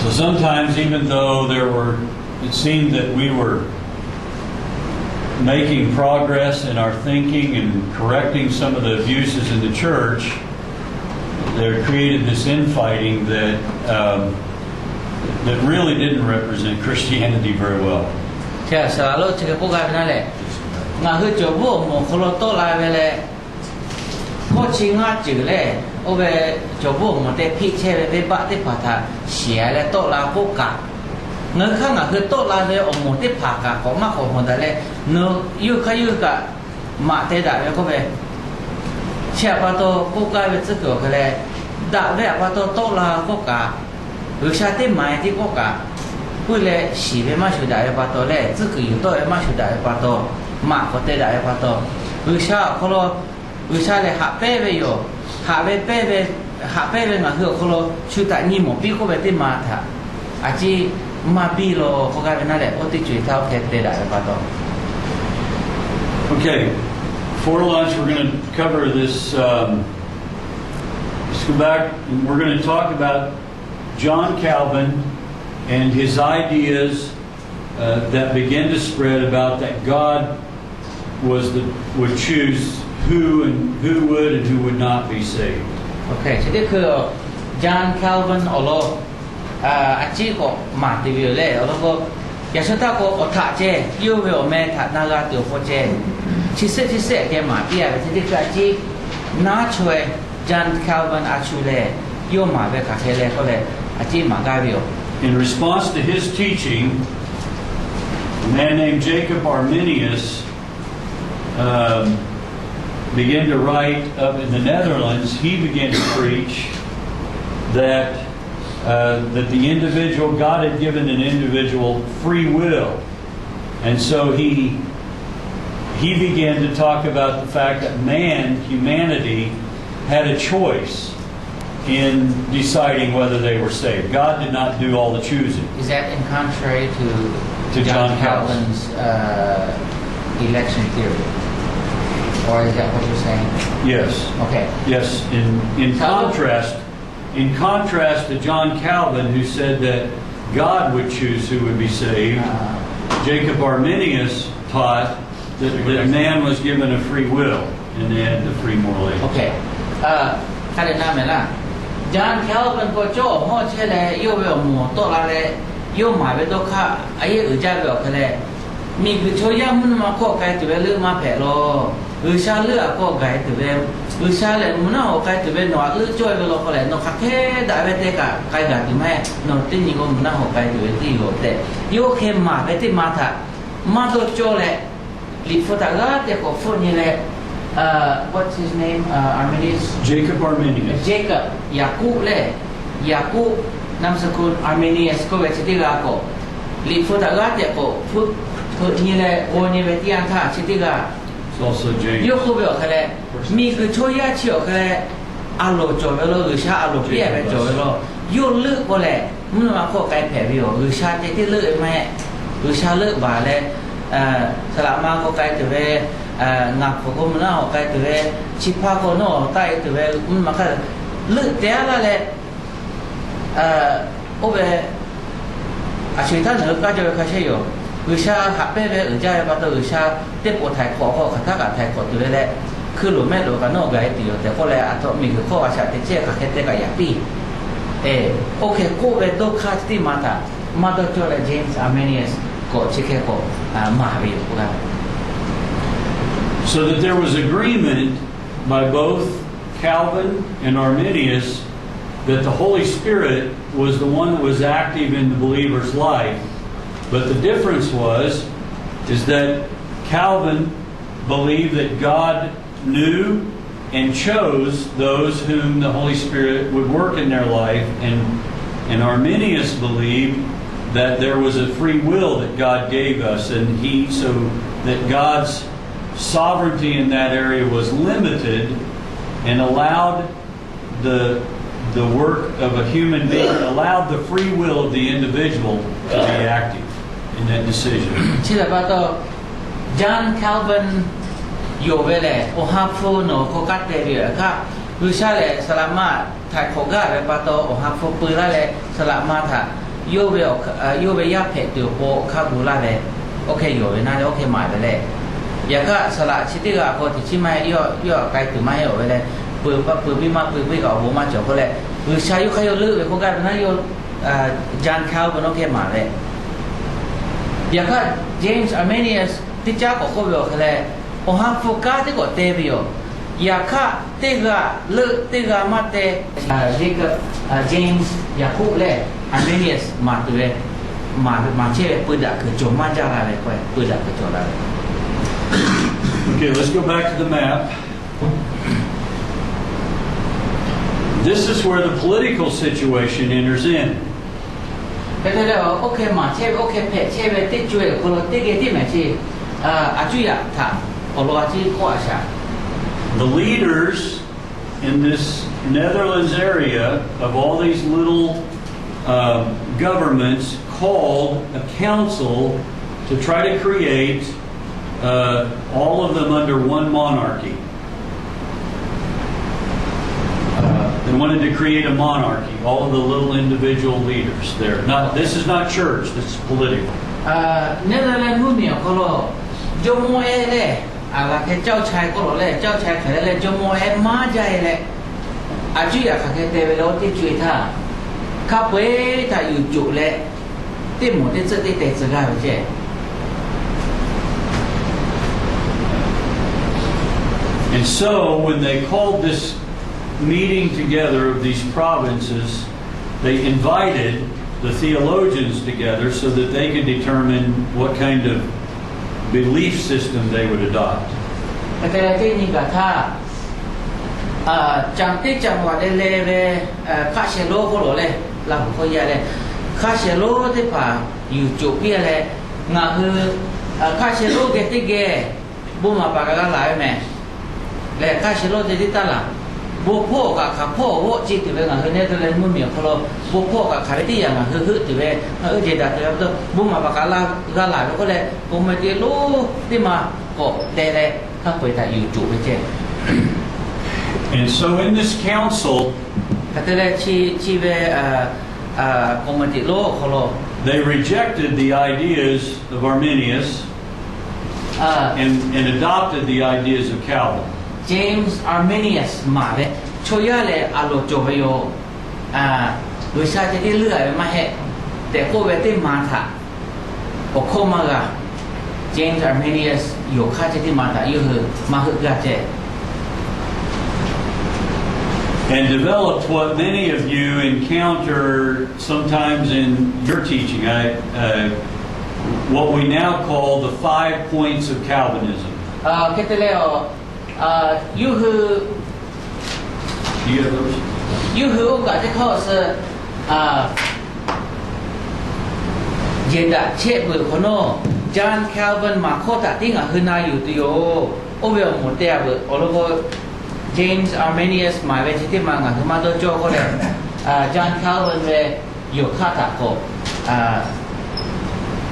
So sometimes, even though there were, it seemed that we were making progress in our thinking and correcting some of the abuses in the church, there created this infighting that um, that really didn't represent Christianity very well. เชื่อสละโลกเชื่อพวกกายไปนั่นแหละ ngaˬ hui cawˬ bvuhˆ awˬ moˍ awˬ hk'aw lo tawˆ la ve leh, hkawˇ chi ngaˇ ceuˬ lehˬ, oˇ ve cawˬ bvuhˆ awˬ moˍ te hpiˆ chehˇ ve venˇbaˆ teˇ hpaˍ htaꞈ shiˍ leh tawˆ la k'oˆ kaꞈ, ngaˬ hui hk'aˇ ngaˬ hui tawˆ la ve awˬ moˍ teˇ hpaˍ kaꞈ k'awꞈ maˇ k'awꞈ mawˬ daꞈ leh, nawˬ yawˇ hk'aˇ yawˇ hui kaꞈ maꞈ te daꞈ ve k'oˆ ve, chi htaꞈ pa taw k'oˆ gaˇ ve tcuhˉ kuiˬ awˬ hk'e leh, daꞈ ve htaꞈ pa taw tawˆ la k'oˆ kaꞈ, G'uiˬsha teˇ maˍ e tiˉ k'oˆ kaꞈ, puiˇ leh shiˍ ve maˇ shuˍ daꞈ ve pa taw leh, tcuhˉ kuiˬ yuˬ tawˆ ve maˇ shuˍ daꞈ ve pa taw, maꞈ k'awꞈ te daꞈ ve pa taw, G'uiˬsha awˬ hk'aw lo G'uiˬsha lehˬ haꞈ pehnˇ ve yoˬ. Haꞈ ve pehnˇ ve, haꞈ pehnˇ ve ngaˬ hui awˬ hk'aw lo shu htaꞈ nyi mawˬ piˇ k'oˆ ve teˇ ma htaꞈ a ciˉ maˇ biˇ law k'oˆ gaˇ ve naˉ leh, oˇ teˇ co-e htaˇ oˇ hk'e te daꞈ ve pa taw. Okay, for lunch, we're going to cover this. Um, let's go back, and we're going to talk about John Calvin and his ideas uh, that began to spread about that God was the, would choose who and who would and who would not be saved. Okay, chi teˇ hkui John Calvin awˬ lawn a ciˉ k'awꞈ maˍ tuˬ ve yoˬ leh, awˬ lawn k'o, yaꞈ shawˉ htaˇ k'o awˬ htaꞈ ceh yawˇ ve awˬ meh htaꞈ na g'a tuˬ awˬ hk'aw ceh, chi suhˆ chi suhˆ geh maˍ piˇ a ve chi teˇ hkui a ciˉ naˉ chaweh John Calvin a shu lehˬ, yawˇ maˍ ve hk'aˬ hk'e leh k'oˆ leh a ciˉ maˍ gaˇ ve yoˬ. In response to his teaching, a man named Jacob Arminius um, began to write up in the Netherlands. He began to preach that uh, that the individual, God had given an individual free will, and so he he began to talk about the fact that man, humanity, had a choice in deciding whether they were saved. God did not do all the choosing. Is that in contrary to, to John, John Calvin's uh, election theory? Or is that what you're saying? Yes. Okay. Yes. In, in contrast, in contrast to John Calvin, who said that God would choose who would be saved, uh, Jacob Arminius taught that, that man was given a free will and they had the free moral agency. Okay. Hk'a dehꞈ na mehˍ laˇ. John Calvin k'o cawˇ awˬ hawˉ chehˇ leh, yawˇ ve awˬ moˍ tawˆ la leh, yawˇ maˍ ve dawˇ hk'aˇ a yehˉ uiˍ jaˇ ve awˬ hk'e leh, miˬguiˬ chaw yaˇ mvuhˇ naw ma hk'aw k'ai tuˬ ve leuˆ maˇ hpehꞈ law. G'uiˬsha leuˆ a hk'aw gaˬ e tuˬ ve, G'uiˬsha lehˬ mvuhˇ naw ma hk'aw k'ai tuˬ ve nawˬ htaꞈ leuˆ cawˇ ve law k'o lehˬ, nawˬ hk'aˬ hk'e daꞈ ve teˇ kaꞈ k'ai gaˬ tuˬ maˇ heˆ. Nawˬ teˇ nyi k'o mvuhˇ naw ma hk'aw k'ai tuˬ ve tiˉ yoˬ tehꞈ, yawˇ hk'e maˍ ve teˇ ma htaꞈ maˇ dawˇ cawˇ leh, Liꞈ hpu htaꞈ g'aˇ tehꞈ k'awꞈ hpfuhˆ nyi leh, uh, what's his name? Uh, Arminius? Jacob Arminius. Jacob, Yaˍkoˆ lehˬ, Yaˍkoˆ, นามสกุล Arminius k'oˆ ve chi teˇ g'aˇ k'awꞈ, Liꞈ hpu htaꞈ g'aˇ tehꞈ k'awꞈ hpfuhˆ hpeuꞈ nyi leh g'aw nyi ve teˇ yanˇ htaˇ chi teˇ g'aˇ, yawˇ k'oˆ ve awˬ hk'e leh, miˬguiˬ chaw yaˇ chi awˬ hk'e leh, a loˍ cawˬ ve law, G'uiˬsha a loˍ piˇ a ve cawˬ ve law, yawˇ leuˆ k'o lehˬ, mvuhˇ naw ma hk'aw k'ai hpehꞈ ve yoˬ. G'uiˬsha ceh tiˉ leuˆ ve maˇ heˆ. G'uiˬsha leuˆ baˬ leh, saˍ laꞈ ma k'aw k'ai tuˬ ve, ngaˬ hpfuhˍ k'o mvuhˇ naw ma k'aw k'ai tuˬ ve, chi hpaˇ k'o nawˬ taˆ e tuˬ ve mvuhˇ naw ma hk'aˇ leuˆ te a laˇ leh, oˇ ve a sho eˬ htaˇ ngaˬ hui kaˇ jaw ve hk'a shehˇ yoˬ. G'uiˬsha haꞈ pehnˇ ve uiˍ jaˇ ve pa taw, G'uiˬsha teˇ poˍ htaiˍ hk'awꞈ k'o hk'aˬ htaˇ kaꞈ htaiˍ hk'awꞈ tuˬ ve leh, hkui loˍ mehˆ loˍ kaꞈ nawˬ gaˬ e tuˬ yoˬ tehꞈ k'oˆ leh, a htoꞈ miˬguiˬ hk'oˆ a shaꞈ teꞈ chehˇ hk'aˬ hk'e te kaꞈ yaꞈ piˇ. Oˇ hk'e k'oˆ ve dawˇ hk'aˇ chi teˇ ma htaꞈ maˇ dawˇ cawˇ leh James Arminius k'awꞈ chi hk'e k'awꞈ maˍ ve yoˬ k'oˆ gaˇ ve. So that there was agreement by both Calvin and Arminius that the Holy Spirit was the one that was active in the believer's life. But the difference was, is that Calvin believed that God knew and chose those whom the Holy Spirit would work in their life, and, and Arminius believed that there was a free will that God gave us, and he, so that God's sovereignty in that area was limited and allowed the, the work of a human being, allowed the free will of the individual to be active in that decision. Chi htaꞈ pa taw, John Calvin yonˍ ve lehˬ, awˬ ha hpu nawˬ hk'aw kaˇ te ve yoˬ htaˇ, G'uiˬsha lehˬ saˍ laꞈ ma htaiˍ hk'awꞈ gaˇ ve pa taw, awˬ ha hpu peu laˇ leh saˍ laꞈ ma htaꞈ Yawˇ ve, yawˇ ve yaˇ hpehꞈ tuˬ awˬ pon awˬ hk'aˇ gu laˇ ve, oˇ hk'e yonˍ ve naˇ leh oˇ hk'e maˍ ve leh, yaꞈ hk'aˇ saˍ laꞈ chi teˇ g'aˇ hk'aw teꞈ chiˉ maˇ heˆ, yawˇ htaꞈ k'ai tuˬ maˇ heˆ-oˬ ve leh, peuˬ pa peuˬ piˇ maˇ peuˬ piˇ kaꞈ awˬ bon maˇ cawˬ k'oˆ leh, G'uiˬsha yawˇ hk'aˇ yawˇ leuˆ ve k'oˆ gaˇ ve naˇ, yawˇ John Calvin oˇ hk'e maˍ ve. Yaꞈ hk'aˇ James Arminius teˇ caˉ k'awꞈ k'oˆ ve awˬ hk'e leh, awˬ ha hpu kanˉ teˇ k'awꞈ te ve yoˬ. Yaꞈ hk'aˇ teˇ g'aˇ leuˆ teˇ g'aˇ maˇ te. James Yaˍkoˆ leh Arminius maˍ tuˬ ve, maˍ chehˇ ve peu daꞈ kuiˬ cawˬ maˇ jaˇ la ve k'o, peu daꞈ kuiˬ cawˬ la ve. Okay, let's go back to the map. This is where the political situation enters in. Hk'e te leh, oˇ hk'e maˍ chehˇ ve, oˇ hk'e hpehꞈ chehˇ ve teˇ co-e awˬ hk'aw lo teˇ geh tiˉ mehˍ chi, a cuˇ yaꞈ htaꞈ awˬ lawn a ciˉ k'oˆ a shaˍ. The leaders in this Netherlands area of all these little, um, governments called a council to try to create, uh, all of them under one monarchy. Uh, they wanted to create a monarchy, all of the little individual leaders there. Not, this is not church, this is political. Netherlands mvuhˇmiˬ awˬ hk'aw lo jawˇmawˇ ehˉ leh, a g'a hk'e เจ้าชาย k'oˆ lawˬ leh, เจ้าชาย hk'aˬ leh leh jawˇmawˇ ehˉ maˇ jaˇ e leh, a cuˇ yaꞈ hk'aˬ hk'e te ve leh oˇ teˇ co-e htaˇ, hk'a peu-eˬ htaꞈ yuˬ coˬ leh, teˇ moˍ teˇ tcuhˆ teˇ teh tcuh gaˇ ve ceh. And so, when they called this meeting together of these provinces, they invited the theologians together so that they could determine what kind of belief system they would adopt. Hk'e te leh teˇ nyi gaˬ htaˇ, canˍ teˇ canˍ vaꞈ leh leh ve, hk'aˆ shehˍ lonˉ k'oˆ lawˬ leh, Laˇ huˍ hk'aw yaˇ leh, hk'aˆ shehˍ lonˉ teˇ hpaˍ yuˬ coˬ piˇ leh, ngaˬ hui hk'aˆ shehˍ lonˉ geh teˇ geh bon maˍ paˍ kaꞈ g'a laˬ ve mehˍ. Lehˬ hk'aˆ shehˍ lonˉ te teˇ taˇ laˬ, bon hpawˇ awˬ kaꞈ hk'aˬ hpawˇ awˬ g'awˆ ce tuˬ ve ngaˬ hui Netherlands mvuhˇmiˬ awˬ hk'aw lo, bon hpawˇ awˬ kaꞈ hk'aˬ ve teˇ yanˇ ngaˬ hui heuˆ tuˬ ve, ngaˬ hui jehˬ daꞈ tuˬ ve pa taw, bon maˍ paˍ kaꞈ g'a laˬ ve k'oˆ leh, committee lonˉ teˇ ma k'awꞈ te leh, hk'a peu-eˬ htaꞈ yuˬ coˬ ve ceh. And so in this council, hk'e te leh chi, chi ve committee lonˉ awˬ hk'aw lo, they rejected the ideas of Arminius and, and adopted the ideas of Calvin. James Arminius maˍ ve chaw yaˇ lehˬ, a loˍ cawˬ ve yoˬ. G'uiˬsha ceh tiˉ leuˆ a ve maˇ heˆ tehꞈ k'oˆ ve teˇ ma htaꞈ awˬ hkawˇ maˇ g'a. James Arminius yonˍ hk'aˇ ceh tiˉ ma htaꞈ yawˇ hui maˇ heuˆ gaˇ ceh. And developed what many of you encounter sometimes in your teaching, I, uh, what we now call the five points of Calvinism. Hk'e te leh, yawˇ hui yawˇ hui oˇ kaꞈ teˇ hkawˇ suh jehˬ daꞈ chehˇ peuˬ hk'awꞈ nawˉ, John Calvin maˍ hkawˇ htaꞈ tiˉ ngaˬ hui na yuˬ tuˬ yoˬ. Oˇ ve awˬ moˍ te a veuˬ. Awˬ lawn k'o, James Arminius maˍ ve chi teˇ ma ngaˬ hui maˇ dawˇ cawˇ k'oˆ leh, John Calvin ve yonˍ hk'aˇ htaꞈ k'awꞈ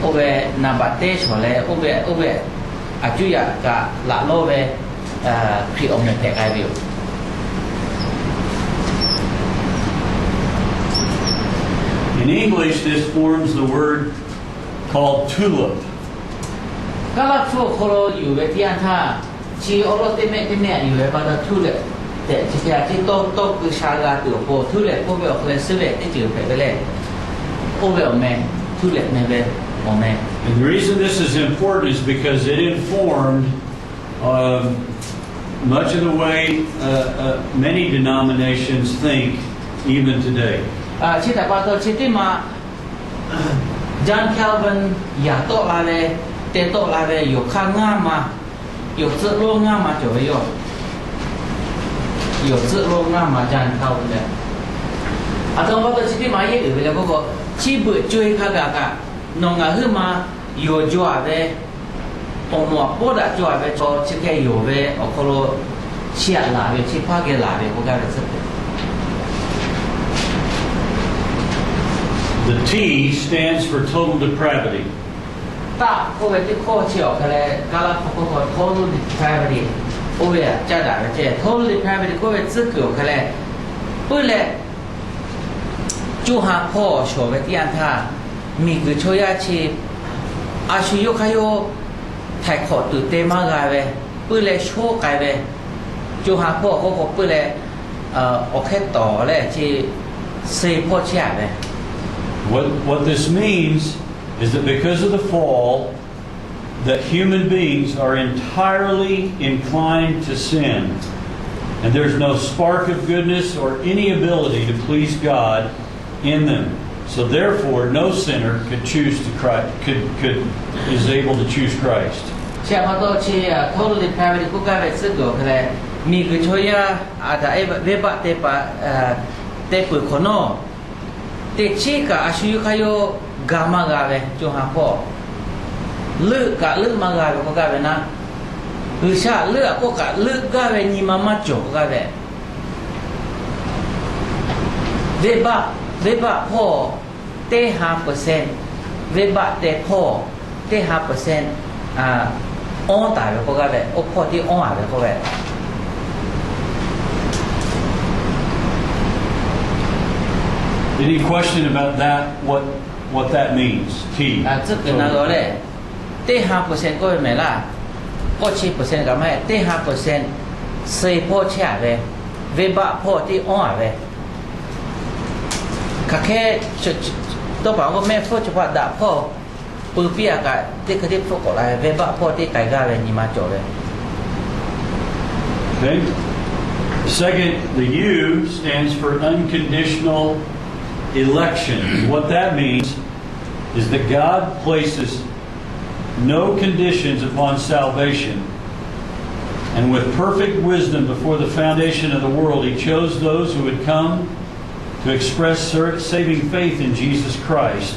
oˇ ve naˍ baꞈ teˇ shawˍ leh, oˇ ve, oˇ ve a cuˇ yaꞈ kaꞈ laꞈ lawˇ ve Hkriꞈ awˬ mehˍ hpehꞈ k'ai ve yoˬ. In English, this forms the word called tulip. Kaˉ laˇ hpfuhˇ awˬ hk'aw lo yuˬ ve teˇ yanˇ htaˇ, chi awˉ lawˉ teˇ mehˆ teˇ mehˆ yuˬ ve pa taw tulip tehꞈ chi hk'e a ciˉ tawˇ tawˇ keu sha g'a tuˬ awˬ pon, tulip k'oˆ ve awˬ hk'aw leh suhˉ ve teˇ ceuˬ hpehꞈ ve leh, oˇ ve awˬ meh, tulip meh ve awˬ meh. And the reason this is important is because it informed, um, much of the way, uh, uh, many denominations think even today. Chi htaꞈ pa taw chi teˇ ma John Calvin yaꞈ tawˆ la ve, te tawˆ la ve yawˬ hk'aˇ ngaˇ ma, yawˬ tcuhˆ lonˉ ngaˇ ma cawˬ ve yoˬ. Yawˬ tcuhˆ lonˉ ngaˇ ma John Calvin leh, aˬ htoꞈ ma pa taw chi teˇ ma yehˇ uiˍ ve leh k'oˆ k'o, chi beuꞈ co-e hk'a gaˬ kaꞈ, nawˬ ngaˬ huiˉ ma yawˬ jaw-a ve, awˬ moˍ awˬ pawˇ daꞈ jaw-a ve chaw chi hk'e yonˍ ve awˬ hk'aw lo, chiˇ aꞈ laˬ ve, chi hpaˇ geh laˬ ve k'oˆ gaˇ ve tcuhˉ kuˬ. The T stands for total depravity. Taˆ k'oˆ ve teˇ hkawˇ chi awˬ hk'e leh, Kaˉ laˇ hpfuhˇ hkawˇ hk'aw total depravity oˇ ve htaꞈ caˇ daꞈ ve ceh. Total depravity k'oˆ ve tcuhˉ kuiˬ awˬ hk'e leh, puiˉ leh Co ha hpawˇ shawˍ ve teˇ yanˇ htaˇ, miˬguiˬ chaw yaˇ chi a shu yawˇ hk'aˇ yawˇ htaiˍ hk'awꞈ tuˬ te maˇ g'a ve, puiˉ leh shoˉ k'ai ve, co ha hpawˇ awˬ hk'aw k'awꞈ puiˉ leh, awˬ hk'e tawˍ leh chi suh hpawˇ chehˇ a ve. What, what this means is that because of the fall, that human beings are entirely inclined to sin, and there's no spark of goodness or any ability to please God in them. So therefore, no sinner could choose to Christ, could, could, is able to choose Christ. Chi pa taw chi, totally depravity k'oˆ gaˇ ve tcuhˉ kuiˬ awˬ hk'e leh, miˬguiˬ chaw yaˇ Aˍdanˍ Eˇvaꞈ venˇbaˆ te pa, te peuˬ hk'awꞈ nawˉ, teꞈ chiˉ kaꞈ a shu yawˇ hk'aˇ yawˇ ga maˇ g'a ve co ha hpawˇ, leuˆ kaꞈ leuˆ maˇ g'a ve k'oˆ gaˇ ve naˆ, G'uiˬsha leuˆ a k'oˆ kaꞈ leuˆ gaˇ ve nyi ma maˇ cawˬ k'oˆ gaˇ ve. Venˇbaˆ, venˇbaˆ hpawˇ teˇ ha percent, venˇbaˆ te hpawˇ teˇ ha percent awˉ taˍ ve k'oˆ gaˇ ve, oˇ hpawˇ tiˉ awˉ a ve k'oˆ ve. Any question about that? What, what that means? Tcuhˉ kuiˬ na g'a leh, teˇ ha percent k'oˆ ve mehˍ laˇ, k'awˇ chi percent kaꞈ maˇ heˆ, teˇ ha percent suh hpawˇ chehˇ a ve, venˇbaˆ hpawˇ tiˉ awˉ a ve. Hk'aˬ hk'e, tawˇ paˍ k'o mehˆ hpfuhˇ chaw hpaˇ daꞈ hpawˇ peu piˇ a kaꞈ, teˇ hkui teˇ hpfuhˆ k'awꞈ la ve, venˇbaˆ hpawˇ teˇ k'ai gaˇ ve nyi ma cawˬ ve. Okay? Second, the U stands for unconditional election. What that means is that God places no conditions upon salvation, and with perfect wisdom before the foundation of the world, he chose those who would come to express ser-, saving faith in Jesus Christ.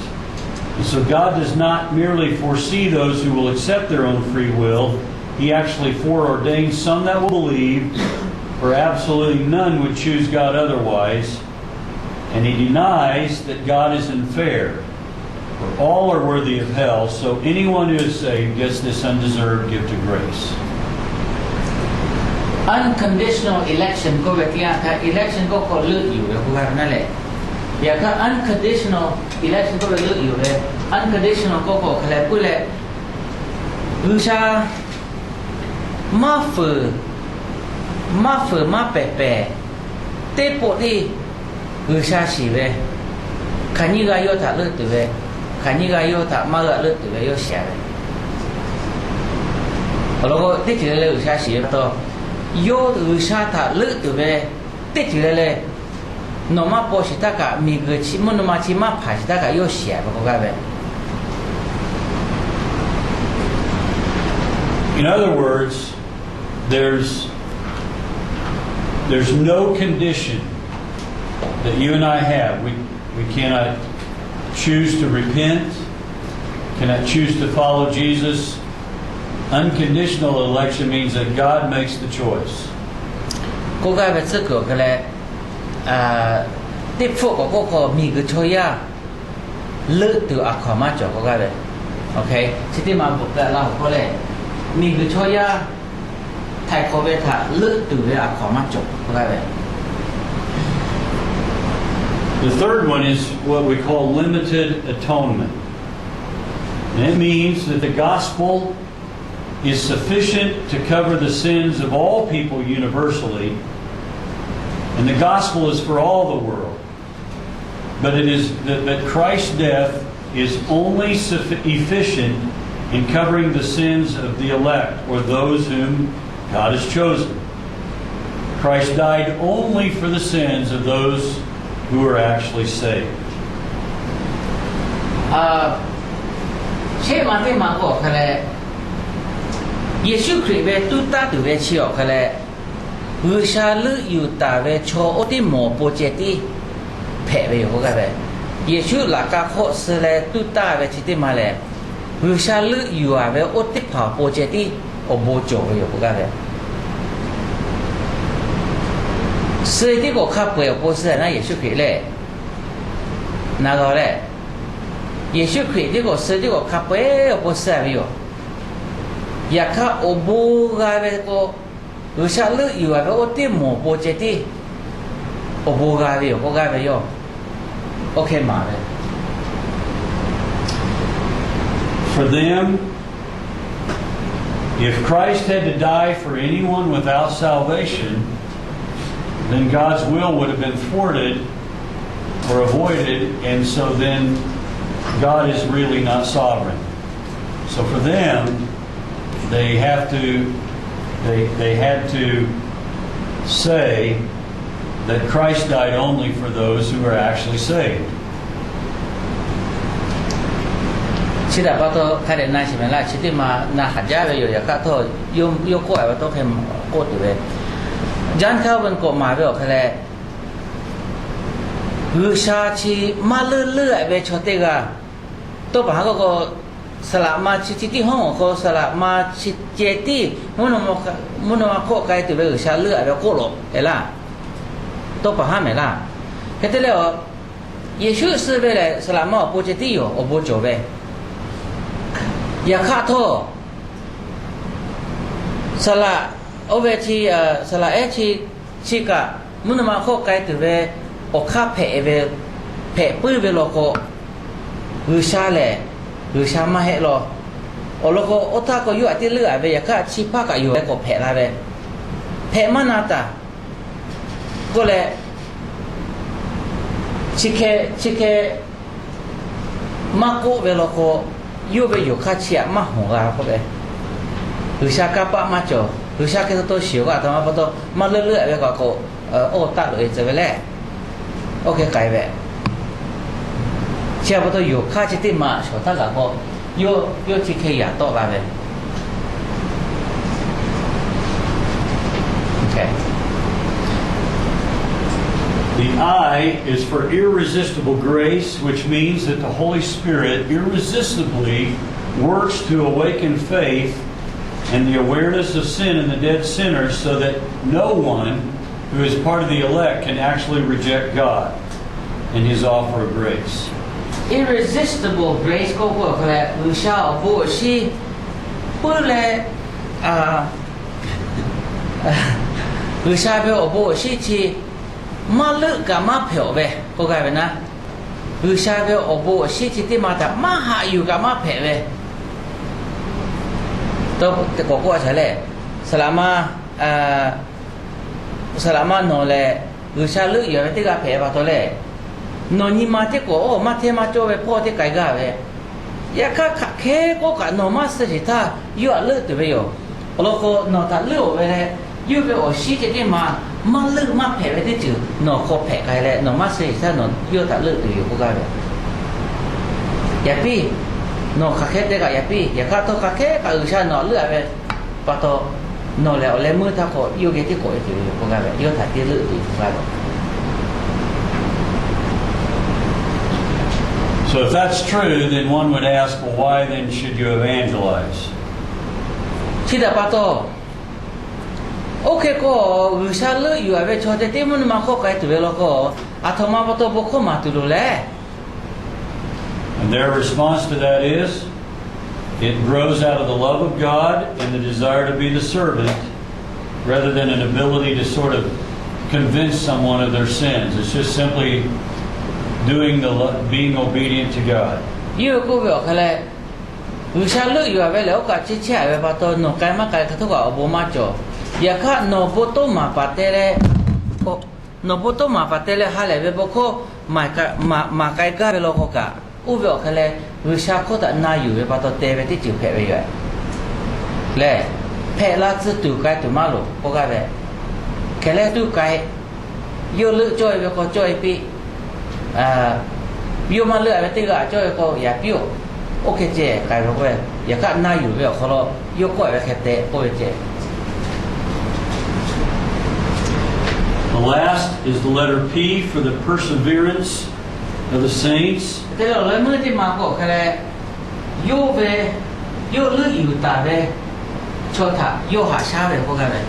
And so God does not merely foresee those who will accept their own free will, he actually foreordains some that will believe, for absolutely none would choose God otherwise. And he denies that God is unfair, for all are worthy of hell, so anyone who is saved gets this undeserved gift of grace. Unconditional election k'oˆ ve teˇ yanˇ htaˇ, election k'oˆ k'o leuˆ yuˬ ve k'oˆ gaˇ ve naˆ leh, yaꞈ hk'aˇ unconditional election k'oˆ ve leuˆ yuˬ ve, unconditional k'oˆ k'o hk'aˬ leh puiˉ leh, G'uiˬsha maˇ fuiˍ, maˇ fuiˍ maˇ pehˍ pehˍ, teˇ pawˆ tiˉ G'uiˬsha shiˍ ve, hk'aˬ nyiˇ g'aˇ yawˇ htaꞈ leuˆ tuˬ ve, hk'aˬ nyiˇ g'aˇ yawˇ htaꞈ maˇ g'a leuˆ tuˬ ve yawˇ shiˍ a ve. Awˬ lawn k'o, teˇ ceuˬ le le G'uiˬsha shiˍ ve pa taw, yawˇ G'uiˬsha htaꞈ leuˆ tuˬ ve teˇ ceuˬ le le, nawˬ maˇ paw shiˍ htaˇ kaꞈ, miˬguiˬ chi mvuhˇ naw ma chi maˇ hpanˍ shiˍ htaˇ kaꞈ yawˇ shiˍ a ve k'oˆ gaˇ ve. In other words, there's, there's no condition that you and I have. We, we cannot choose to repent, cannot choose to follow Jesus. Unconditional election means that God makes the choice. K'oˆ gaˇ ve tcuhˉ kuiˬ awˬ hk'e leh, teˇ hpfuhˆ k'awꞈ k'oˆ k'o, miˬguiˬ chaw yaˇ leuˆ tuˬ a hkaw anˬ maˇ cawˬ k'oˆ gaˇ ve. Chi teˇ ma bvuhꞈ k'ai laˇ awˬ hk'aw leh, miˬguiˬ chaw yaˇ htaiˍ hk'awꞈ ve htaꞈ leuˆ tuˬ ve a hkaw anˬ maˇ cawˬ k'oˆ gaˇ ve. The third one is what we call limited atonement. And it means that the gospel is sufficient to cover the sins of all people universally, and the gospel is for all the world. But it is that, that Christ's death is only suffi-, efficient in covering the sins of the elect, or those whom God has chosen. Christ died only for the sins of those who are actually saved. Shehˆ ma teˇ ma k'o awˬ hk'e leh, Yeˍsuˆ Hkriꞈ ve tuˉ taˇ tuˬ ve chi awˬ hk'e leh, G'uiˬsha leuˆ yuˬ taˍ ve chaw oˇ teˇ mawˬ awˬ pon ceh tiˉ hpehꞈ ve yoˬ k'oˆ gaˇ ve. Yeˍsuˆ laꞈ ka hk'oˆ suh leh tuˉ taˇ ve chi teˇ ma lehˬ, G'uiˬsha leuˆ yuˬ a ve oˇ teˇ hpaˍ awˬ pon ceh tiˉ awˬ bon cawˬ ve yoˬ k'oˆ gaˇ ve. Suh tiˉ k'awꞈ hk'a peu-eˬ awˬ pon suh a naˉ Yeˍsuˆ Hkriꞈ lehˬ, na g'a leh, Yeˍsuˆ Hkriꞈ tiˉ k'awꞈ suh tiˉ k'awꞈ hk'a peu-eˬ awˬ pon suh a ve yoˬ. Yaꞈ hk'aˇ awˬ bon g'a ve k'o, G'uiˬsha leuˆ yuˬ a ve oˇ teˇ mawˬ awˬ pon ceh tiˉ awˬ bon g'a ve yoˬ k'oˆ gaˇ ve yoˬ. Oˇ hk'e maˍ ve, for them, if Christ had to die for anyone without salvation, then God's will would have been thwarted or avoided, and so then God is really not sovereign. So for them, they have to, they, they had to say that Christ died only for those who were actually saved. Chi htaꞈ pa taw hk'a dehꞈ na shiˍ mehˍ laˇ. Chi teˇ ma na haꞈ jaˇ ve yoˬ. Yaꞈ hk'aˇ htawˇ, yawˇ kawˆ ve tawˇ hk'e k'oˆ tuˬ ve, John Calvin k'awꞈ maˍ ve awˬ hk'e leh, G'uiˬsha chi maˇ leuˆ leuˆ-a ve chaw teˇ g'aˇ, tawˇ paˍ ha k'o k'o, saˍlaꞈ ma chi chi tiˉ hawˉ awˬ hk'aw, saˍlaꞈ ma chi ceh tiˉ mvuhˇ naw ma hk'oˆ k'ai tuˬ ve G'uiˬsha leuˆ-a ve k'oˆ lawꞈ e laˇ. Tawˇ paˍ haˉ mehˍ laˇ. Hk'e te leh, Yeˍsuˆ suh ve lehˬ, saˍlaꞈ ma awˬ pon ceh tiˉ yoˬ, awˬ bon cawˬ ve. Yaꞈ hk'aˇ htawˇ, saˍlaꞈ, oˇ ve chi, saˍlaꞈ ehˉ chi, chi kaꞈ mvuhˇ naw ma hk'oˆ k'ai tuˬ ve awˬ hk'aˇ hpehꞈ ve, hpehꞈ puiˉ ve law k'o, G'uiˬsha lehˬ, G'uiˬsha maˇ heˆ law. Awˬ lawn k'o, oˇ htaˇ k'o yawˇ htaꞈ teˇ leuˆ-a ve, yaꞈ hk'aˇ chi hpaˇ kaꞈ yoˬ leh k'awꞈ hpehꞈ la ve, hpehꞈ maˇ na taˍ k'oˆ leh, chi hk'e, chi hk'e maˇ k'oˆ ve law k'o, yawˇ ve yonˍ hk'aˇ chi htaꞈ maˇ hawˍ g'a k'oˆ ve, G'uiˬsha kanˇ paˆ maˇ cawˬ. G'uiˬsha hk'e to to shiˍ-oˬ k'o, aˬ htoꞈ ma pa taw maˇ leuˆ leuˆ-a ve kaꞈ k'o, oˇ taˆ loꞈ-e tcuh ve lehˬ, oˇ hk'e k'ai ve. Chi htaꞈ pa taw yonˍ hk'aˇ chi teˇ ma shawˍ htaˇ kaꞈ k'o, yawˇ, yawˇ chi hk'e yaꞈ tawˆ la ve. The I is for irresistible grace, which means that the Holy Spirit irresistibly works to awaken faith and the awareness of sin in the dead sinner so that no one who is part of the elect can actually reject God and his offer of grace. Irresistible grace k'oˆ k'o, hk'a leh G'uiˬsha awˬ bon awˬ shinˉ puiˉ leh, G'uiˬsha ve awˬ bon awˬ shinˉ chi maˇ leuˆ kaꞈ maˇ hpehꞈ-oˬ ve k'oˆ gaˇ ve naˉ, G'uiˬsha ve awˬ bon awˬ shinˉ chi teˇ ma htaꞈ maˇ haꞈ yuˬ kaꞈ maˇ hpehꞈ ve. K'awꞈ k'oˆ a shaˍ lehˬ, saˍlaꞈ ma, saˍlaꞈ ma nawˬ lehˬ G'uiˬsha leuˆ yuˬ-a ve teˇ g'aˇ hpehꞈ pa taw lehˬ, nawˬ nyi ma tiˉ k'awꞈ oˇ maˇ hteˇ maˇ cawˇ ve hpawˇ teˇ k'ai gaˇ ve. Yaꞈ hk'aˇ hk'aˬ hk'e k'oˆ kaꞈ nawˬ maˇ suh sheˍ htaˇ yawˇ htaꞈ leuˆ tuˬ ve yoˬ. Awˬ lawn k'o, nawˬ htaꞈ leuˆ-oˬ ve leh, yawˇ ve awˬ shinˉ ceh teˇ ma maˇ leuˆ maˇ hpehꞈ ve teˇ ceuˬ nawˬ hk'aw hpehꞈ k'ai leh, nawˬ maˇ suh sheˍ htaˇ nawˬ yawˇ htaꞈ leuˆ tuˬ yoˬ k'oˆ gaˇ ve. Yaꞈ piˇ, nawˬ hk'aˬ hk'e te kaꞈ yaꞈ piˇ, yaꞈ hk'aˇ htawˇ hk'aˬ hk'e kaꞈ G'uiˬsha nawˬ htaꞈ leuˆ-a ve pa taw, nawˬ lehˬ awˬ leh meuˇ htaˇ k'awꞈ yawˇ geh tiˉ k'awꞈ e tuˬ ve yoˬ k'oˆ gaˇ ve, yawˇ htaꞈ teˇ leuˆ tuˬ yoˬ k'oˆ gaˇ ve. So if that's true, then one would ask, well, why then should you evangelize? Chi htaꞈ pa taw, oˇ hk'e k'o, G'uiˬsha leuˆ yuˬ-a ve chaw ceh tiˉ mvuhˇ naw ma hk'oˆ k'ai tuˬ ve law k'o, aˬ htoꞈ ma pa taw bon hkawˇ maˍ tuˬ loˍ leh, And their response to that is, it grows out of the love of God and the desire to be the servant rather than an ability to sort of convince someone of their sins. It's just simply doing the, lo- being obedient to God. Yawˇ hui k'oˆ ve awˬ hk'e leh, G'uiˬsha leuˆ yuˬ-a ve lehˬ, oˇ kaꞈ chehˇ chehˇ-a ve pa taw, nawˬ k'ai maˇ k'ai hk'e htawˇ kaꞈ awˬ bon maˇ cawˬ. Yaꞈ hk'aˇ nawˬ bon toˇ maˍ paˍ te leh, nawˬ bon toˇ maˍ paˍ te leh ha lehˬ ve bon hkawˇ maˍ, maˍ k'ai gaˇ ve law k'o kaꞈ, oˇ ve awˬ hk'e leh G'uiˬsha hkawˇ htaꞈ na yuˬ ve pa taw te ve teˇ ceuˬ hpehꞈ ve yoˬ lehˬ, hpehꞈ la tcuh tuˬ k'ai tuˬ maˇ loˍ k'oˆ gaˇ ve. Hk'e leh tuˇ k'ai, yawˇ leuˆ cawˇ-e ve k'o cawˇ-e piˇ, yawˇ maˇ leuˆ-a ve teˇ g'aˇ cawˇ-e k'o yaꞈ piˇ-oˬ. Oˇ hk'e ceh k'ai ve k'o, yaꞈ hk'aˇ na yuˬ ve awˬ hk'aw lo yawˇ kawˆ-e ve hk'e te k'oˆ ve ceh. The last is the letter P for the perseverance of the saints. Te leh awˬ leh meuˇ teˇ ma k'o hk'e leh, yawˇ ve, yawˇ leuˆ yuˬ taˍ ve chaw htaꞈ yawˇ haꞈ shaˉ ve k'oˆ gaˇ ve.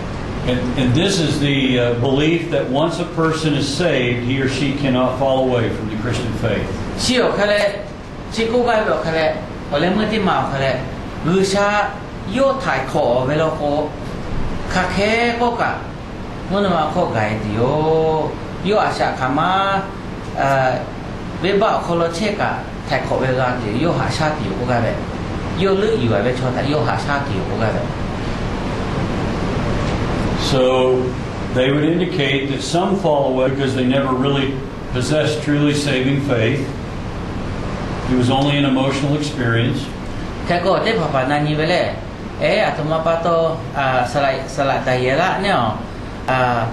And, and this is the uh, belief that once a person is saved, he or she cannot fall away from the Christian faith. Chi awˬ hk'e leh, chi k'oˆ gaˇ ve awˬ hk'e leh, awˬ leh meuˇ teˇ ma awˬ hk'e leh, G'uiˬsha yawˇ htaiˍ hkawꞈ ve law k'o, hk'aˬ hk'e k'oˆ kaꞈ, mvuhˇ naw ma hk'oˆ gaˬ-e tuˬ yoˬ. Yawˇ a shaꞈ hk'aˬ ma, venˇbaˆ awˬ hk'aw lo chehˇ kaꞈ htaiˍ hk'awꞈ ve g'a tuˬ yoˬ. Yawˇ haꞈ shaˉ tuˬ yoˬ k'oˆ gaˇ ve. Yawˇ leuˆ yuˬ a ve chaw htaꞈ yawˇ haꞈ shaˉ tuˬ yoˬ k'oˆ gaˇ ve. So they would indicate that some fall away because they never really possessed truly saving faith. It was only an emotional experience. Hk'e k'o, teˇ hpaˍ hpaˍ na nyi ve lehˬ, eˉ, aˬ htoꞈ ma pa taw, saˍ laꞈ taˍ yehˬ laˇ neˇ a,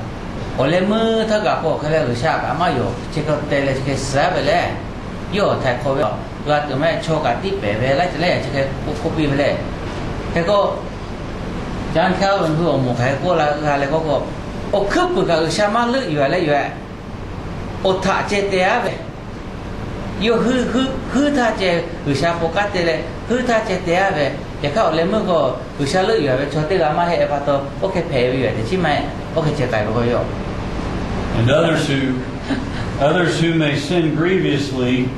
awˬ leh meuˇ htaˇ gaˬ k'o hk'e leh G'uiˬsha kaꞈ maˇ yonˍ, chi hk'e te leh chi hk'e suhˍ ve lehˬ, yawˇ htaiˍ hk'awꞈ ve a, g'a tuˬ maˇ heˆ, chaw kaꞈ tiˉ pehˍ ve laiˉ ceuˬ laiˉ ceuˬ chi hk'e k'oˆ piˇ ve lehˬ. Hk'e k'o, John Calvin hui awˬ moˍ hk'aˬ hk'e k'oˆ la g'a leh k'oˆ k'o, awˬ hkuiˉ puiˍ kaꞈ G'uiˬsha maˇ leuˆ yuˬ a leh yoˬ. Awˬ htaꞈ ceh te aˉ ve, yawˇ hui hui hui htaˇ ceh G'uiˬsha k'o k'aˉ te leh hui htaˇ ceh te aˉ ve, yaꞈ hk'aˇ awˬ leh meuˇ k'o G'uiˬsha leuˆ yuˬ a ve chaw teˇ g'aˇ maˇ heˆ ve pa taw, oˇ hk'e hpehꞈ ve yoˬ tehꞈ chi maˇ heˆ, oˇ hk'e ceh k'ai ve k'o yoˬ. And others who, others who may sin grievously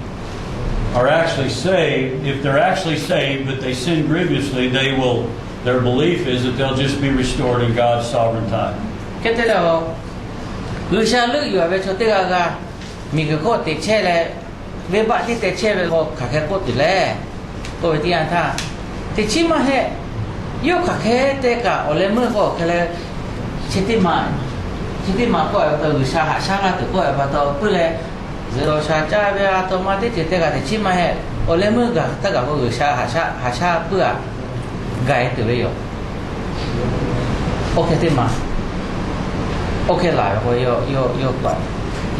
are actually saved. If they're actually saved, but they sin grievously, they will, their belief is that they'll just be restored in God's sovereign time. Hk'e te leh, G'uiˬsha leuˆ yuˬ a ve chaw teˇ g'aˇ g'aˇ miˬguiˬ hk'oˆ teꞈ chehˇ leh, venˇbaˆ tiˉ te chehˇ ve k'o hk'aˬ hk'e k'oˆ tuˬ le. K'oˆ ve teˇ yanˇ htaˇ, teꞈ chiˉ maˇ heˆ. Yawˇ hk'aˬ hk'e te kaꞈ awˬ leh meuˇ k'o hk'e leh, chi teˇ maˬ, chi teˇ maˬ k'oˆ ve pa taw G'uiˬsha haꞈ shaˉ laˇ tuˬ k'oˆ ve pa taw puiˉ leh, zuhꞈ dawˬ shaˍ caˇ ve a htoꞈ ma teˇ ceuˬ te kaꞈ teꞈ chiˉ maˇ heˆ. Awˬ leh meuˇ gaˬ htaˇ kaꞈ k'o G'uiˬsha haꞈ shaˉ, haꞈ shaˉ puiˉ a, gaˬ e tuˬ ve yoˬ. Oˇ hk'e teˇ maˬ, oˇ hk'e laˬ ve k'o, yawˇ, yawˇ,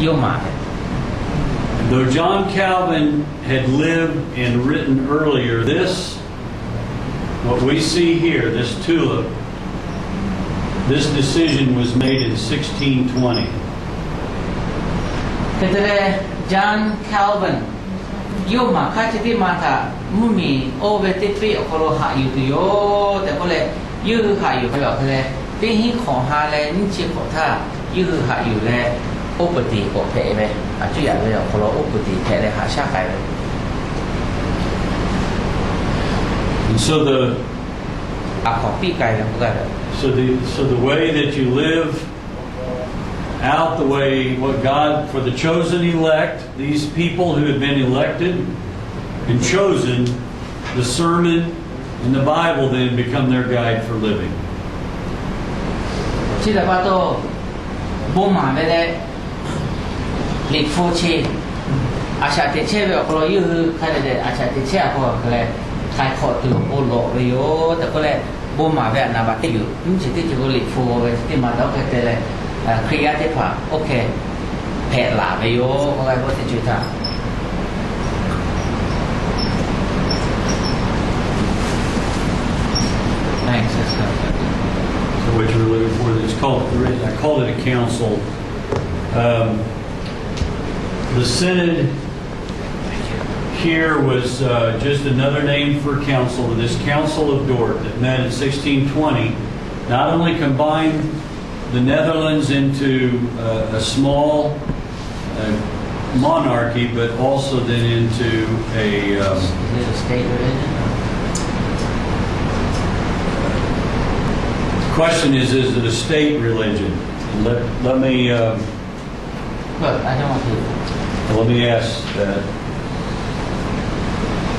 yawˇ maˍ ve. Though John Calvin had lived and written earlier, this, what we see here, this tulip, this decision was made in sixteen twenty. Hk'e te leh, John Calvin yawˇ maˍ hk'aˇ chi teˇ ma htaꞈ mvuhˇmiˬ oˇ ve teˇ peˆ awˬ hk'aw lo haꞈ yuˬ tuˬ yoˬ tehꞈ k'oˆ leh, yawˇ hui haꞈ yuˬ hk'aw lo awˬ hk'e leh, teˇ hinˉ hk'awꞈ ha leh nyiˇ chi hk'awꞈ htaˇ, yawˇ hui haꞈ yuˬ leh, oˇ peuˬ tiˍ k'awꞈ hpehꞈ ve, a cuˇ yaꞈ ve awˬ hk'aw lo oˇ peuˬ tiˍ hpehꞈ leh haꞈ shaˉ k'ai ve. And so the, a hk'awꞈ piˇ k'ai ve k'oˆ gaˇ ve. So the, so the way that you live out the way what God, for the chosen elect, these people who had been elected and chosen, the sermon and the Bible then become their guide for living. Chi htaꞈ pa taw, bon maˍ ve leh, Liꞈ hpu chi, a shaꞈ teꞈ chehˇ ve awˬ hk'aw lo yawˇ hui hk'a dehꞈ dehꞈ a shaꞈ teꞈ chehˇ a hk'aw hk'e leh, htaiˍ hk'awꞈ tuˬ awˬ pon lawꞈ ve yoˬ tehꞈ k'oˆ leh, bon maˍ ve a naˍ baꞈ teˇ yoˬ. Nyiˇ chi teˇ chi k'o Liꞈ hpu ve chi teˇ maˬ htaꞈ oˇ hk'e te leh, Hkriꞈ yaˇ teˇ hpaˍ oˇ hk'e hpehꞈ laˬ ve yoˬ. K'oˆ gaˇ ve k'o teˇ ceuˬ htaꞈ Thanks. That's not, so what you're looking for, it's called, I call it a council. Um, the Synod here was uh, just another name for council. This Council of Dort that met in sixteen twenty not only combined the Netherlands into uh, a small uh, monarchy, but also then into a. Um, is it a state religion? Question is, is it a state religion? Let, let me. Um, Look, I don't want to. Let me ask that.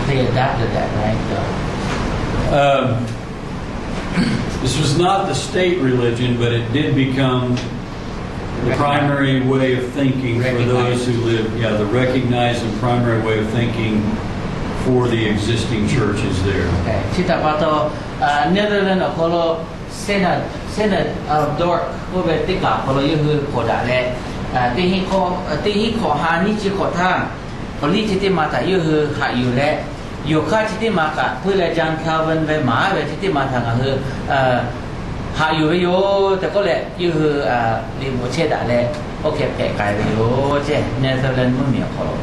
They adopted that, right? Um, this was not the state religion, but it did become the primary way of thinking for those who live, yeah, the recognized and primary way of thinking for the existing churches there. Chi htaꞈ pa taw, Netherlands awˬ hk'aw lo Synod, Synod of Dort k'oˆ ve teˇ kaˬ awˬ hk'aw lo yawˇ hui hk'awꞈ daꞈ leh, teˇ hinˉ hk'awꞈ ha nyiˇ chi hk'awꞈ htaˇ, awˬ liˇ chi teˇ ma htaꞈ yawˇ hui haꞈ yuˬ leh, yawˬ hk'aˇ chi teˇ ma kaꞈ puiˉ leh John Calvin ve maˍ ve chi teˇ ma htaꞈ ngaˬ hui haꞈ yuˬ ve yoˬ tehꞈ k'oˆ leh, yawˇ hui liꞈ bvuhꞈ chehˇ daꞈ leh, oˇ hk'e hpehꞈ k'ai ve yoˬ ceˇ, Netherlands mvuhˇmiˬ awˬ hk'aw lo.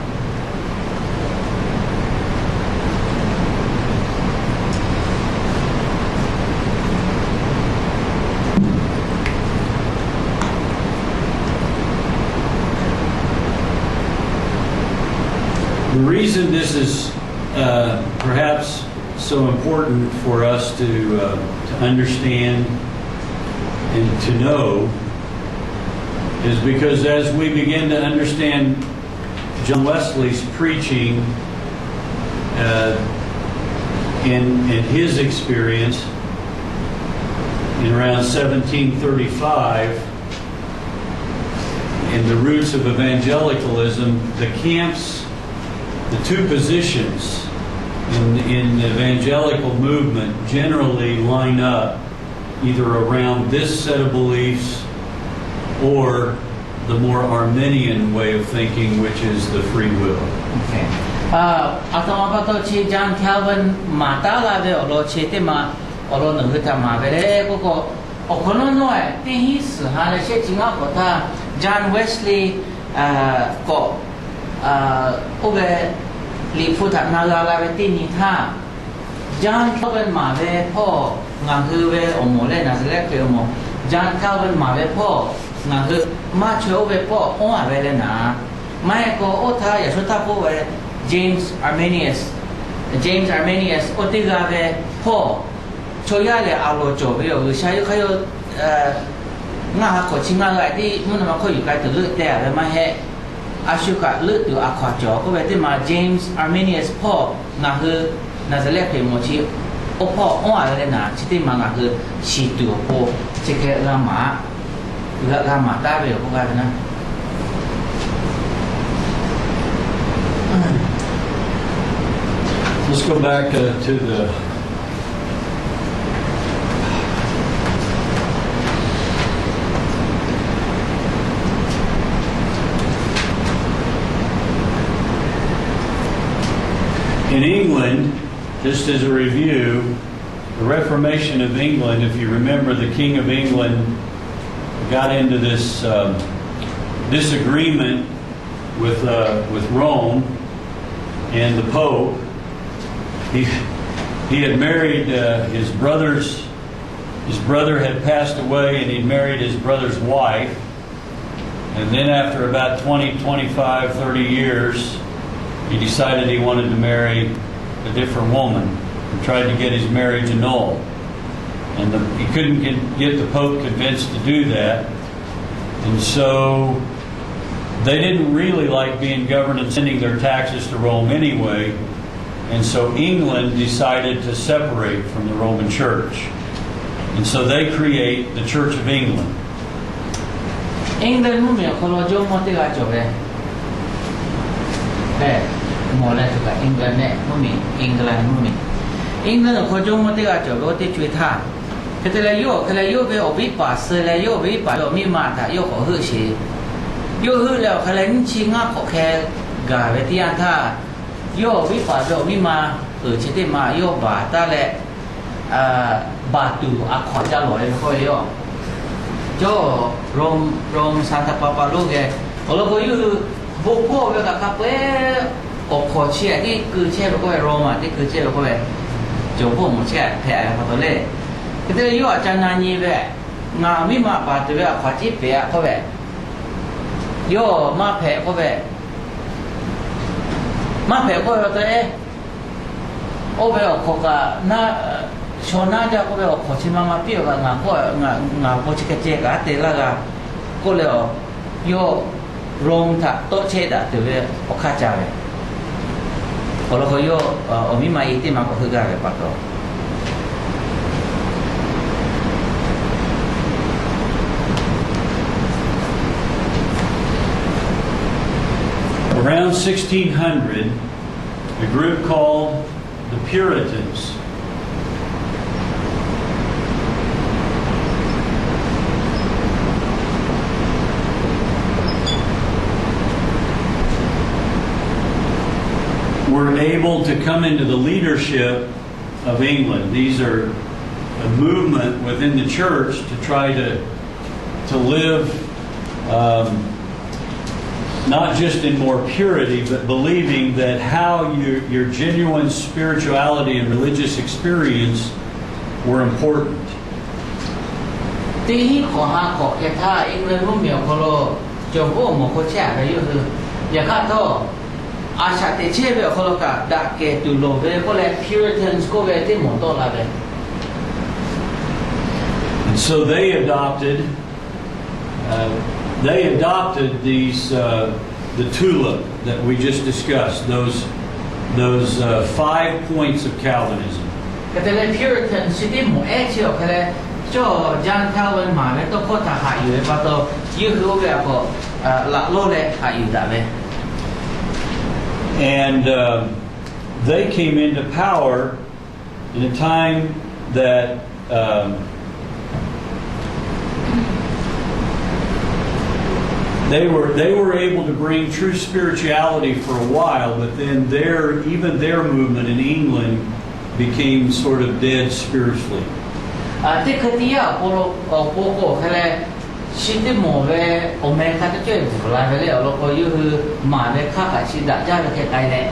The reason this is uh, perhaps so important for us to, uh, to understand and to know is because as we begin to understand John Wesley's preaching, uh, in, in his experience in around seventeen thirty-five, in the roots of evangelicalism, the camps, the two positions in, in the evangelical movement generally line up either around this set of beliefs or the more Arminian way of thinking, which is the free will. အသဝပတချေ John Calvin မတလဝဲအလီၢ်ချေတမ အလီၢ်နုဟတမဝဲလဲၣ် ကက အခီနီၢ်နီၢ် တ့ၢ်ဟံးစုဟါလၢ ရှဲးထံငါ ကီၢ်ထါ John Wesley ကီၢ် အိၣ်ဝဲ လံာ်ဖိသၣ်နါလါလါဝဲတ့ၢ်နံၤထါ John Calvin မၤဝဲဖီၣ် ငါၢ်ဟၢဝဲအီၣ်မီၣ်လၢ Nazareth ခရံာ်အီၣ်မီၣ် John Calvin မၤဝဲဖီၣ် ငါၢ်ဟၢ မၤဆွဲအိၣ်ဝဲဖီၣ် အီၣ်အဝဲလၢနၤ မ့ၢ်ကီးအိၣ်ထါ ယၤဆိတၢ်ဖိဝဲ James Arminius, James Arminius အိၣ်တ့ၢ်ဂၤဝဲဖီၣ် ဆိယၤလဲၣ် အလီၢ်ကၠီၣ်ဝဲအီၤ ဂုၢ်ဆါယိခါယိ ငါးဟါခီၣ်ဆံငါးဂၤ ဒ်မုၢ်နမၤခီၣ်ယူၤကါတုၤလၢတဲအဝဲမးဟဲ အဆူၣ်ကးလၢတုၤအခီၣ်ကၠီၣ် ကီၢ်ဝဲတ့ၢ်မး James Arminius ဖီၣ် ငါၢ်ဟၢ Nazareth ခရံာ်မီၣ်ဆံ အိၣ်ဖီၣ်အီၣ်အဝဲလၢနၤ ဆံတ့ၢ်မး ငါၢ်ဟၢ ဆံၣ်တုၤအဖိ ဆ့ခဲဂၤမး ဂၤမၤတၢ်ဝဲအီၤ ကီၢ်ဂၤဝဲနၤ Let's go back uh, to the In England, just as a review, the Reformation of England, if you remember, the King of England got into this um, disagreement with, uh, with Rome and the Pope. He, he had married uh, his brother's, his brother had passed away, and he'd married his brother's wife. And then after about twenty, twenty-five, thirty years, he decided he wanted to marry a different woman and tried to get his marriage annulled. And the, he couldn't get, get the Pope convinced to do that. And so they didn't really like being governed and sending their taxes to Rome anyway. And so England decided to separate from the Roman Church. And so they create the Church of England. England မုၢ်မ့ၢ်အခိၣ်လီၤ ကၠိမိၢ်တ့ၢ်ဂၤကၠီၣ်ဝဲ မီၢ်လၢ England န့ၣ် မုၢ်မ့ၢ် England မုၢ်မ့ၢ် England အခိၣ် ကၠိမိၢ်တ့ၢ်ဂၤကၠီၣ်ဝဲ အိၣ်တ့ၢ်ကွံာ်ထၣ် ခဲတလဲ ယိၣ်အီၤခဲလၢာ် ယိၣ်ဝဲအီၣ်ဘံပာ်စၢၤလဲၣ် ယိၣ်အီၣ်ဘံပာ်လၢအီၣ်မံမၤတၢ် ယိၣ်ဃီၣ်ဟုၣ်ဆ့ ယိၣ်ဟုၣ်လဲၣ်အီၤခဲလၢာ် နံၣ်ဆံငါးခီၣ်ခဲဂၤဝဲတ့ၢ်ယၢၣ်ထၣ် ယိၣ်အီၣ်ဘံပာ်လၢအီၣ်မံမၤ အုၣ်ဆ့တ့ၢ်မး ယိၣ်ဘၣ်တၢ်လဲၣ် ဘၣ်တူၢ်အခီၣ်ကၢလီၤလၢနခီၣ်ဝဲယိၣ် ကၠီ Rome, Rome စၢတၢ်ပာ်ပာ်လိဂဲၤ အလီၢ်ကယုၢ် ဘိးဘီၣ်ဝဲကးခါပှဲၤ အီၣ်ခီၣ်ဆ့ အတ့ၢ်ကုၤဆ့ၣ်လီၤကီၢ်ဝဲ Rome အတ့ၢ်ကုၤဆ့ၣ်လီၤကီၢ်ဝဲ ကၠီဘိၣ်မိၢ်ဆ့ၣ်ဖဲးအါဖးတီလဲၣ် ကတ့ၢ်ယိၣ်အကၢနၤညံဝဲ ငါမံမၤပာ်တုၤဝဲအခီၣ်ကၠ့ဖဲးအါခီၣ်ဝဲ ယိၣ်မၤဖဲးခီၣ်ဝဲ မၤဖဲးခီၣ်ဝဲတအဲ အိၣ်ဝဲအီၣ်ခီၣ်ကး န ဆီနါဒၣ်ကီၢ်ဝဲအီၣ်ခီၣ်ဆ့မါမါပ့ၢ်အီၣ်ကး ငါဖိဆ့ကဲကဲကးတဲလၢဂၤ ကိၣ်လၢအီၤ ယိၣ် Rome ထးတီဆဲးဒၣ်တုၤဝဲ အခါကၢ်ဝဲ အလီၢ်ဃီယိၣ် အီၣ်မံမၤအံၤတ့ၢ်မၤကီၢ်ဟုၣ်ဂၤဝဲ ပာ်တီ Around sixteen hundred, a group called the Puritans were able to come into the leadership of England. These are a movement within the church to try to, to live um, not just in more purity, but believing that how your, your genuine spirituality and religious experience were important. တ့ဟံၣ်ခီၣ်ဟးခီၣ်ကဲထါ England မုၢ်မ့ၢ်အီၣ်ခီလီၤ ကၠီဘိၣ်မိၢ်ခိၣ်ဆ့ၣ်အဂၤယိၣ်ဟု ယၤခးထီၣ် အဆၣ်တ့ၢ်ဆ့ၣ်ဝဲအီၣ်ခီလီၤကး ဒၣ်ကဲၤတူၢ်လိာ်ဝဲ ကီၢ်လၢ Puritans ကီၢ်ဝဲတ့ၢ်မိၢ်တီၢ်လၢဝဲ And so they adopted, uh, they adopted these uh, the tulip that we just discussed, those, those uh, five points of Calvinism. Hk'e te leh Puritan chi teˇ moˍ ehˉ chi awˬ hk'e leh cawˇ John Calvin maˍ ve tawˇ hkawˇ htaꞈ haꞈ yuˬ ve pa taw, yawˇ hui oˇ ve a k'awꞈ laꞈ lawˇ leh haꞈ yuˬ daꞈ ve. And um, they came into power in a time that um, they were they were able to bring true spirituality for a while, but then their even their movement in England became sort of dead spiritually. Teˇ hkui teˇ yanˇ awˬ pon, awˬ pon k'o hk'e leh, chi teˇ moˍ ve awˬ meh hk'a teˇ cawˇ e bvuhˬ la ve leh awˬ lawn k'o, yawˇ hui maˍ ve hk'aˇ kaꞈ chi daꞈ jaˇ ve hk'e k'ai leh,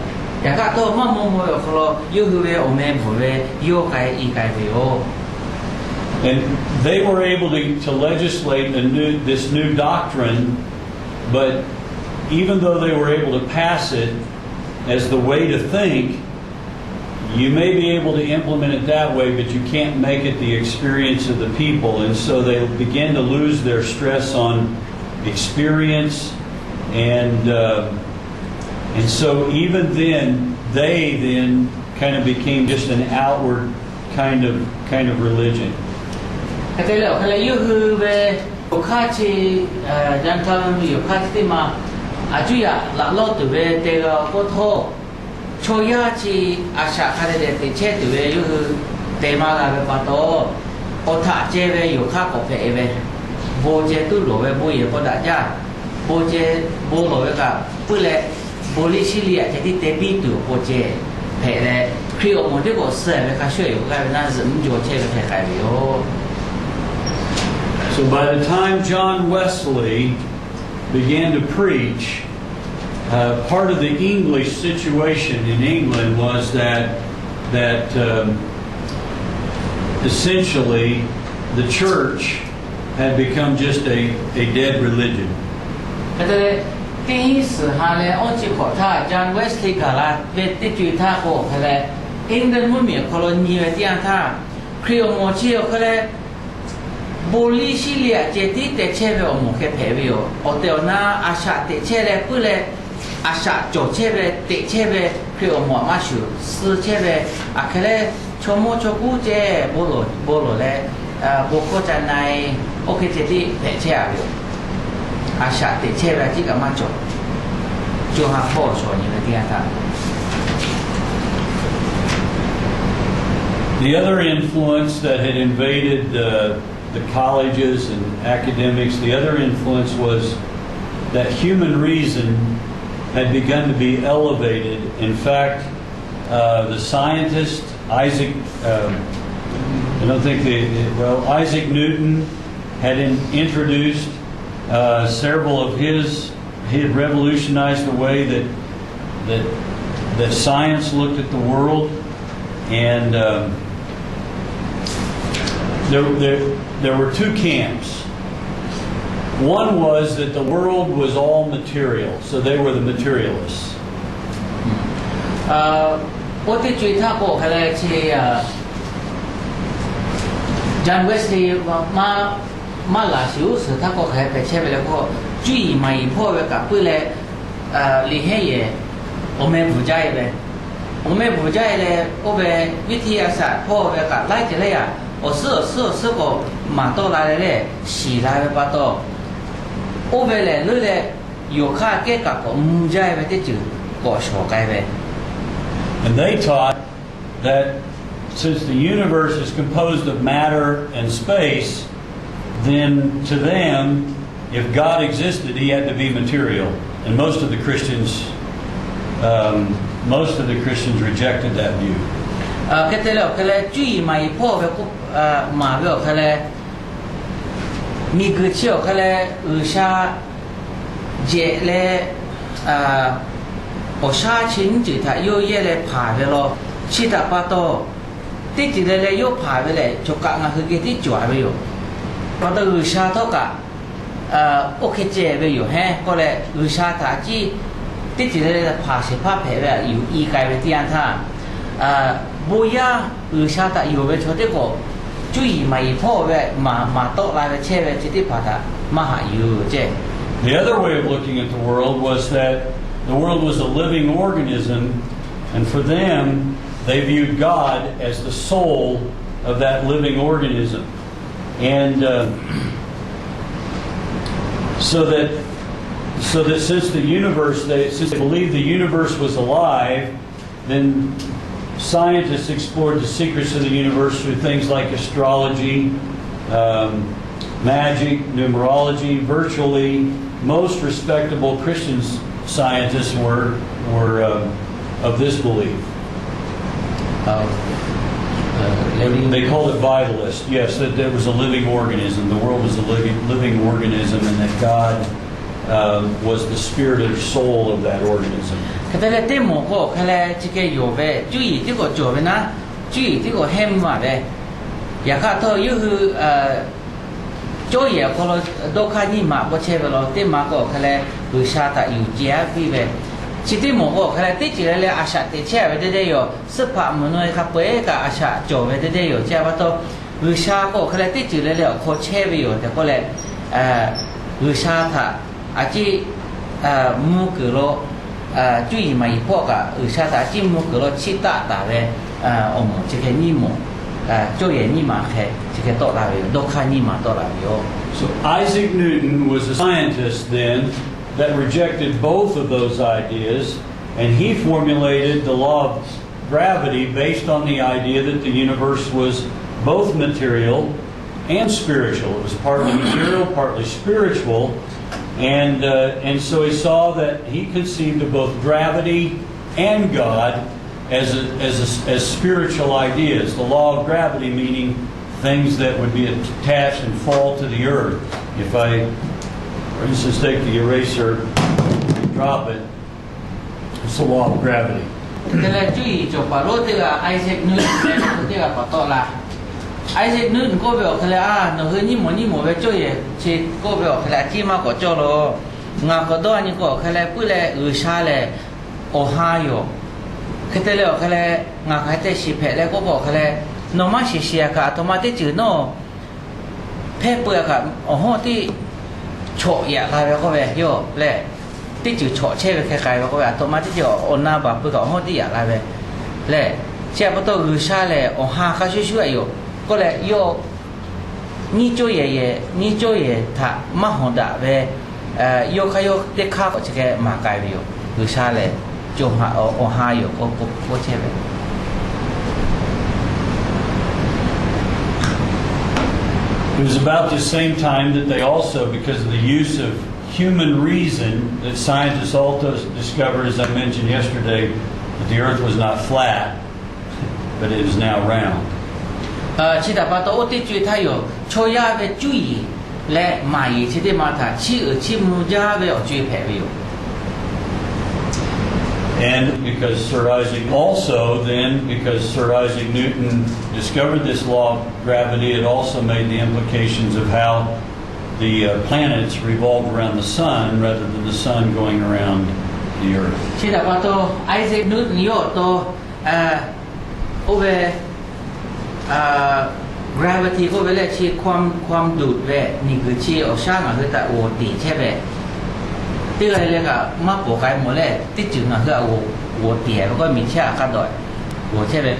yaꞈ hk'aˇ htawˇ maˇ maw maw ve awˬ hk'aw lo yawˇ hui ve awˬ meh bvuhˬ ve yawˇ k'ai i k'ai ve yoˬ. And they were able to, to legislate a new, this new doctrine, but even though they were able to pass it as the way to think, you may be able to implement it that way, but you can't make it the experience of the people. And so they begin to lose their stress on experience. And, uh, and so even then, they then kind of became just an outward kind of, kind of religion. Hk'e te leh awˬ hk'e leh yawˇ hui ve yoˬ hk'aˇ chi, John Calvin ve yoˬ hk'aˇ chi teˇ ma a cuˇ yaꞈ laꞈ lawˇ tuˬ ve te g'a k'oˆ htawˇ, chaw yaˇ chi a shaꞈ hk'a dehꞈ dehꞈ teꞈ chehˇ tuˬ ve yawˇ hui te maˇ g'a ve pa taw, awˬ htaꞈ ceh ve yoˬ hk'aˇ k'awꞈ hpehꞈ ve, bon ceh tuˉ lawˬ ve bon yehˬ k'aw daꞈ jaˇ, bon ceh bon lawˬ ve kaꞈ puiˉ leh, bon liˇ shiˉ liˇ aꞈ ceh tiˉ te piˇ tuˬ awˬ pon ceh hpehꞈ leh, Hkriꞈ awˬ moˍ teˇ k'awꞈ suh ve hk'a shuˍ yoˬ k'ai ve naˇ zuhꞈ mvuhˇ jaw chehˇ ve hk'e k'ai ve yoˬ. So by the time John Wesley began to preach, uh, part of the English situation in England was that that um, essentially the church had become just a, a dead religion. Hk'e te leh, teˇ hinˉ suhˍ ha leh awˇ chi hk'awꞈ htaˇ John Wesley gaˬ la ve teˇ co e htaˇ k'o hk'e leh, England mvuhˇmiˬ awˬ hk'aw lo nyi ve teˇ yanˇ htaˇ, Hkriꞈ awˬ moˍ chi awˬ hk'e leh, bon liˇ shiˉ liˇ aꞈ ceh tiˉ te chehˇ ve awˬ moˍ hk'e hpehꞈ ve yoˬ. Awˬ tehˬ awˬ na a shaꞈ teꞈ chehˇ leh puiˉ leh, a shaꞈ cawˬ chehˇ ve teꞈ chehˇ ve Hkriꞈ awˬ moˍ aꞈ maˇ shuˍ suh chehˇ ve, aˬ hk'e leh chaw mawˇ chaw kuˉ ceh bon lawˬ leh, bon hkawˇ ca na e, oˇ hk'e ceh tiˉ hpehꞈ chehˇ a ve yoˬ. A shaꞈ teꞈ chehˇ ve a ciˉ kaꞈ maˇ cawˬ. Co ha hpawˇ shawˍ nyi ve teˇ yanˇ htaˇ, the other influence that had invaded the, the colleges and academics, the other influence was that human reason had begun to be elevated. In fact, uh, the scientist Isaac, um, I don't think they, well, Isaac Newton had in, introduced uh, several of his, he had revolutionized the way that, that, that science looked at the world. And um, there, there, there were two camps. One was that the world was all material, so they were the materialists. Oˇ teˇ co e htaˇ k'o hk'e leh chi John Wesley maˇ maˇ laˬ shiˍ uˉ suhˍ htaˇ k'o hk'e hpehꞈ chehˇ ve leh k'o, cuˇ yiˍ maˍ yiˍ hpawˇ ve kaꞈ puiˉ leh, liꞈ hehnˇ yehˬ awˬ meh bvuhˬ jaˇ e ve, awˬ meh bvuhˬ jaˇ e leh, oˇ ve วิทยาศาสตร์ hpawˇ ve kaꞈ laiˉ ceuˬ laiˉ yaꞈ awˬ suhˉ awˬ suhˉ awˬ suhˉ k'awꞈ maˍ tawˆ la leh leh shiˍ la ve pa taw, oˇ ve lehˬ leuˉ leh yawˬ hk'aˇ kehˉ kaꞈ k'awꞈ mvuh jaˇ e ve teˇ ceuˬ k'awꞈ shawˍ k'ai ve. And they taught that since the universe is composed of matter and space, then to them, if God existed, he had to be material. And most of the Christians, um, most of the Christians rejected that view. Hk'e te leh awˬ hk'e leh cuˇ yiˍ maˍ yiˍ hpawˇ ve k'oˆ maˍ ve awˬ hk'e leh, miˬguiˬ chi awˬ hk'e leh G'uiˬsha jehꞈ leh awˬ shaˉ chi nyiˇ ceuˬ htaꞈ yawˇ yehˇ leh hpanˍ ve law. Chi htaꞈ pa taw, teˇ ceuˬ leh leh yawˇ hpanˍ ve lehˬ, choˬ kaꞈ ngaˬ hui geh tiˉ cawˬ ve yoˬ. Pa taw G'uiˬsha htawˇ kaꞈ oˇ hk'e ceh ve yoˬ heˉ k'oˆ leh, G'uiˬsha htaꞈ ciˉ teˇ ceuˬ leh leh hpanˍ shehˍ hpaˇ hpehꞈ ve aꞈ yuˬ i k'ai ve teˇ yanˇ htaˇ, bon yaˇ G'uiˬsha htaꞈ yonˍ ve chaw teˇ k'awꞈ cuˇ yiˍ maˍ yiˍ hpawˇ ve maˍ maˍ tawˆ la ve chehˇ ve chi teˇ hpaˍ htaꞈ maˇ haꞈ yuˬ ceh. The other way of looking at the world was that the world was a living organism, and for them, they viewed God as the soul of that living organism. And uh, so that so that since the universe, they, since they believed the universe was alive, then scientists explored the secrets of the universe through things like astrology, um, magic, numerology. Virtually most respectable Christian scientists were, were um, of this belief. They called it vitalists. Yes, that there was a living organism. The world was a living, living organism, and that God um, was the spirit or soul of that organism. Hk'e te leh teˇ moˍ k'o hk'e leh chi hk'e yonˍ ve, cuˇ yiˍ tiˉ k'awꞈ cawˬ ve naˉ, cuˇ yiˍ tiˉ k'awꞈ hehnˇ maˬ ve. Yaꞈ hk'aˇ htawˇ yawˇ hui cawˇ yehˬ awˬ hk'aw lo dawˇ hk'aˇ nyiˇ maˬ k'oˆ chehˇ ve law, teˇ maˬ k'o hk'e leh G'uiˬsha htaꞈ yuˬ ceh aˉ piˇ ve. Chi teˇ moˍ k'o hk'e leh teˇ ceuˬ le le a shaꞈ teꞈ chehˇ ve teˇ deˇ yoˬ. Suhˉ hpaꞈ mvuhˬ naw e hk'a peu-eˬ kaꞈ a shaꞈ cawˬ ve teˇ deˇ yoˬ. Chi pa taw G'uiˬsha k'o hk'e leh teˇ ceuˬ le le awˬ hk'aw chehˇ ve yoˬ tehꞈ k'oˆ leh, G'uiˬsha htaꞈ a ciˉ mvuh kuiˬ lo, cuˇ yiˍ maˍ yiˍ hpawˇ kaꞈ G'uiˬsha htaꞈ a ciˉ mvuh kuiˬ lo chiˇ taˆ taˍ ve awˬ moˍ chi hk'e nyiˇ moˍ, cawˇ yehˬ nyiˇ maˬ hk'e chi hk'e tawˆ la ve yoˬ. Dawˇ hk'aˇ nyiˇ maˬ tawˆ la ve yoˬ. So Isaac Newton was a scientist then that rejected both of those ideas, and he formulated the law of gravity based on the idea that the universe was both material and spiritual. It was partly material, partly spiritual. And, uh, and so he saw that he conceived of both gravity and God as, a, as, a, as spiritual ideas. The law of gravity meaning things that would be attached and fall to the earth. If I, for instance, take the eraser, drop it, It's the law of gravity. Te leh cuˇ yiˍ cawˬ paˍ lonˉ teˇ g'aˇ Isaac Newton leh teˇ g'aˇ pa taw la. Isaac Newton k'oˆ ve awˬ hk'e leh, a, nawˬ hui nyiˇ mawˬ nyiˇ mawˬ ve cawˇ yehˬ chi k'oˆ ve awˬ hk'e leh a ciˉ maˇ k'awꞈ cawˇ law. Ngaˬ k'awꞈ dawˇ nyi k'o awˬ hk'e leh puiˉ leh G'uiˬsha lehˬ awˬ ha yoˬ. Hk'e te leh awˬ hk'e leh ngaˬ hk'aˬ hk'e te shiˍ hpehꞈ leh k'oˆ k'o awˬ hk'e leh, nawˬ maˇ shiˍ shiˍ a kaꞈ aˬ htoꞈ ma teˇ ceuˬ nawˇ hpehˇ peuˬ a kaꞈ awˬ hawˉ tiˉ chawꞈ yaꞈ la ve k'oˆ ve yoˬ lehˬ. Teˇ ceuˬ chawꞈ chehˇ ve hk'e k'ai ve k'oˆ ve, aˬ htoꞈ ma teˇ ceuˬ awˬ na baˬ peuˬ kaꞈ awˬ hawˉ tiˉ yaꞈ la ve lehˬ. Chi pa taw G'uiˬsha lehˬ awˬ ha hk'a shuˍ shuˍ a yoˬ. K'oˆ leh yawˇ nyiˇ cawˇ yehˬ yehˬ, nyiˇ cawˇ yehˬ htaꞈ maˇ hawˍ daꞈ ve yawˇ hk'aˇ yawˇ teˇ hk'aˇ k'awꞈ chi hk'e maˍ k'ai ve yoˬ. G'uiˬsha lehˬ awˬ ha yoˬ k'oˆ chehˇ ve. It was about this same time that they also, because of the use of human reason, that scientists also discovered, as I mentioned yesterday, that the earth was not flat, but it is now round. Chi htaꞈ pa taw oˇ teˇ co-e htaˇ yoˬ, chaw yaˇ ve cuˇ yiˍ leh maˍ yiˍ chi teˇ ma htaꞈ chiˇ uiˍ chiˇ mvuh jaˇ ve awˬ co-e hpehꞈ ve yoˬ. And because Sir Isaac also, then, because Sir Isaac Newton discovered this law of gravity, it also made the implications of how the uh, planets revolved around the sun rather than the sun going around the earth. Chi htaꞈ pa taw Isaac Newton yawˇ awˬ taw oˇ ve gravity k'oˆ ve lehˬ chi ความ ความดูด ve miˬguiˬ chi awˬ shaˉ ngaˬ hui htaꞈ g'awˬ teꞈ chehˇ ve teˇ g'aˇ leh kaꞈ maˇ pawˍ k'ai mawˬ leh teˇ ceuˬ ngaˬ hui htaꞈ g'awˬ teꞈ ve k'o miˬ chehˇ a hk'a dawꞈ g'awˬ chehˇ ve.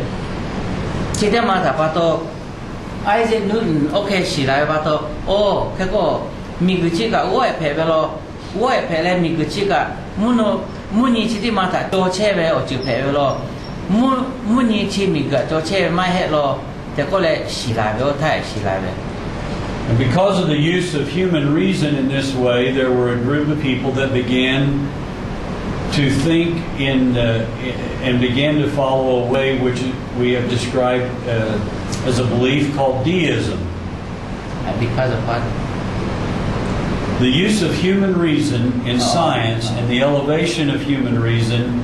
Chi teˇ ma htaꞈ pa taw Isaac Newton oˇ hk'e shiˍ la ve pa taw, oˇ hk'e k'o miˬguiˬ chi kaꞈ g'awˇ ehˍ hpehꞈ ve law. G'awˇ ehˍ hpehꞈ leh miˬguiˬ chi kaꞈ mvuhˇ naw, mvuhˇ nyi chi teˇ ma htaꞈ caw chehˇ ve awˬ ceuˬ hpehꞈ ve law. Mvuhˇ nyi chi miˬguiˬ htaꞈ caw chehˇ ve maˇ heˆ law tehꞈ k'oˆ leh shiˍ la ve, oˇ htaˇ shiˍ la ve. And because of the use of human reason in this way, there were a group of people that began to think in, uh, and began to follow a way which we have described uh, as a belief called deism. Because of what? The use of human reason in science and the elevation of human reason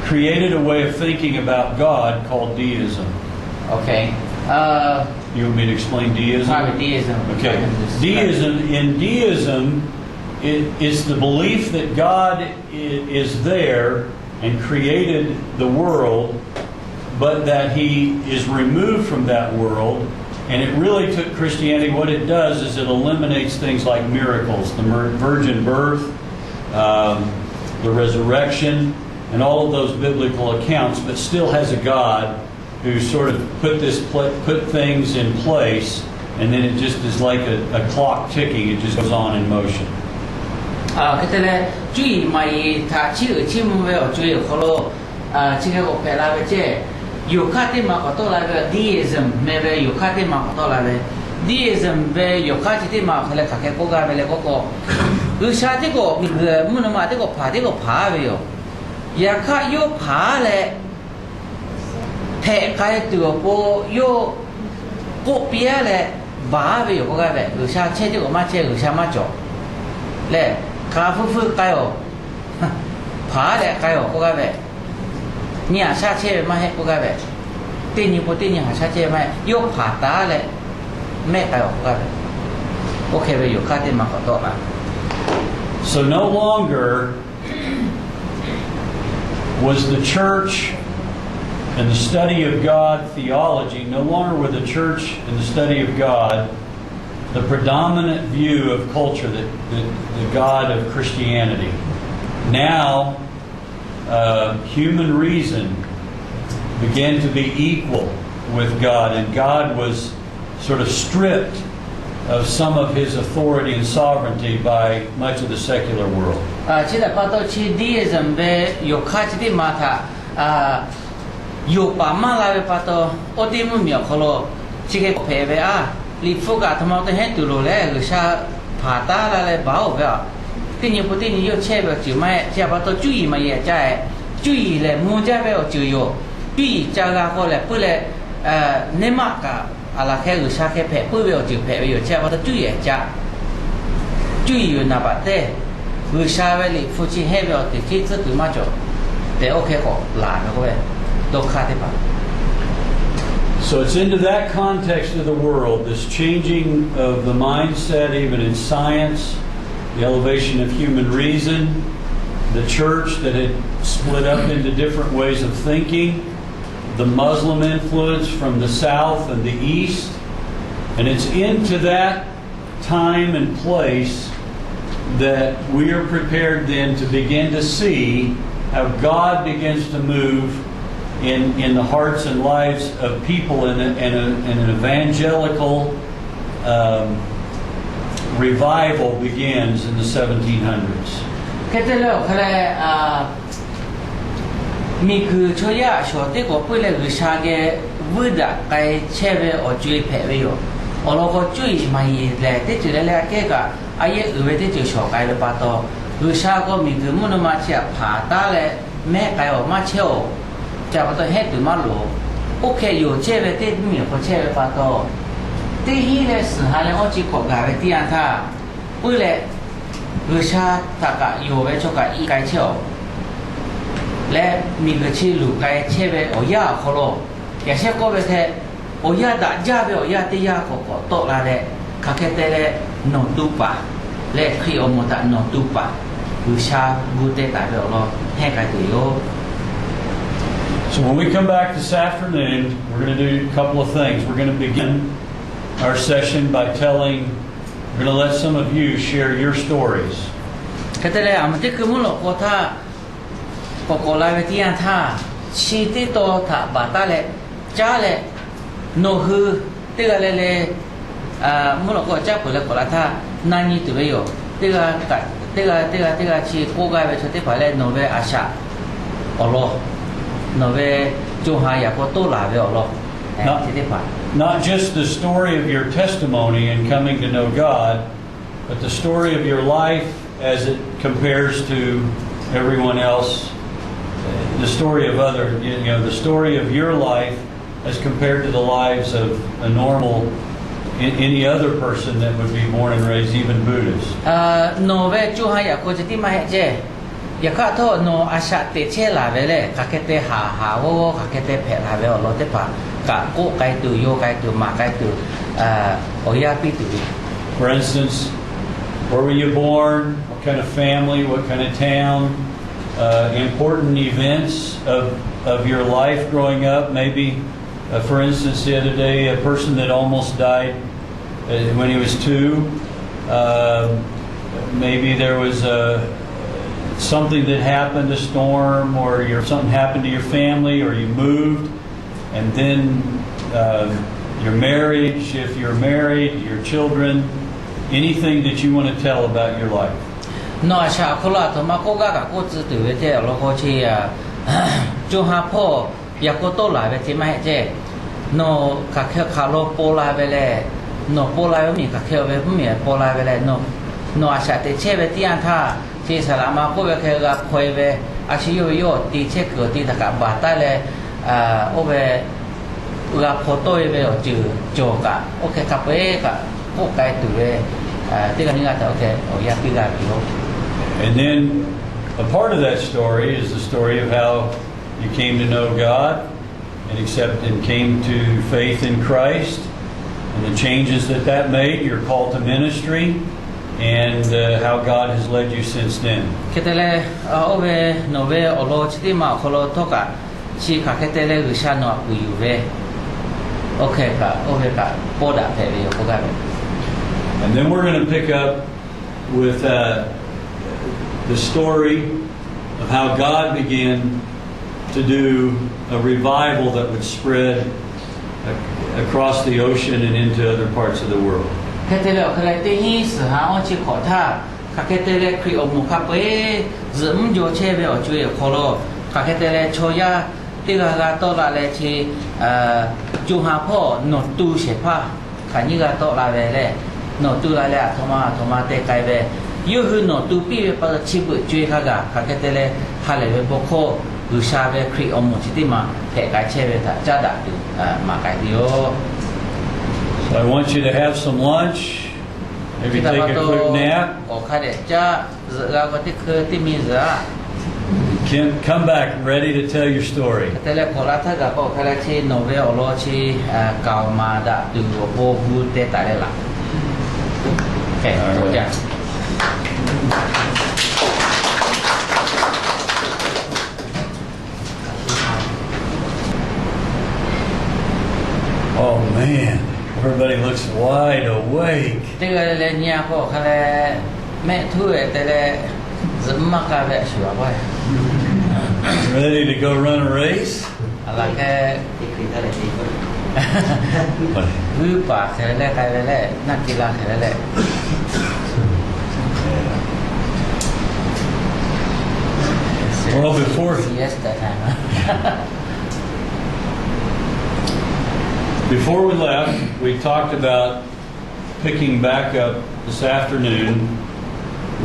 created a way of thinking about God called deism. Okay. Uh, You want me to explain deism? Probably deism. Okay. Deism, in deism, it, it's the belief that God i- is there and created the world, but that he is removed from that world And it really took Christianity, what it does is it eliminates things like miracles, the mer- virgin birth, um, the resurrection, and all of those biblical accounts, but still has a God who sort of put this pla- put things in place, and then it just is like a, a clock ticking. It just goes on in motion. အ hk'e te leh, cuˇ yiˍ maˍ yiˍ htaꞈ chiˇ uiˍ chiˇ mvuh ve awˬ co-e awˬ hk'aw lo, chi hk'e k'awꞈ hpehꞈ la ve ceh, yonˍ hk'aˇ teˇ ma k'awꞈ tawˆ la ve, deism meh ve yonˍ hk'aˇ teˇ ma k'awꞈ tawˆ la ve, deism ve yonˍ hk'aˇ chi teˇ ma awˬ hk'e leh hk'aˬ hk'e k'oˆ gaˇ ve le k'oˆ k'o, G'uiˬsha tiˉ k'o miˬguiˬ mvuhˇ naw ma tiˉ k'o hpanˍ tiˉ k'o hpanˍ ve yoˬ. Yaꞈ hk'aˇ yawˇ hpanˍ leh, hpehꞈ k'ai tuˬ awˬ pon yawˇ k'oˆ piˇ-a leh, baˬ ve yoˬ k'oˆ gaˇ ve, G'uiˬsha chehˇ tiˉ k'o maˇ chehˇ, G'uiˬsha maˇ cawˬ leh, hk'aˬ hpfuhˇ hpfuhˇ k'ai-oˬ, hpanˍ leh k'ai-oˬ k'oˆ gaˇ ve, nyi haꞈ shaˉ chehˇ ve maˇ heˆ k'oˆ gaˇ ve, teˇ nyi pon teˇ nyi haꞈ shaˉ chehˇ ve maˇ heˆ, yawˇ hpanˍ taˉ leh mehˆ k'ai-oˬ k'oˆ gaˇ ve, oˇ hk'e ve yonˍ hk'aˇ teˇ ma k'awꞈ tawˆ la. So no longer was the church and the study of God theology, no longer were the church and the study of God the predominant view of culture, that, that the God of Christianity. Now, uh, human reason began to be equal with God, and God was sort of stripped of some of his authority and sovereignty by much of the secular world. Chi htaꞈ pa taw chi deism ve yonˍ hk'aˇ chi teˇ ma htaꞈ yonˍ paˍ maˇ la ve pa taw, oˇ teˇ mvuhˇmiˬ awˬ hk'aw lo chi hk'e hpehꞈ ve a, Liꞈ hpu kaꞈ aˬ htoꞈ ma teˇ hehnˇ tuˬ loˍ leh G'uiˬsha hpanˍ taˉ la leh baˬ-oˬ ve a. Teˇ nyi pon teˇ nyi yawˇ chehˇ ve awˬ ceuˬ maˇ heˆ. Chi htaꞈ pa taw cuˇ yiˍ maˍ yiˍ ca-e, cuˇ yiˍ lehˬ mvuh jaˇ ve awˬ ceuˬ yoˬ. Cuˇ yiˍ ca g'a k'o lehˬ puiˉ leh, neˇ maˆ kaꞈ a laˬ hk'e G'uiˬsha hk'e hpehꞈ puiˉ ve awˬ ceuˬ hpehꞈ ve yoˬ. Chi htaꞈ pa taw cuˇ yiˍ ca, cuˇ yiˍ yoˬ naˍ baꞈ teˇ, G'uiˬsha ve Liꞈ hpu chi hehnˇ ve awˬ teꞈ ceˇ tcuhˉ kuiˬ maˇ cawˬ tehꞈ oˇ hk'e k'awꞈ laˬ ve k'oˆ ve, dawˇ hk'aˇ teˇ hpaˍ. So it's into that context of the world, this changing of the mindset, even in science, the elevation of human reason, the church that had split up into different ways of thinking, the Muslim influence from the south and the east. And it's into that time and place that we are prepared then to begin to see how God begins to move in, in the hearts and lives of people, and, and, a, and an evangelical um, revival begins in the seventeen hundreds. Hk'e te leh awˬ hk'e leh, miˬguiˬ chaw yaˇ shawˍ teˇ k'awꞈ puiˉ leh G'uiˬsha geh vuiˇ daꞈ k'ai chehˇ ve awˬ co-e hpehꞈ ve yoˬ. Awˬ lawn k'o cuˇ yiˍ maˍ yiˍ lehˬ teˇ ceuˬ leh leh aꞈ kehˉ kaꞈ a yehˉ uiˍ ve teˇ ceuˬ shawˍ k'ai ve pa taw, G'uiˬsha k'o miˬguiˬ mvuhˇ naw ma chi htaꞈ hpanˍ taˉ leh mehˆ k'ai-oˬ maˇ chehˇ-oˬ. Chi htaꞈ pa taw hehnˇ tuˬ maˇ loˍ. Oˇ hk'e yonˍ chehˇ ve teˇ mvuhˇmiˬ awˬ hk'aw chehˇ ve pa taw, teˇ hinˉ leh suhˍ ha leh awˇ chi hkawꞈ gaˬ ve teˇ yanˇ htaˇ, puiˉ leh G'uiˬsha htaꞈ kaꞈ yonˍ ve chaw kaꞈ i k'ai chehˇ-oˬ, leh miˬguiˬ chi luˬ k'ai chehˇ ve awˬ yanˇ awˬ hk'aw lo, yaꞈ shehˉ k'oˆ ve hk'e, awˬ yanˇ daꞈ jaˇ ve awˬ yanˇ teˇ yanˇ k'awꞈ k'awꞈ tawˆ la leh, hk'aˬ hk'e te leh nawˬ tu paˍ leh Hkriꞈ awˬ moˍ htaꞈ nawˬ tu paˍ G'uiˬsha gu te taˍ ve awˬ lawn hehnˇ k'ai tuˬ yoˬ. So when we come back this afternoon, we're going to do a couple of things. We're going to begin our session by telling, we're going to let some of you share your stories. Hk'e te leh, aˬ mvuhˇ teˇ hkui mvuhˇ lawꞈ k'aw htaˇ k'awꞈ k'awꞈ la ve teˇ yanˇ htaˇ, chi teˇ taw htaꞈ baˬ taˉ leh caˉ leh, nawˬ hui teˇ g'aˇ le le mvuhˇ lawꞈ k'aw caˉ peuˬ leh k'awꞈ la htaˇ na nyi tuˬ ve yoˬ. Teˇ g'aˇ kaꞈ teˇ g'aˇ, teˇ g'aˇ teˇ g'aˇ chi k'oˆ gaˇ ve chaw teˇ hpaˍ lehˬ, nawˬ ve a shaꞈ awˬ lawn, nawˬ ve co ha yaꞈ k'aw toˇ laˬ ve awˬ lawn, chi teˇ hpaˍ. Not just the story of your testimony in coming to know God, but the story of your life as it compares to everyone else, the story of other, you know, the story of your life as compared to the lives of a normal, a- any other person that would be born and raised, even Buddhist. Nawˬ ve co ha yaꞈ k'aw chi tiˉ maˇ heˆ ceˇ. Yaꞈ hk'aˇ htawˇ nawˬ a shaꞈ teꞈ chehˇ laˬ ve lehˬ, hk'aˬ hk'e te haˍ haˍ g'awˇ g'awˇ hk'aˬ hk'e te hpehꞈ laˬ ve awˬ lawn teˇ hpaˍ kaꞈ k'oˆ k'ai tuˬ, yaw k'ai tuˬ, maˍ k'ai tuˬ, awˬ yanˇ piˇ tuˬ ve. For instance, where were you born? What kind of family? What kind of town? Uh, important events of, of your life growing up, maybe Uh, for instance, the other day, a person that almost died uh, when he was two, uh, maybe there was uh, something that happened, a storm, or your, something happened to your family, or you moved, and then uh, your marriage, if you're married, your children, anything that you want to tell about your life. Nawˬ a shaꞈ awˬ hk'aw lo aˬ htoꞈ ma k'oˆ gaˇ kaꞈ k'oˆ tcuh tuˬ ve teˇ awˬ lawn k'o chi, co ha hpawˇ yaꞈ k'aw tawˆ laˬ ve chi maˇ heˆ ceˇ. Nawˬ hk'aˬ hk'e hk'aˬ lo paw la ve lehˬ, nawˬ paw la ve mvuhˇmiˬ hk'aˬ hk'e ve mvuhˇmiˬ paw la ve lehˬ, nawˬ a shaꞈ teꞈ chehˇ ve teˇ yanˇ htaˇ, chi saˍ laꞈ ma k'oˆ ve hk'e g'a hpaw e ve, a shu yawˇ ve yawˇ awˬ ti chehˇ kuiˬ awˬ ti htaꞈ kaꞈ baˬ taˉ leh, oˇ ve g'a hpaw tawˆ e ve awˬ ceuˬ cawˬ kaꞈ, oˇ hk'e hk'a peu-eˬ kaꞈ k'oˆ k'ai tuˬ ve, teˇ g'aˇ nyiˇ g'aˇ htaꞈ oˇ hk'e awˬ yanˇ piˇ g'a ve yoˬ. And then a part of that story is the story of how you came to know God and accept and came to faith in Christ and the changes that that made, your call to ministry, and uh, how God has led you since then. Hk'e te leh, oˇ ve nawˬ ve awˬ lawn chi teˇ ma awˬ hk'aw lo htawˇ kaꞈ, chi hk'aˬ hk'e te leh G'uiˬsha nawˬ htaꞈ kuˬ yuˬ ve, oˇ hk'e kaꞈ oˇ ve kaꞈ pawˇ daꞈ hpehꞈ ve yoˬ k'oˆ gaˇ ve. And then we're going to pick up with uh, the story of how God began to do a revival that would spread across the ocean and into other parts of the world. Hk'e te leh awˬ hk'e leh teˇ hinˉ suhˍ ha awˇ chi hk'awꞈ htaˇ, hk'aˬ hk'e te leh Hkriꞈ awˬ moˍ hk'a peu-eˬ zuhꞈ mvuhˇ jaw chehˇ ve awˬ co-e awˬ hk'aw lo, hk'aˬ hk'e te leh chaw yaˇ teˇ g'aˇ g'a tawˆ la leh chi, co ha hpawˇ nawˬ tu shehˍ hpaˇ hk'aˬ nyiˇ g'a tawˆ la ve lehˬ, nawˬ tu la leh aˬ htoꞈ ma aˬ htoꞈ ma te k'ai ve, yawˇ hui nawˬ tu piˇ ve pa taw chi beuꞈ co-e hk'a gaˬ hk'aˬ hk'e te leh ha lehˬ ve bon hkawˇ G'uiˬsha ve Hkriꞈ awˬ moˍ chi teˇ ma hpehꞈ k'ai chehˇ ve htaꞈ caˉ daꞈ tuˬ maˍ k'ai tuˬ yoˬ. So I want you to have some lunch, maybe take a quick nap. Awˬ hk'a dehꞈ caˇ zuhꞈ g'a k'o teˇ hkui teˇ mi zuhꞈ-a. Come back ready to tell your story. Hk'e te leh k'awꞈ la htaˇ gaˬ k'o hk'a leh chi nawˬ ve awˬ lawn chi kaoˍ maˍ daꞈ tuˬ awˬ pon gu teh taˍ leh laˬ. Oh man, everybody looks wide awake. Teˇ g'aˇ leh nyi-a k'o hk'a leh mehˆ htuˉ ve te leh zuhꞈ maˇ k'a ve a shuˍ a k'o, ready to go run a race. A la hk'e, g'uiˇ paˍ hk'e leh k'ai ve leh naˆ te la hk'e leh leh. Well, before, before we left, we talked about picking back up this afternoon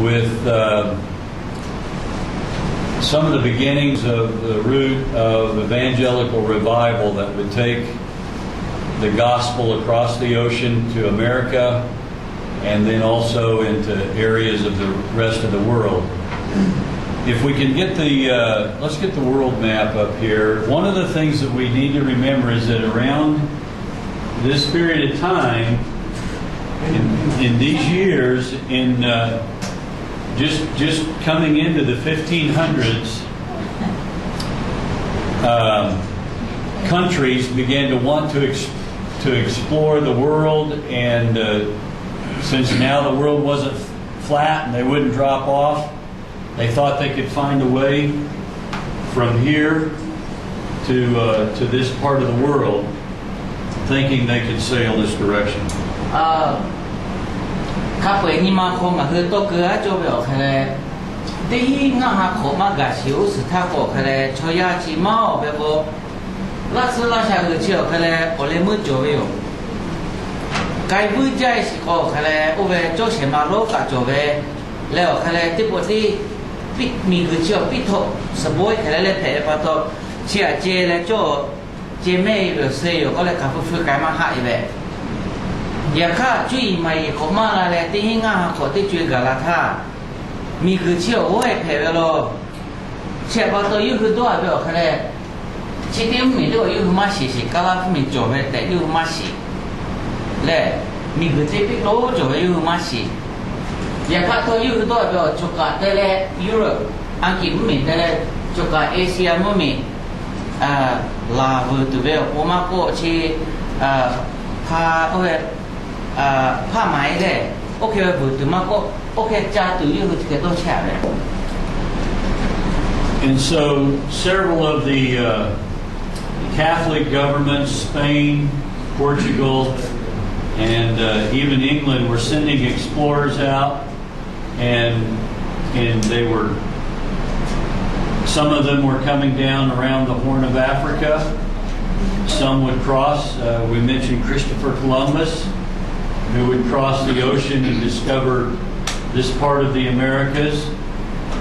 with uh, some of the beginnings of the root of evangelical revival that would take the gospel across the ocean to America and then also into areas of the rest of the world. If we can get the, uh, let's get the world map up here. One of the things that we need to remember is that around this period of time, in, in these years, in uh, just just coming into the fifteen hundreds, um, countries began to want to ex- to explore the world, and uh, since now the world wasn't flat and they wouldn't drop off, they thought they could find a way from here to uh, to this part of the world, thinking they could sail this direction. Hk'a peu-eˬ nyi ma hk'aw ngaˬ hui tawˇ keu aˉ cawˇ ve awˬ hk'e leh, teˇ hinˉ ngaˇ ha hk'awꞈ maˇ gaˬ sheˍ uˉ suhˍ htaˇ k'o awˬ hk'e leh chaw yaˇ chi maˇ awˬ ve k'o, laˇ tsuhˇ laˇ sha g'uiˬ chi awˬ hk'e leh awˬ leh meuˇ cawˬ ve yoˬ. K'ai vuiˇ jaˇ sheˍ k'o awˬ hk'e leh oˇ ve cawˇ shehˍ ma lonˉ kaꞈ cawˬ ve leh awˬ hk'e leh teˇ pawˆ tiˉ miˬguiˬ chi awˬ piˇ htawꞈ suhˍ bawehˇ hk'e leh leh hpehꞈ ve pa taw, chi aꞈ ceh leh cawˇ ceh mehˆ e ve awˬ suh yoˬ k'oˆ leh hk'aˬ hpu hpu k'ai maˇ haˆ e ve. Yaꞈ hk'aˇ cuˇ yiˍ maˍ yiˍ hk'awꞈ maˇ la leh teˇ hinˉ ngaˇ ha hk'awꞈ teˇ co-e gaˬ la htaˇ, miˬguiˬ chi awˬ g'awˇ e hpehꞈ ve law. Chi htaꞈ pa taw yawˇ hui dawˇ a ve awˬ hk'e leh, chi teˇ mvuhˇmiˬ teˇ g'aˇ yawˇ hui maˇ shiˍ shiˍ, Kaˇlaˇ mvuhˇmiˬ cawˬ ve tehꞈ yawˇ hui maˇ shiˍ leh, miˬguiˬ teˇ piˇ lo cawˬ ve yawˇ hui maˇ shiˍ. Yaꞈ hk'aˇ htawˇ yawˇ hui dawˇ a ve awˬ cawˬ kaꞈ te leh Europe, Ankiˍ mvuhˇmiˬ te leh cawˬ kaꞈ Asia mvuhˇmiˬ, laˬ vuiˬ tuˬ ve awˬ pon maˇ k'oˆ, chi hpa oˇ ve hpaˇ maˍ e lehˬ, oˇ hk'e vuiˬ tuˬ maˇ k'oˆ, oˇ hk'e ca tuˬ yawˇ hui chi hk'e dawˇ chehˇ ve. And so several of the uh, Catholic governments, Spain, Portugal, and uh, even England, were sending explorers out, and and they were some of them were coming down around the Horn of Africa. Some would cross. Uh, we mentioned Christopher Columbus, who would cross the ocean and discover this part of the Americas.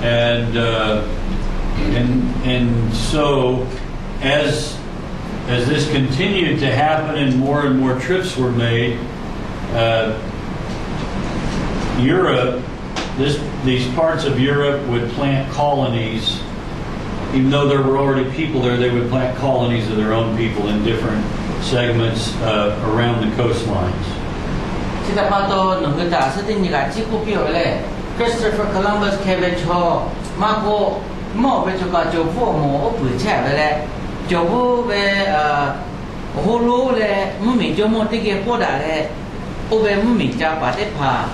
And uh, and and so as as this continued to happen and more and more trips were made, uh, Europe, this, these parts of Europe would plant colonies. Even though there were already people there, they would plant colonies of their own people in different segments uh, around the coastlines. Chi htaꞈ pa taw, nawˬ hui htaꞈ suhˉ teˇ nyi kaꞈ ciˉ k'oˆ piˇ-oˬ ve lehˬ, Christopher Columbus hkeh ve chaw maˇ k'oˆ, mawˇ ve chaw kaꞈ cawˬ bvuhˆ awˬ moˍ oˉ peunˍ chehˇ ve leh, cawˬ bvuhˆ ve awˬ hawˉ lonˉ leh mvuhˇmiˬ jawˇmawˇ teˇ geh pawˆ daꞈ leh, oˇ ve mvuhˇmiˬ ca paˍ teˇ hpaˍ,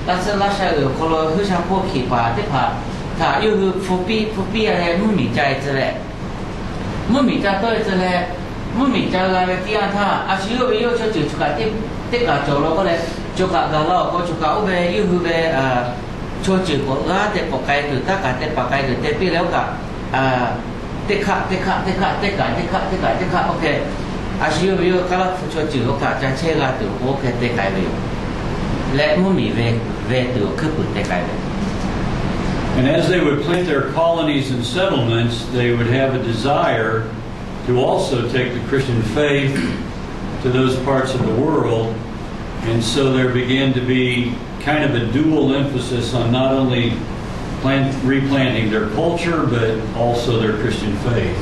laˇ suhˉ laˇ sha uiˍ awˬ hk'aw lo huiˉ sha hpawˇ hkiˬ paˍ teˇ hpaˍ htaꞈ yawˇ hui hpu piˇ hpu piˇ leh mvuhˇmiˬ ca e tcuh leh, mvuhˇmiˬ ca tawˆ e tcuh leh, mvuhˇmiˬ ca g'a ve teˇ yanˇ htaˇ, a shu yawˇ ve yawˇ chaw ceuˬ choˬ kaꞈ teˇ kaˬ cawˬ law k'oˆ leh, choˬ kaꞈ gaˬ la awˬ hk'aw choˬ kaꞈ oˇ ve yawˇ hui ve chaw ceuˬ k'awꞈ g'aˇ tehꞈ k'awꞈ k'ai tuˬ, taˇ kaꞈ teˇ paˍ k'ai tuˬ te piˇ leh oˇ kaꞈ, teˇ hk'aˆ teˇ hk'aˆ teˇ hk'aˆ teˇ kaꞈ teˇ hk'aˆ teˇ hk'aˆ teˇ hk'aˆ oˇ hk'e, a shu yawˇ ve yawˇ Kaˇlaˇ hpu chaw ceuˬ oˇ kaꞈ ca chehˇ g'a tuˬ awˬ pon oˇ hk'e te k'ai ve yoˬ. Leh mvuhˇmiˬ ve, ve tuˬ awˬ hkuiˉ puiˍ te k'ai ve. And as they would plant their colonies and settlements, they would have a desire to also take the Christian faith to those parts of the world. And so there began to be kind of a dual emphasis on not only plant, replanting their culture, but also their Christian faith.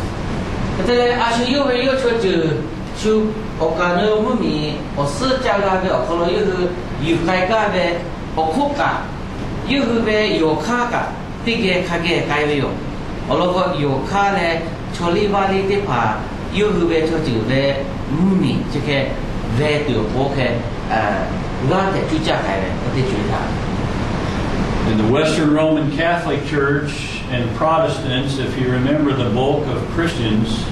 Hk'e te leh, a shu yawˇ ve yawˇ chaw ceuˬ shu awˬ kaˍ nu mvuhˇmiˬ awˬ suhˉ ca g'a ve awˬ hk'aw lo yawˇ hui yuˬ k'ai gaˇ ve awˬ hk'oˆ kaꞈ, yawˇ hui ve yawˬ hk'aˇ kaꞈ teˇ geh hk'a geh k'ai ve yoˬ. Awˬ lawn k'o, yawˬ hk'aˇ leh chaw liˇ vaˇ liˇ teˇ hpaˍ yawˇ hui ve chaw ceuˬ ve mvuhˇmiˬ chi hk'e ve tuˬ awˬ pon hk'e g'aˇ tehꞈ cuˇ caˇ k'ai ve teˇ ceuˬ htaꞈ. In the Western Roman Catholic Church and Protestants, if you remember the bulk of Christians,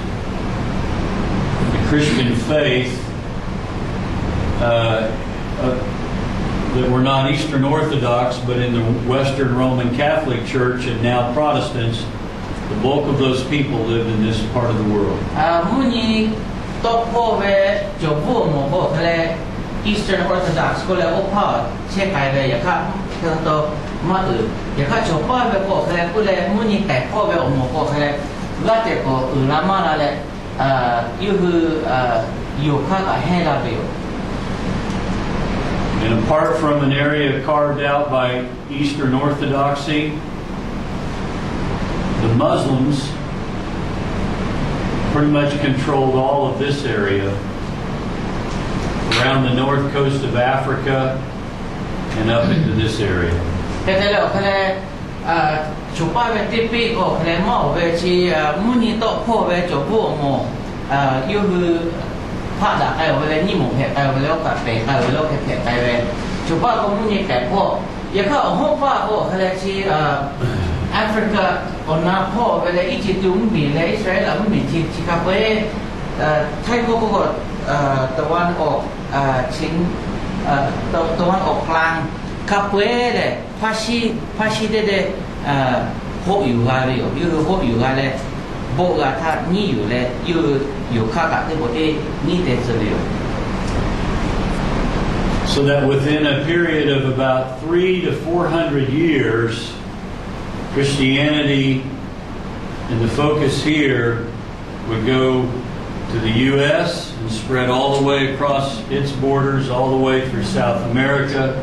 the Christian faith, uh, uh, that were not Eastern Orthodox, but in the Western Roman Catholic Church and now Protestants, the bulk of those people lived in this part of the world. Mvuhˇ nyi tawˆ hpawˇ ve cawˬ bvuhˆ awˬ moˍ k'o hk'e leh, Eastern Orthodox k'oˆ leh oˇ hpaˇ chehˇ k'ai ve yaꞈ hk'aˇ, hk'e taw maˇ uiˍ. Yaꞈ hk'aˇ, cawˬ paˇ ve k'o hk'e leh k'oˆ leh, mvuhˇ nyi k'ehˬ hpawˇ ve awˬ moˍ k'o hk'e leh, g'aˇ tehꞈ k'awꞈ uiˍ la maˇ la leh, yawˇ hui yawˬ hk'aˇ kaꞈ hehnˇ la ve yoˬ. And apart from an area carved out by Eastern Orthodoxy, the Muslims pretty much controlled all of this area around the north coast of Africa and up into this area. Hk'e te leh awˬ hk'e leh, choˬ paˇ ve teˇ peˇ k'o hk'e leh mawˇ ve chi mvuhˇ nyi tawˆ hpawˇ ve cawˬ bvuhˆ awˬ moˍ yawˇ hui hpaˆ daꞈ k'ai ve leh, nyiˇ moˍ hpehꞈ k'ai ve leh, oˇ kaꞈ pehˬ k'ai ve leh, oˇ hk'e hpehꞈ k'ai ve. Choˬ paˇ k'o mvuhˇ nyi k'ehˬ hpawˇ, yaꞈ hk'aˇ awˬ hawˉ paˇ k'o hk'e leh chi Africa awˬ na hpawˇ ve leh, Eˇjiˇtuꞈ mvuhˇmiˬ leh Iˉsaˍreˍlaˆ mvuhˇmiˬ chi chi hk'a peu-eˬ, Htaiˇ hkawˇ k'o, ตะวันออก เฉียง ตะวันออกกลาง hk'a peu-eˬ lehˬ, hpaˇ shiˉ hpaˇ shiˉ teˇ deˇ hoˆ yuˬ g'a ve yoˬ. Yawˇ hui hoˆ yuˬ g'a leh, bawˆ g'a htaˇ nyiˉ yuˬ leh, yawˇ hui yawˬ hk'aˇ kaꞈ teˇ pawˆ teˇ nyiˉ te tcuh ve yoˬ. So that within a period of about three to four hundred years, Christianity and the focus here would go to the U S and spread all the way across its borders, all the way through South America,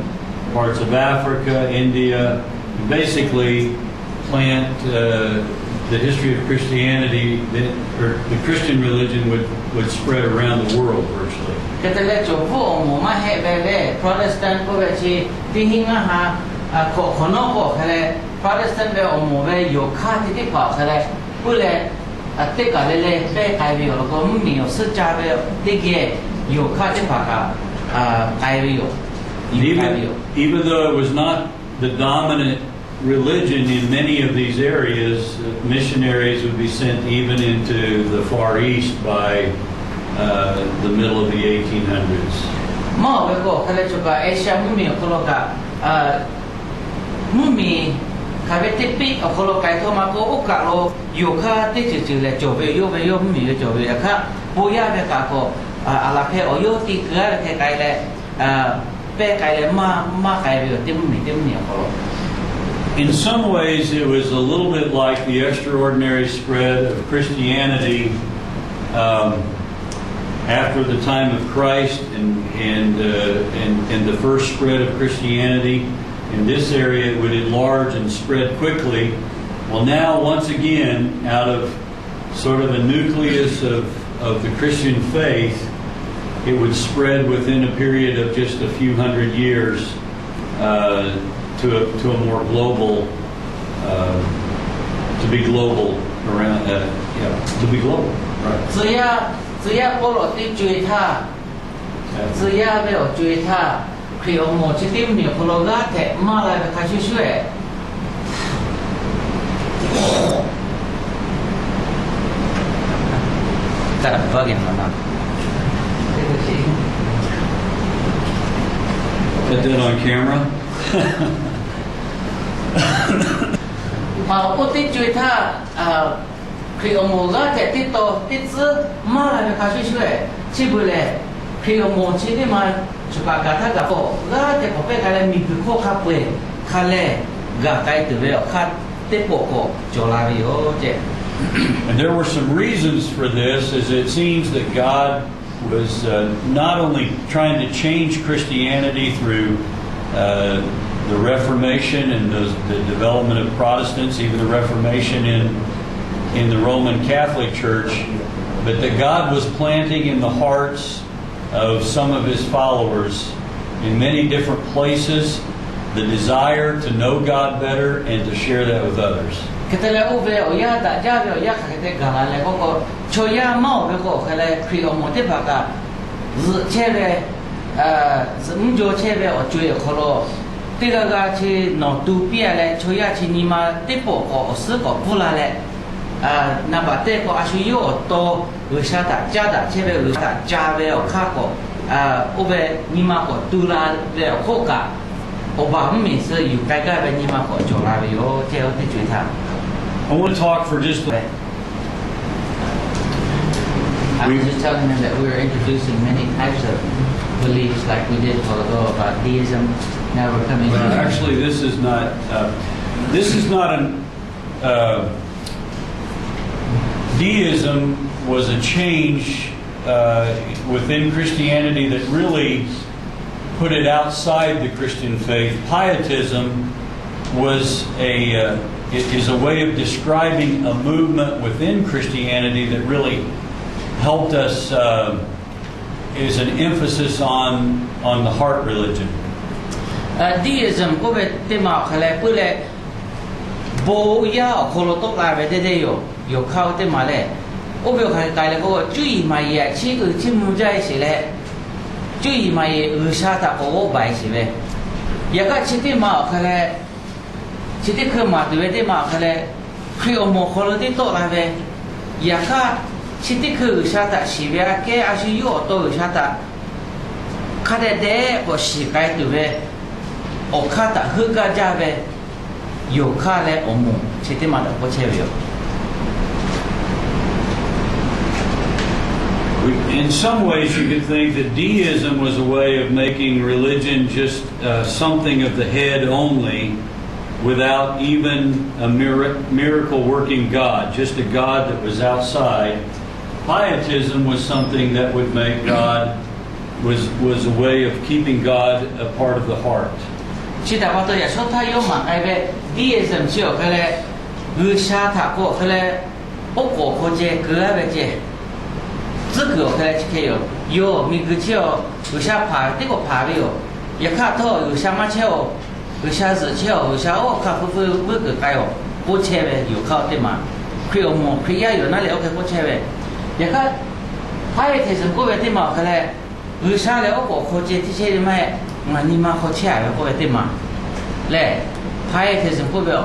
parts of Africa, India, and basically plant uh, the history of Christianity, the, or the Christian religion would, would spread around the world virtually. Hk'e te leh, cawˬ bvuhˆ awˬ moˍ maˇ heˆ ve leh, Protestant k'oˆ ve chi teˇ hinˉ ngaˇ ha hk'awꞈ hk'awꞈ nawˉ k'o hk'e leh, Protestant ve awˬ moˍ ve yawˬ hk'aˇ teˇ teˇ hpaˍ hk'e leh, puiˉ leh teˇ kaˬ leh leh pehˇ k'ai ve yoˬ. Laꞈ k'o mvuhˇmiˬ awˬ suhˉ caˇ ve teˇ geh yonˍ hk'aˇ teˇ hpaˍ kaꞈ k'ai ve yoˬ. Even, even though it was not the dominant religion in many of these areas, missionaries would be sent even into the Far East by uh, the middle of the eighteen hundreds. Maˇ awˬ ve k'o, hk'e leh choˬ kaꞈ Asia mvuhˇmiˬ awˬ hk'aw lo kaꞈ, mvuhˇmiˬ hk'aˬ ve teˇ piˆ awˬ hk'aw lo k'ai htawˇ maˇ k'oˆ, oˇ kaˬ lo yonˍ hk'aˇ teˇ ceuˬ ceuˬ lehˬ cawˬ ve yoˬ. Yawˇ ve yawˇ mvuhˇmiˬ ve cawˬ ve yoˬ. Yaꞈ hk'aˇ, bon yaˇ ve kaꞈ k'o, aˬ laˬ hk'e awˬ yawˇ ti keu-a ve hk'e k'ai leh, pehˇ k'ai leh maˇ, maˇ k'ai ve yoˬ. Teˇ mvuhˇmiˬ teˇ mvuhˇmiˬ awˬ hk'aw lo. In some ways, it was a little bit like the extraordinary spread of Christianity um, after the time of Christ and, and, uh, and, and the first spread of Christianity in this area, it would enlarge and spread quickly. Well, now, once again, out of sort of a nucleus of, of the Christian faith, it would spread within a period of just a few hundred years uh, to, a, to a more global, uh, to be global around, uh, yeah, to be global. Right. Tcuh yaˇ, tcuh yaˇ pawˆ lawˬ teˇ co-e htaˇ, tcuh yaˇ ve awˬ co-e htaˇ, Hkriꞈ awˬ moˍ chi teˇ mvuhˇmiˬ awˬ hk'aw lo g'aˇ hteꞈ maˇ la ve hk'a shuˍ shuˍ-eˬ. Put that on camera. Maˇ k'oˆ, teˇ co-e htaˇ, Hkriꞈ awˬ moˍ g'aˇ hteꞈ teˇ taw teˇ tcuhˉ maˇ la ve hk'a shuˍ shuˍ-eˬ, chi beuꞈ lehˬ, Hkriꞈ awˬ moˍ chi teˇ ma choˬ kaꞈ gaˬ htaˇ gaˬ k'o, g'aˇ hteꞈ k'awꞈ pehˇ k'ai leh miˬguiˬ hk'oˆ hk'a peu-eˬ hk'a leh gaˬ k'ai tuˬ ve awˬ hk'aˇ teˇ pawˆ k'awꞈ cawˬ la ve yoˬ tehꞈ. And there were some reasons for this, as it seems that God was uh, not only trying to change Christianity through uh, the Reformation and the, the development of Protestants, even the Reformation in, in the Roman Catholic Church, but that God was planting in the hearts of some of his followers in many different places the desire to know God better and to share that with others. Hk'e te leh, oˇ ve awˬ yanˇ daꞈ jaˇ ve awˬ yanˇ hk'aˬ hk'e te gaˬ la leh k'oˆ k'o, chaw yaˇ maˇ awˬ ve k'o, hk'e leh Hkriꞈ awˬ moˍ teˇ hpaˍ kaꞈ zuhꞈ chehˇ ve, zuhꞈ mvuhˇ jaw chehˇ ve awˬ co-e awˬ hk'aw lo, teˇ g'aˇ g'aˇ chi nawˬ tu piˇ-a leh, chaw yaˇ chi nyi ma teˇ pawˆ k'awꞈ awˬ suhˉ k'awꞈ bvuhˇ la leh, naˍ baꞈ teˇ k'o, a shu yawˇ awˬ to G'uiˬsha htaꞈ caˇ daꞈ chehˇ ve, G'uiˬsha htaꞈ ca ve awˬ hk'aˇ k'awꞈ, oˇ ve nyi ma k'awꞈ tu la ve awˬ hk'oˆ kaꞈ, awˬ baˬ mvuhˇmiˬ suh yuˬ k'ai gaˇ ve nyi ma k'awꞈ cawˬ la ve yoˬ. Chehˇ oˇ teˇ co-e htaˇ, I want to talk for just a I was just telling them that we were introducing many types of beliefs, like we did a while ago about deism. Now we're coming to Well, actually, this is not, uh, this is not an, uh, deism was a change uh, within Christianity that really put it outside the Christian faith. Pietism was a, uh, i- is a way of describing a movement within Christianity that really helped us, uh, is an emphasis on, on the heart religion. Deism k'oˆ ve teˇ ma awˬ hk'aˬ leh puiˉ leh, bon yaˇ awˬ hk'aw lo tawˆ la ve teˇ deˇ yoˬ. Yawˬ hk'aˇ oˇ teˇ ma lehˬ, oˇ ve awˬ hk'aˬ hk'e k'ai leh k'o, cuˇ yiˍ maˍ yiˍ aꞈ chiˇ uiˍ chiˇ mvuh jaˇ sheˍ leh, cuˇ yiˍ maˍ yiˍ G'uiˬsha htaꞈ k'awꞈ g'awˆ baˬ sheˍ ve. Yaꞈ hk'aˇ chi teˇ ma awˬ hk'aˬ leh, chi teˇ hkui maˍ tuˬ ve teˇ ma awˬ hk'aˬ leh, Hkriꞈ awˬ moˍ awˬ hk'aw lo teˇ tawˆ la ve, yaꞈ hk'aˇ chi teˇ hkui G'uiˬsha htaꞈ shiˍ ve aꞈ kehˉ a shu yawˇ awˬ to G'uiˬsha htaꞈ hk'a dehꞈ dehꞈ k'awꞈ shiˍ k'ai tuˬ ve awˬ hk'aˇ htaꞈ heuˆ gaˇ jaˇ ve yawˬ hk'aˇ leh awˬ moˍ chi teˇ ma htaꞈ k'oˆ chehˇ ve yoˬ. In some ways, you could think that deism was a way of making religion just uh, something of the head only, without even a mir- miracle working God, just a God that was outside. Pietism was something that would make God, was, was a way of keeping God a part of the heart. Chi htaꞈ pa taw yaꞈ shawˉ htaˇ yawˇ maˍ k'ai ve deism chi awˬ hk'e leh, G'uiˬsha htaꞈ k'o awˬ hk'e leh, oˉ k'oˍ hk'aw ceh keu-a ve ceh, tcuhˉ kuiˬ awˬ hk'e leh chi hk'e yoˬ. Yawˇ miˬguiˬ chi awˬ G'uiˬsha hpanˍ teˇ k'awꞈ hpanˍ ve yoˬ. Yaꞈ hk'aˇ htawˇ G'uiˬsha maˇ chehˇ-oˬ, G'uiˬsha zuhꞈ chehˇ-oˬ, G'uiˬsha oˇ hk'a hpu hpu vuiˇ kuiˬ k'ai-oˬ, k'oˆ chehˇ ve yawˬ hk'aˇ teˇ ma. Hkriꞈ awˬ moˍ Hkriꞈ yaˇ yoˬ naˉ leh oˇ hk'e k'oˆ chehˇ ve. Yaꞈ hk'aˇ, pietism k'oˆ ve teˇ maˬ awˬ hk'aˇ lehˬ, G'uiˬsha lehˬ oˉ k'oˍ hk'aw ceh teˇ chehˇ ve maˇ heˆ, ngaˬ nyi ma hk'aw chehˇ a ve k'oˆ ve teˇ maˬ lehˬ, pietism k'oˆ ve,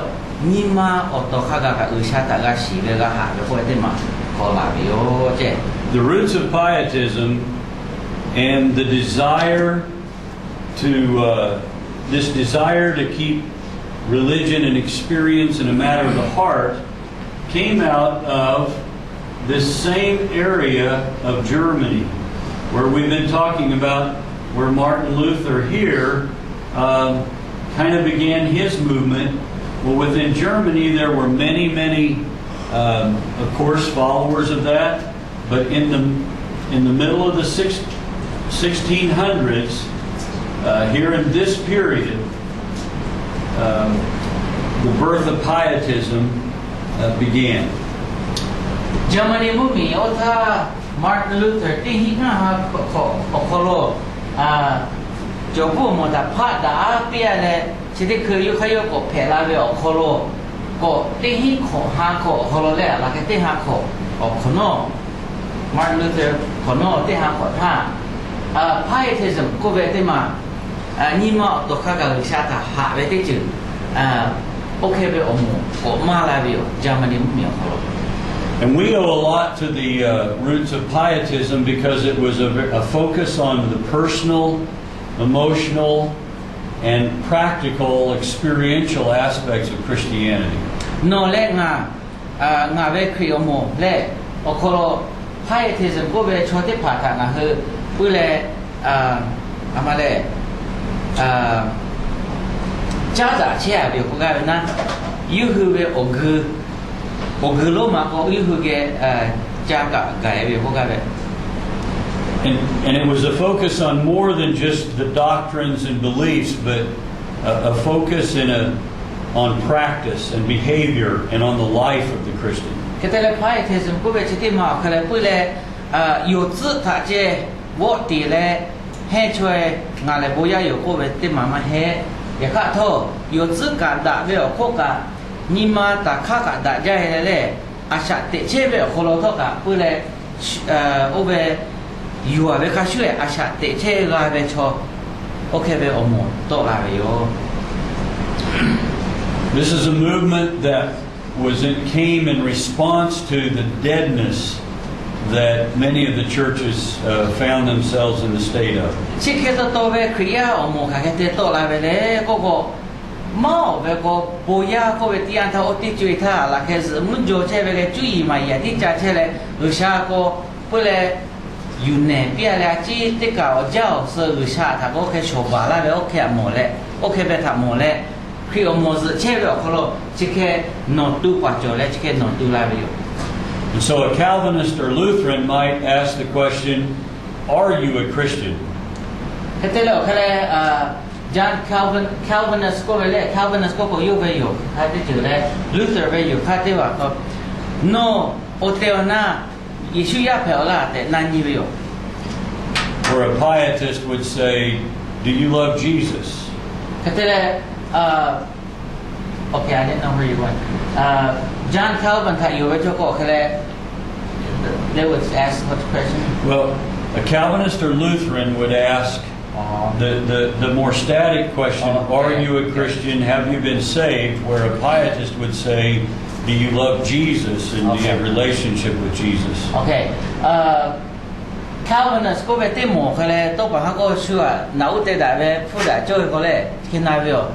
nyi ma awˬ tawˍ hk'a gaˬ kaꞈ G'uiˬsha htaꞈ g'a shiˍ ve g'a haꞈ ve k'oˆ ve teˇ maˬ k'awꞈ laˬ ve yoˬ ceh. The roots of pietism and the desire to, uh, this desire to keep religion and experience in a matter of the heart came out of this same area of Germany where we've been talking about, where Martin Luther here, um, kind of began his movement. Well, within Germany, there were many, many, um, of course, followers of that. But in the, in the middle of the six, sixteen hundreds, uh, here in this period, um, the birth of pietism, uh, began. Jaˍmaˍniˆ mvuhˇmiˬ oˇ htaˇ Martin Luther teˇ hinˉ ngaˇ ha awˬ hk'aw lo, cawˬ hpawˇ mawˬ htaꞈ hpaˆ daꞈ a piˇ a leh, chi teˇ hkui yawˇ hk'aˇ yawˇ k'awꞈ hpehꞈ la ve awˬ hk'aw lo, k'awꞈ teˇ hinˉ hkawꞈ ha hkawꞈ awˬ hk'aw lo leh, a laˬ hk'e teˇ ha hkawꞈ awˬ hk'awꞈ nawˉ, Martin Luther hkawꞈ nawˉ teˇ ha hkawꞈ htaˇ, pietism k'oˆ ve teˇ maˬ, nyi ma awˬ tawˍ hk'a gaˬ G'uiˬsha htaꞈ haꞈ ve teˇ ceuˬ, oˇ hk'e ve awˬ moˍ k'awꞈ maˇ la ve yoˬ, Jaˍmaˍniˆ mvuhˇmiˬ awˬ hk'aw lo. And we owe a lot to the, uh, roots of pietism because it was a, a focus on the personal, emotional, and practical, experiential aspects of Christianity. Nawˬ leh ngaˬ, ngaˬ ve Hkriꞈ awˬ moˍ lehˬ, awˬ hk'aw lo pietism k'oˆ ve chaw teˇ hpaˍ htaꞈ ngaˬ hui puiˉ leh, a ma lehˬ, caˉ daꞈ chehˇ a ve yoˬ k'oˆ gaˇ ve naˉ, yawˇ hui ve awˬ geu, awˬ geu lonˉ ma k'o yawˇ hui geh ca kaꞈ gaˬ e ve yoˬ k'oˆ gaˇ ve. And, and it was a focus on more than just the doctrines and beliefs, but a, a focus in a, on practice and behavior and on the life of the Christian. Hk'e te leh pietism k'oˆ ve chi teˇ maˬ awˬ hk'aˇ lehˬ puiˉ leh, yawˬ tcuhˆ htaꞈ ceh vawˆ tiˍ leh, hehnˇ chaweh ngaˬ lehˬ bon yaˇ yoˬ k'oˆ ve teˇ maˬ maˇ heˆ. Yaꞈ hk'aˇ htawˇ, yawˬ tcuhˆ kaꞈ daꞈ ve awˬ hk'oˆ kaꞈ, nyi ma taˍ hk'aˇ kaꞈ daꞈ jaˇ e leh lehˬ, a shaꞈ teꞈ chehˇ ve awˬ hk'aw lo htawˇ kaꞈ puiˉ leh, oˇ ve yuˬ a ve hk'a shuˉ e a shaꞈ teꞈ chehˇ g'a ve chaw, oˇ hk'e ve awˬ moˍ tawˆ la ve yoˬ. This is a movement that was in, came in response to the deadness that many of the churches, uh, found themselves in the state of. Chi hk'e taw taw ve Hkriꞈ yaˇ awˬ moˍ hk'aˬ hk'e te tawˆ la ve le k'oˆ k'o, maˇ awˬ ve k'o, bon yaˇ k'oˆ ve teˇ yanˇ htaˇ oˇ teˇ co e htaˇ laꞈ hk'e zuhꞈ mvuhˇ jaw chehˇ ve leh cuˇ yiˍ maˍ yiˍ tiˉ ca chehˇ leh, G'uiˬsha k'o puiˉ leh yuˬ nehˬ piˇ a leh a ciˉ teˇ kaˬ awˬ jaˇ awˬ suh G'uiˬsha htaꞈ k'o oˇ hk'e shawˍ baˬ laˇ ve oˇ hk'e htaꞈ mawˬ leh, oˇ hk'e ve htaꞈ mawˬ leh, Hkriꞈ awˬ moˍ zuhꞈ chehˇ ve awˬ hk'aw lo chi hk'e nawˬ tu paˍ cawˬ leh chi hk'e nawˬ tu la ve yoˬ. And so a Calvinist or Lutheran might ask the question, are you a Christian? Hk'e te leh awˬ hk'e leh, John Calvin, Calvinist k'oˆ ve leh, Calvinist k'oˆ k'o yawˇ ve yoˬ hk'a teˇ ceuˬ leh, Luther ve yoˬ hk'a teˇ vaˬ k'o, nawˬ awˬ tehˬ awˬ na Yeˍsuˆ yaˇ hpehꞈ awˬ laˇ tehꞈ na nyi ve yoˬ. Or a pietist would say, do you love Jesus? Hk'e te leh, Okay, I didn't know where you went. John Calvin htaꞈ yonˍ ve chaw k'o hk'e leh, they would ask such question. Well, a Calvinist or Lutheran would ask the, the, the more static question, are you a Christian? Have you been saved? Where a pietist would say, do you love Jesus and do you have a relationship with Jesus? Okay. Calvinist k'oˆ ve teˇ moˍ hk'e leh tawˇ paˍ haˉ k'oˆ shu aꞈ naꞈ uˉ te daꞈ ve hpfuhˇ daꞈ cawˇ ve k'o leh hk'e na ve yoˬ.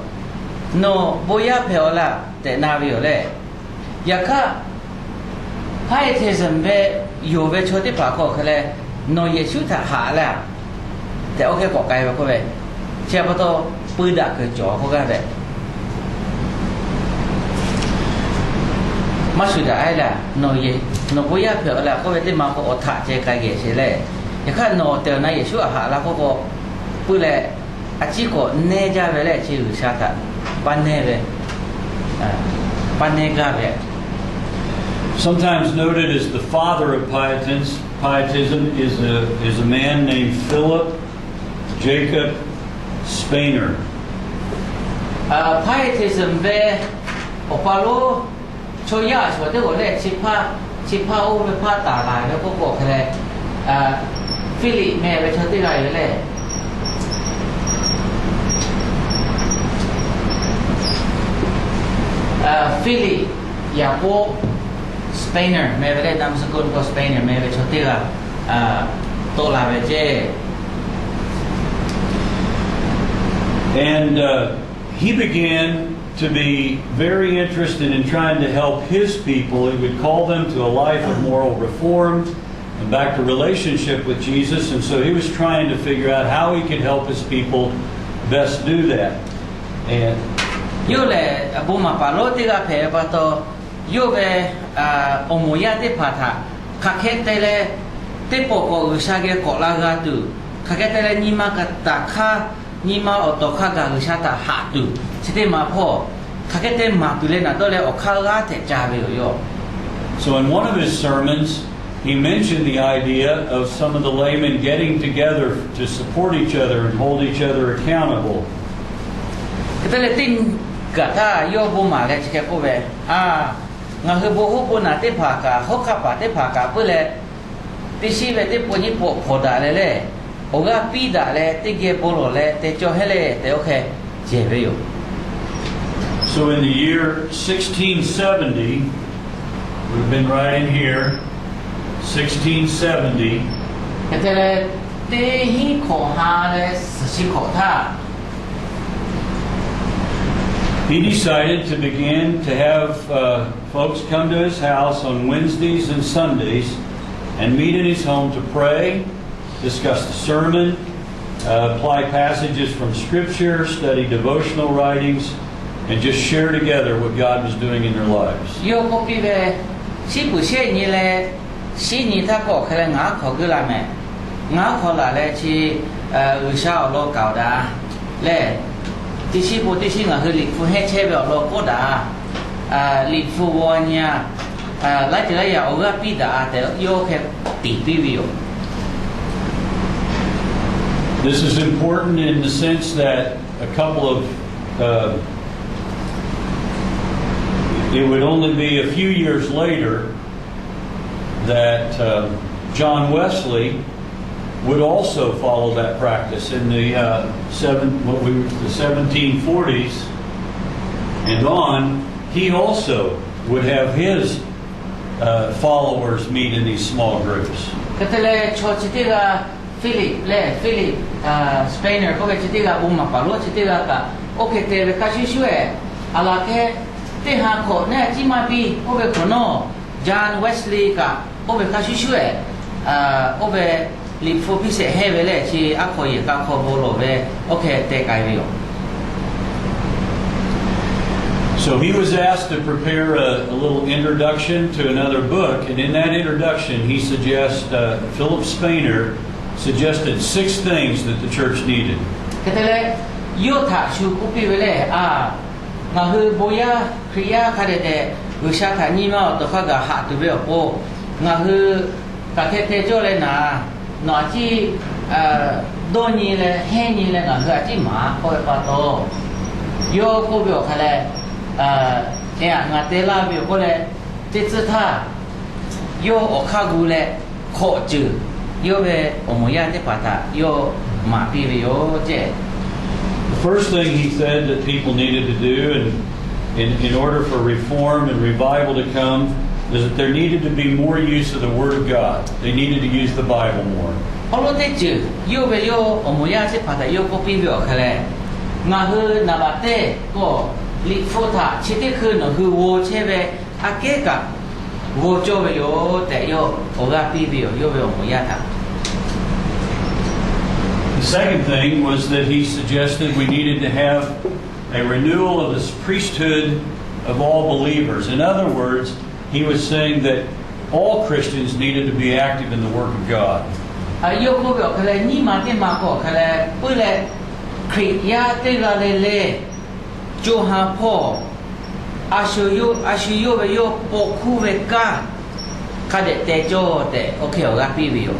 Nawˬ bon yaˇ hpehꞈ awˬ laˇ tehꞈ na ve yoˬ leh, yaꞈ hk'aˇ, pietism ve yonˍ ve chaw teˇ hpaˍ k'o hk'e leh, nawˬ Yeˍsuˆ htaꞈ haꞈ laˇ tehꞈ oˇ hk'e k'awꞈ k'ai ve k'oˆ ve, chi pa taw pui daꞈ kuiˬ cawˬ k'oˆ gaˇ ve. Maˇ shuˍ daꞈ e laˇ, nawˬ bon yaˇ hpehꞈ awˬ laˇ k'oˆ ve teˇ ma k'o awˬ htaꞈ ceh k'ai geh sheˍ leh, yaꞈ hk'aˇ nawˬ awˬ tehˬ awˬ na Yeˍsuˆ htaꞈ haꞈ la k'oˆ k'o, puiˉ leh a ciˉ k'awꞈ nehˇ jaˇ ve leh chi G'uiˬsha htaꞈ pa nehˇ ve, pa nehˇ gaˇ ve. Sometimes noted as the father of pietist, pietism is a, is a man named Philip Jacob Spener. Pietism ve awˬ pa lonˉ Chaw yaˇ a shuˍ teˇ g'awˬ lehˬ, chi hpaˇ, chi hpaˇ oˇ ve hpaˇ taˍ laˬ ve k'oˆ k'o hk'e leh, Hpiˇliꞈ meh ve chaw teˇ g'aˇ yoˬ lehˬ. Hpiˇliꞈ, Yaˍkoˆ, Spener meh ve lehˬ, นามสกุล k'o Spener meh ve chaw teˇ g'aˇ tawˆ la ve ceˇ. And uh, he began to be very interested in trying to help his people. He would call them to a life of moral reform and back to relationship with Jesus. And so he was trying to figure out how he could help his people best do that. And Yawˇ lehˬ, bon maˍ paˍ lonˉ teˇ g'aˇ hpehꞈ ve pa taw, yawˇ ve awˬ moˍ yaˇ teˇ hpaˍ htaꞈ hk'aˬ hk'e te leh, teˇ pawˆ k'awꞈ G'uiˬsha geh k'awꞈ la g'a tuˬ, hk'aˬ hk'e te leh nyi ma kaꞈ taˍ hk'aˇ, nyi ma awˬ tawˍ hk'a gaˬ G'uiˬsha htaꞈ haꞈ tuˬ, chi teˇ maˬ hpawˇ hk'aˬ hk'e te maˍ tuˬ leh naˍ tawˆ leh awˬ hk'aˇ g'aˇ hteꞈ ca ve yoˬ yawˇ. So in one of his sermons, he mentioned the idea of some of the laymen getting together to support each other and hold each other accountable. Hk'e te leh teˇ nyi gaˬ htaˇ yawˇ bon maˍ leh chi hk'e k'oˆ ve, A, ngaˬ hui bon hoˉ bon naˬ teˇ hpaˍ kaꞈ, hawˉ hk'aˆ paˍ teˇ hpaˍ kaꞈ puiˉ leh, teˇ shiˉ ve teˇ pawˆ nyiˇ pawˆ hpawnˬ daꞈ leh lehˬ, awˬ g'aˇ piˇ daꞈ leh teˇ geh bon lawˬ leh te cawˇ heˆ leh tehꞈ oˇ hk'e cehˬ ve yoˬ. So in the year sixteen seventy, we've been right in here, sixteen seventy. Hk'e te leh, teˇ hinˉ hkawꞈ ha leh suhˍ chi hkawꞈ htaˇ, he decided to begin to have uh, folks come to his house on Wednesdays and Sundays and meet in his home to pray, discuss the sermon, uh, apply passages from Scripture, study devotional writings, and just share together what God was doing in their lives. Yawˇ k'oˆ piˇ ve, Shiˉ puiˍ shehˆ nyi leh shiˉ nyi htaˇ k'awꞈ hk'e leh ngaˬ aˉ hk'aw g'uiˇ la mehˍ. Ngaˬ aˉ hk'aw laˬ leh chi G'uiˬsha awˬ lawn kaoˍ daꞈ lehˬ, teˇ shiˉ pon teˇ shiˉ ngaˬ hui Liꞈ hpu hehnˇ chehˇ ve awˬ lawn k'oˆ daꞈ, Liꞈ hpu g'aw nyi-a, laiˉ ceuˬ laiˉ yaꞈ awˬ g'aˇ piˇ daꞈ-a tehꞈ yawˇ hk'e tiˍ piˇ ve yoˬ. This is important in the sense that a couple of, uh, it would only be a few years later that uh, John Wesley would also follow that practice in the uh, seven, what we the seventeen forties and on. He also would have his uh, followers meet in these small groups. Hk'e te leh chaw chi teˇ g'aˇ Hpiˇliꞈ leh Hpiˇliꞈ, Spener k'oˆ ve chi teˇ g'aˇ bon maˍ paˍ lonˉ chi teˇ g'aˇ kaꞈ oˇ hk'e te ve hk'a shuˍ shuˍ-eˬ, a laˬ hk'e teˇ ha hkawꞈ neˇ ciˉ maˇ piˇ k'oˆ ve hk'awꞈ nawˉ, John Wesley kaꞈ oˇ ve hk'a shuˍ shuˍ-eˬ, oˇ ve Liꞈ hpu piˇ shehˍ hehnˇ ve lehˬ chi aˉ hk'aw yehˬ k'a hk'aw bon lawˬ ve oˇ hk'e te k'ai ve yoˬ. So he was asked to prepare a, a little introduction to another book, and in that introduction, he suggests, uh, Philip Spener suggested six things that the church needed. Hk'e te leh, yawˇ htaꞈ shu k'oˆ piˇ ve lehˬ, a, ngaˬ hui bon yaˇ Hkriꞈ yaˇ hk'a dehꞈ dehꞈ G'uiˬsha htaꞈ nyi ma awˬ tawˍ hk'a gaˬ haꞈ tuˬ ve awˬ pon, ngaˬ hui hk'aˬ hk'e te cawˇ leh naˍ, nawˬ a ciˉ dawˇ nyi leh hehnˇ nyi leh ngaˬ hui a ciˉ maˍ k'oˆ ve pa taw, yawˇ k'oˆ ve awˬ hk'a leh, e, ngaˬ te laˇ ve yoˬ k'oˆ leh, teˇ tcuhˇ htaˇ yawˇ awˬ hk'aˇ gu leh hkawꞈ ceuˬ yawˇ ve awˬ moˍ yaˇ teˇ hpaˍ htaꞈ yawˇ maˍ piˇ ve yoˬ ceˇ. The first thing he said that people needed to do in, in, in order for reform and revival to come is that there needed to be more use of the Word of God. They needed to use the Bible more. Awˬ lawn teˇ ceuˬ yawˇ ve yawˇ awˬ moˍ yaˇ teˇ hpaˍ htaꞈ yawˇ k'oˆ piˇ ve awˬ hk'a leh, ngaˬ hui naˍ baꞈ teˇ k'awꞈ Liꞈ hpu htaꞈ chi teˇ hkui nawˬ hui g'aw chehˇ ve aꞈ kehˉ kaꞈ g'aw cawˇ ve yoˬ tehꞈ yawˇ awˬ g'aˇ piˇ ve yoˬ, yawˇ ve awˬ moˍ yaˇ htaꞈ. The second thing was that he suggested we needed to have a renewal of this priesthood of all believers. In other words, he was saying that all Christians needed to be active in the work of God. Yawˇ k'oˆ ve awˬ hk'a leh, nyiˇ ma teˇ ma k'o awˬ hk'a leh puiˉ leh, Hkriꞈ yaˇ teˇ g'aˇ le le co ha hpawˇ a shu yawˇ, a shu yawˇ ve yawˇ paw hkuˇ ve kanˉ hk'a dehꞈ te cawˇ tehꞈ oˇ hk'e awˬ g'aˇ piˇ ve yoˬ.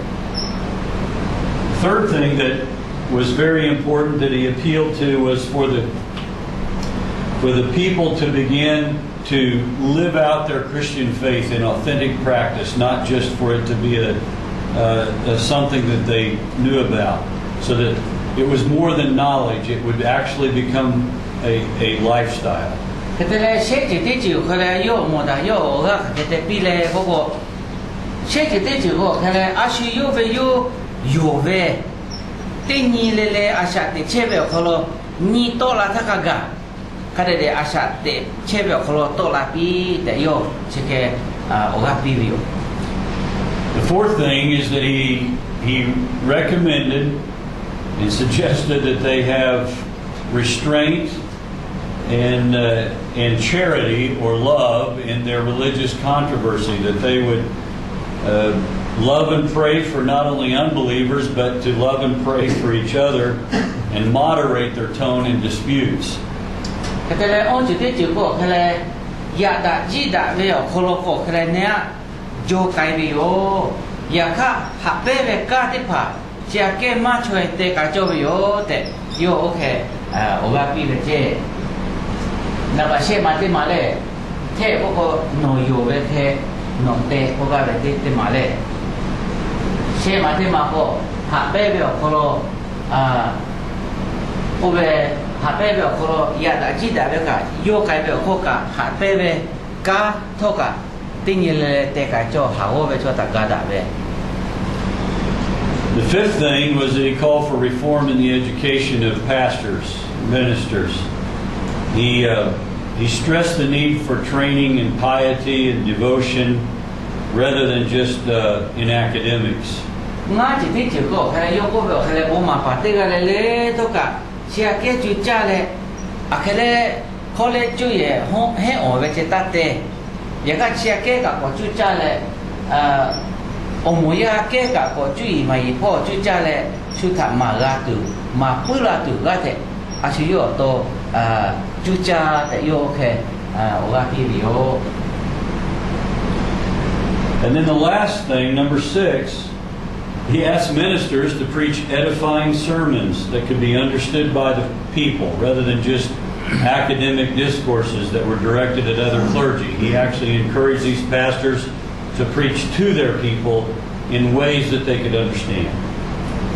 Third thing that was very important that he appealed to was for the, for the people to begin to live out their Christian faith in authentic practice, not just for it to be a, a, a something that they knew about, so that it was more than knowledge, it would actually become a, a lifestyle. Hk'e te leh, shehˉ ceuˬ teˇ ceuˬ hk'aw leh yawˇ awˬ moˍ htaꞈ yawˇ awˬ g'aˇ hk'aˬ hk'e te piˇ leh k'oˆ k'o, shehˉ ceuˬ teˇ ceuˬ k'o hk'e leh, a shu yawˇ ve yawˇ yonˍ ve teˇ nyi le le a shaꞈ teꞈ chehˇ ve awˬ hk'aw lo nyi tawˆ la htaˇ hk'a gaˬ, hk'a dehꞈ dehꞈ a shaꞈ teꞈ chehˇ ve awˬ hk'aw lo tawˆ la piˇ tehꞈ yawˇ chi hk'e awˬ g'aˇ piˇ ve yoˬ. The fourth thing is that he, he recommended and suggested that they have restraint and, uh, and charity or love in their religious controversy, that they would, uh, love and pray for not only unbelievers, but to love and pray for each other and moderate their tone in disputes. Hk'e te leh, awˇ ceuˬ teˇ ceuˬ k'o hk'e leh, yaꞈ daꞈ jiˇ daꞈ ve awˬ hk'aw lo k'o hk'e leh, neˇ aˆ jaw k'ai ve yoˬ. Yaꞈ hk'aˇ, haꞈ pehnˇ ve kanˉ teˇ hpaˍ chi aꞈ kehˉ maˇ chaweh teh k'ai cawˇ ve yoˬ tehꞈ yawˇ oˇ hk'e awˬ g'aˇ piˇ ve ceˇ. Naˍ baꞈ shehˆ ma teˇ ma lehˬ, hteˇ k'oˆ k'o, nawˬ yonˍ ve hk'e nawˬ te k'oˆ gaˇ ve teˇ maˬ lehˬ, shehˆ ma teˇ ma k'o, haꞈ pehnˇ ve awˬ hk'aw lo, oˇ ve, haꞈ pehnˇ ve awˬ hk'aw lo yaꞈ daꞈ jiˇ daꞈ ve kaꞈ yawˇ k'ai ve awˬ hk'oˆ kaꞈ, haꞈ pehnˇ ve kanˉ htawˇ kaꞈ teˇ nyi le le teh k'ai cawˇ, haˍ g'awˇ ve chaw htaꞈ ga daꞈ ve. The fifth thing was that he called for reform in the education of pastors, ministers. He, uh, he stressed the need for training in piety and devotion rather than just, uh, in academics. Ngaˇ ceuˬ teˇ ceuˬ k'o hk'e leh yawˇ k'oˆ ve awˬ hk'e leh, bon maˍ paˍ teˇ g'aˇ le le htawˇ kaꞈ chi aꞈ kehˉ cuˇ caˇ leh, aꞈ hk'e leh hk'awˇ leh cuˇ yehˬ hehnˇ awˍ ve ceh taˇ te. Yaꞈ hk'aˇ chi aꞈ kehˉ kaꞈ k'awꞈ cuˇ caˇ leh, awˬ moˍ yaˇ kehˉ kaꞈ k'awꞈ cuˇ yiˍ maˍ yiˍ hpawˇ cuˇ caˇ leh, shu htaꞈ maˍ g'a tuˬ, maˍ puiˉ la tuˬ g'aˇ hteꞈ, a shu yawˇ awˬ to cuˇ caˇ tehꞈ yawˇ oˇ hk'e awˬ g'aˇ piˇ ve yoˬ. And then the last thing, number six, he asked ministers to preach edifying sermons that could be understood by the people rather than just academic discourses that were directed at other clergy. He actually encouraged these pastors to preach to their people in ways that they could understand.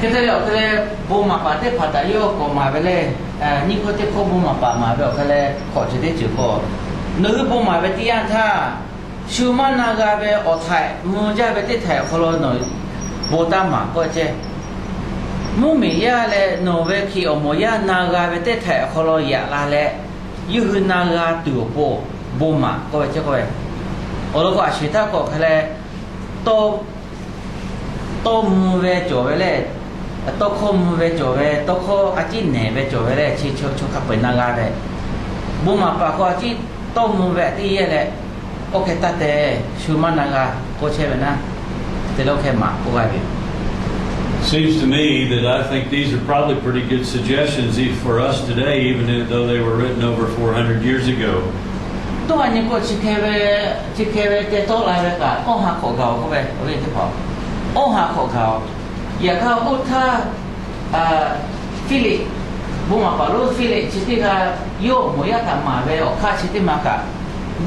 Hk'e te leh awˬ hk'e leh, bon maˍ paˍ teˇ hpaˍ htaꞈ yawˇ k'awꞈ maˍ ve lehˬ, nyiˇ hkawˇ teˇ hkawˇ bon maˍ paˍ maˍ ve awˬ hk'e leh hk'awꞈ ceuˬ teˇ ceuˬ k'o, nawˬ hui bon maˍ ve teˇ yanˇ htaˇ, shu maˇ na g'a ve awˬ htaiꞈ mvuh jaˇ ve teˇ htaiꞈ awˬ hk'aw lo nawˬ bon taˇ maˍ k'oˆ ceh. Mvuhˇmiˬ yaˇ leh nawˬ ve hkiˬ awˬ moˍ yaˇ na g'a ve teˇ htaiꞈ awˬ hk'aw lo yaꞈ la leh, yawˇ hui na g'a tuˬ awˬ pon bon maˍ k'oˆ ve ceh k'oˆ ve. Awˬ lawn k'o, a shu htaˇ k'awꞈ hk'e leh, tawˇ mvuh ve cawˬ ve lehˬ, tawˇ hkawˇ mvuh ve cawˬ ve, tawˇ hkawˇ a ciˉ nehˬ ve cawˬ ve lehˬ, chi chaw hk'a peu-eˬ na g'a ve. Bon maˍ paˍ k'o a ciˉ tawˇ mvuh ve aꞈ tiˉ yehˇ leh, oˇ hk'e taˇ te, shu maˇ na g'a k'oˆ chehˇ ve naˉ, te leh oˇ hk'e maˍ k'oˆ g'a ve. Seems to me that I think these are probably pretty good suggestions even for us today, even though they were written over four hundred years ago. Toˇ ha nyi k'o, chi hk'e ve, chi hk'e ve te tawˆ la ve kaꞈ, awˇ ha hk'awꞈ gaˬ-oˬ k'oˆ ve, awˬ viˉ teˇ hpaˍ, awˇ ha hk'awꞈ gaˬ-oˬ. Yaꞈ hk'aˇ, oˇ htaˇ, Hpiˇliꞈ, bon maˍ paˍ lonˉ Hpiˇliꞈ chi teˇ g'aˇ yawˇ awˬ moˍ yaˇ htaꞈ maˍ ve awˬ hk'aˇ chi teˇ ma kaꞈ,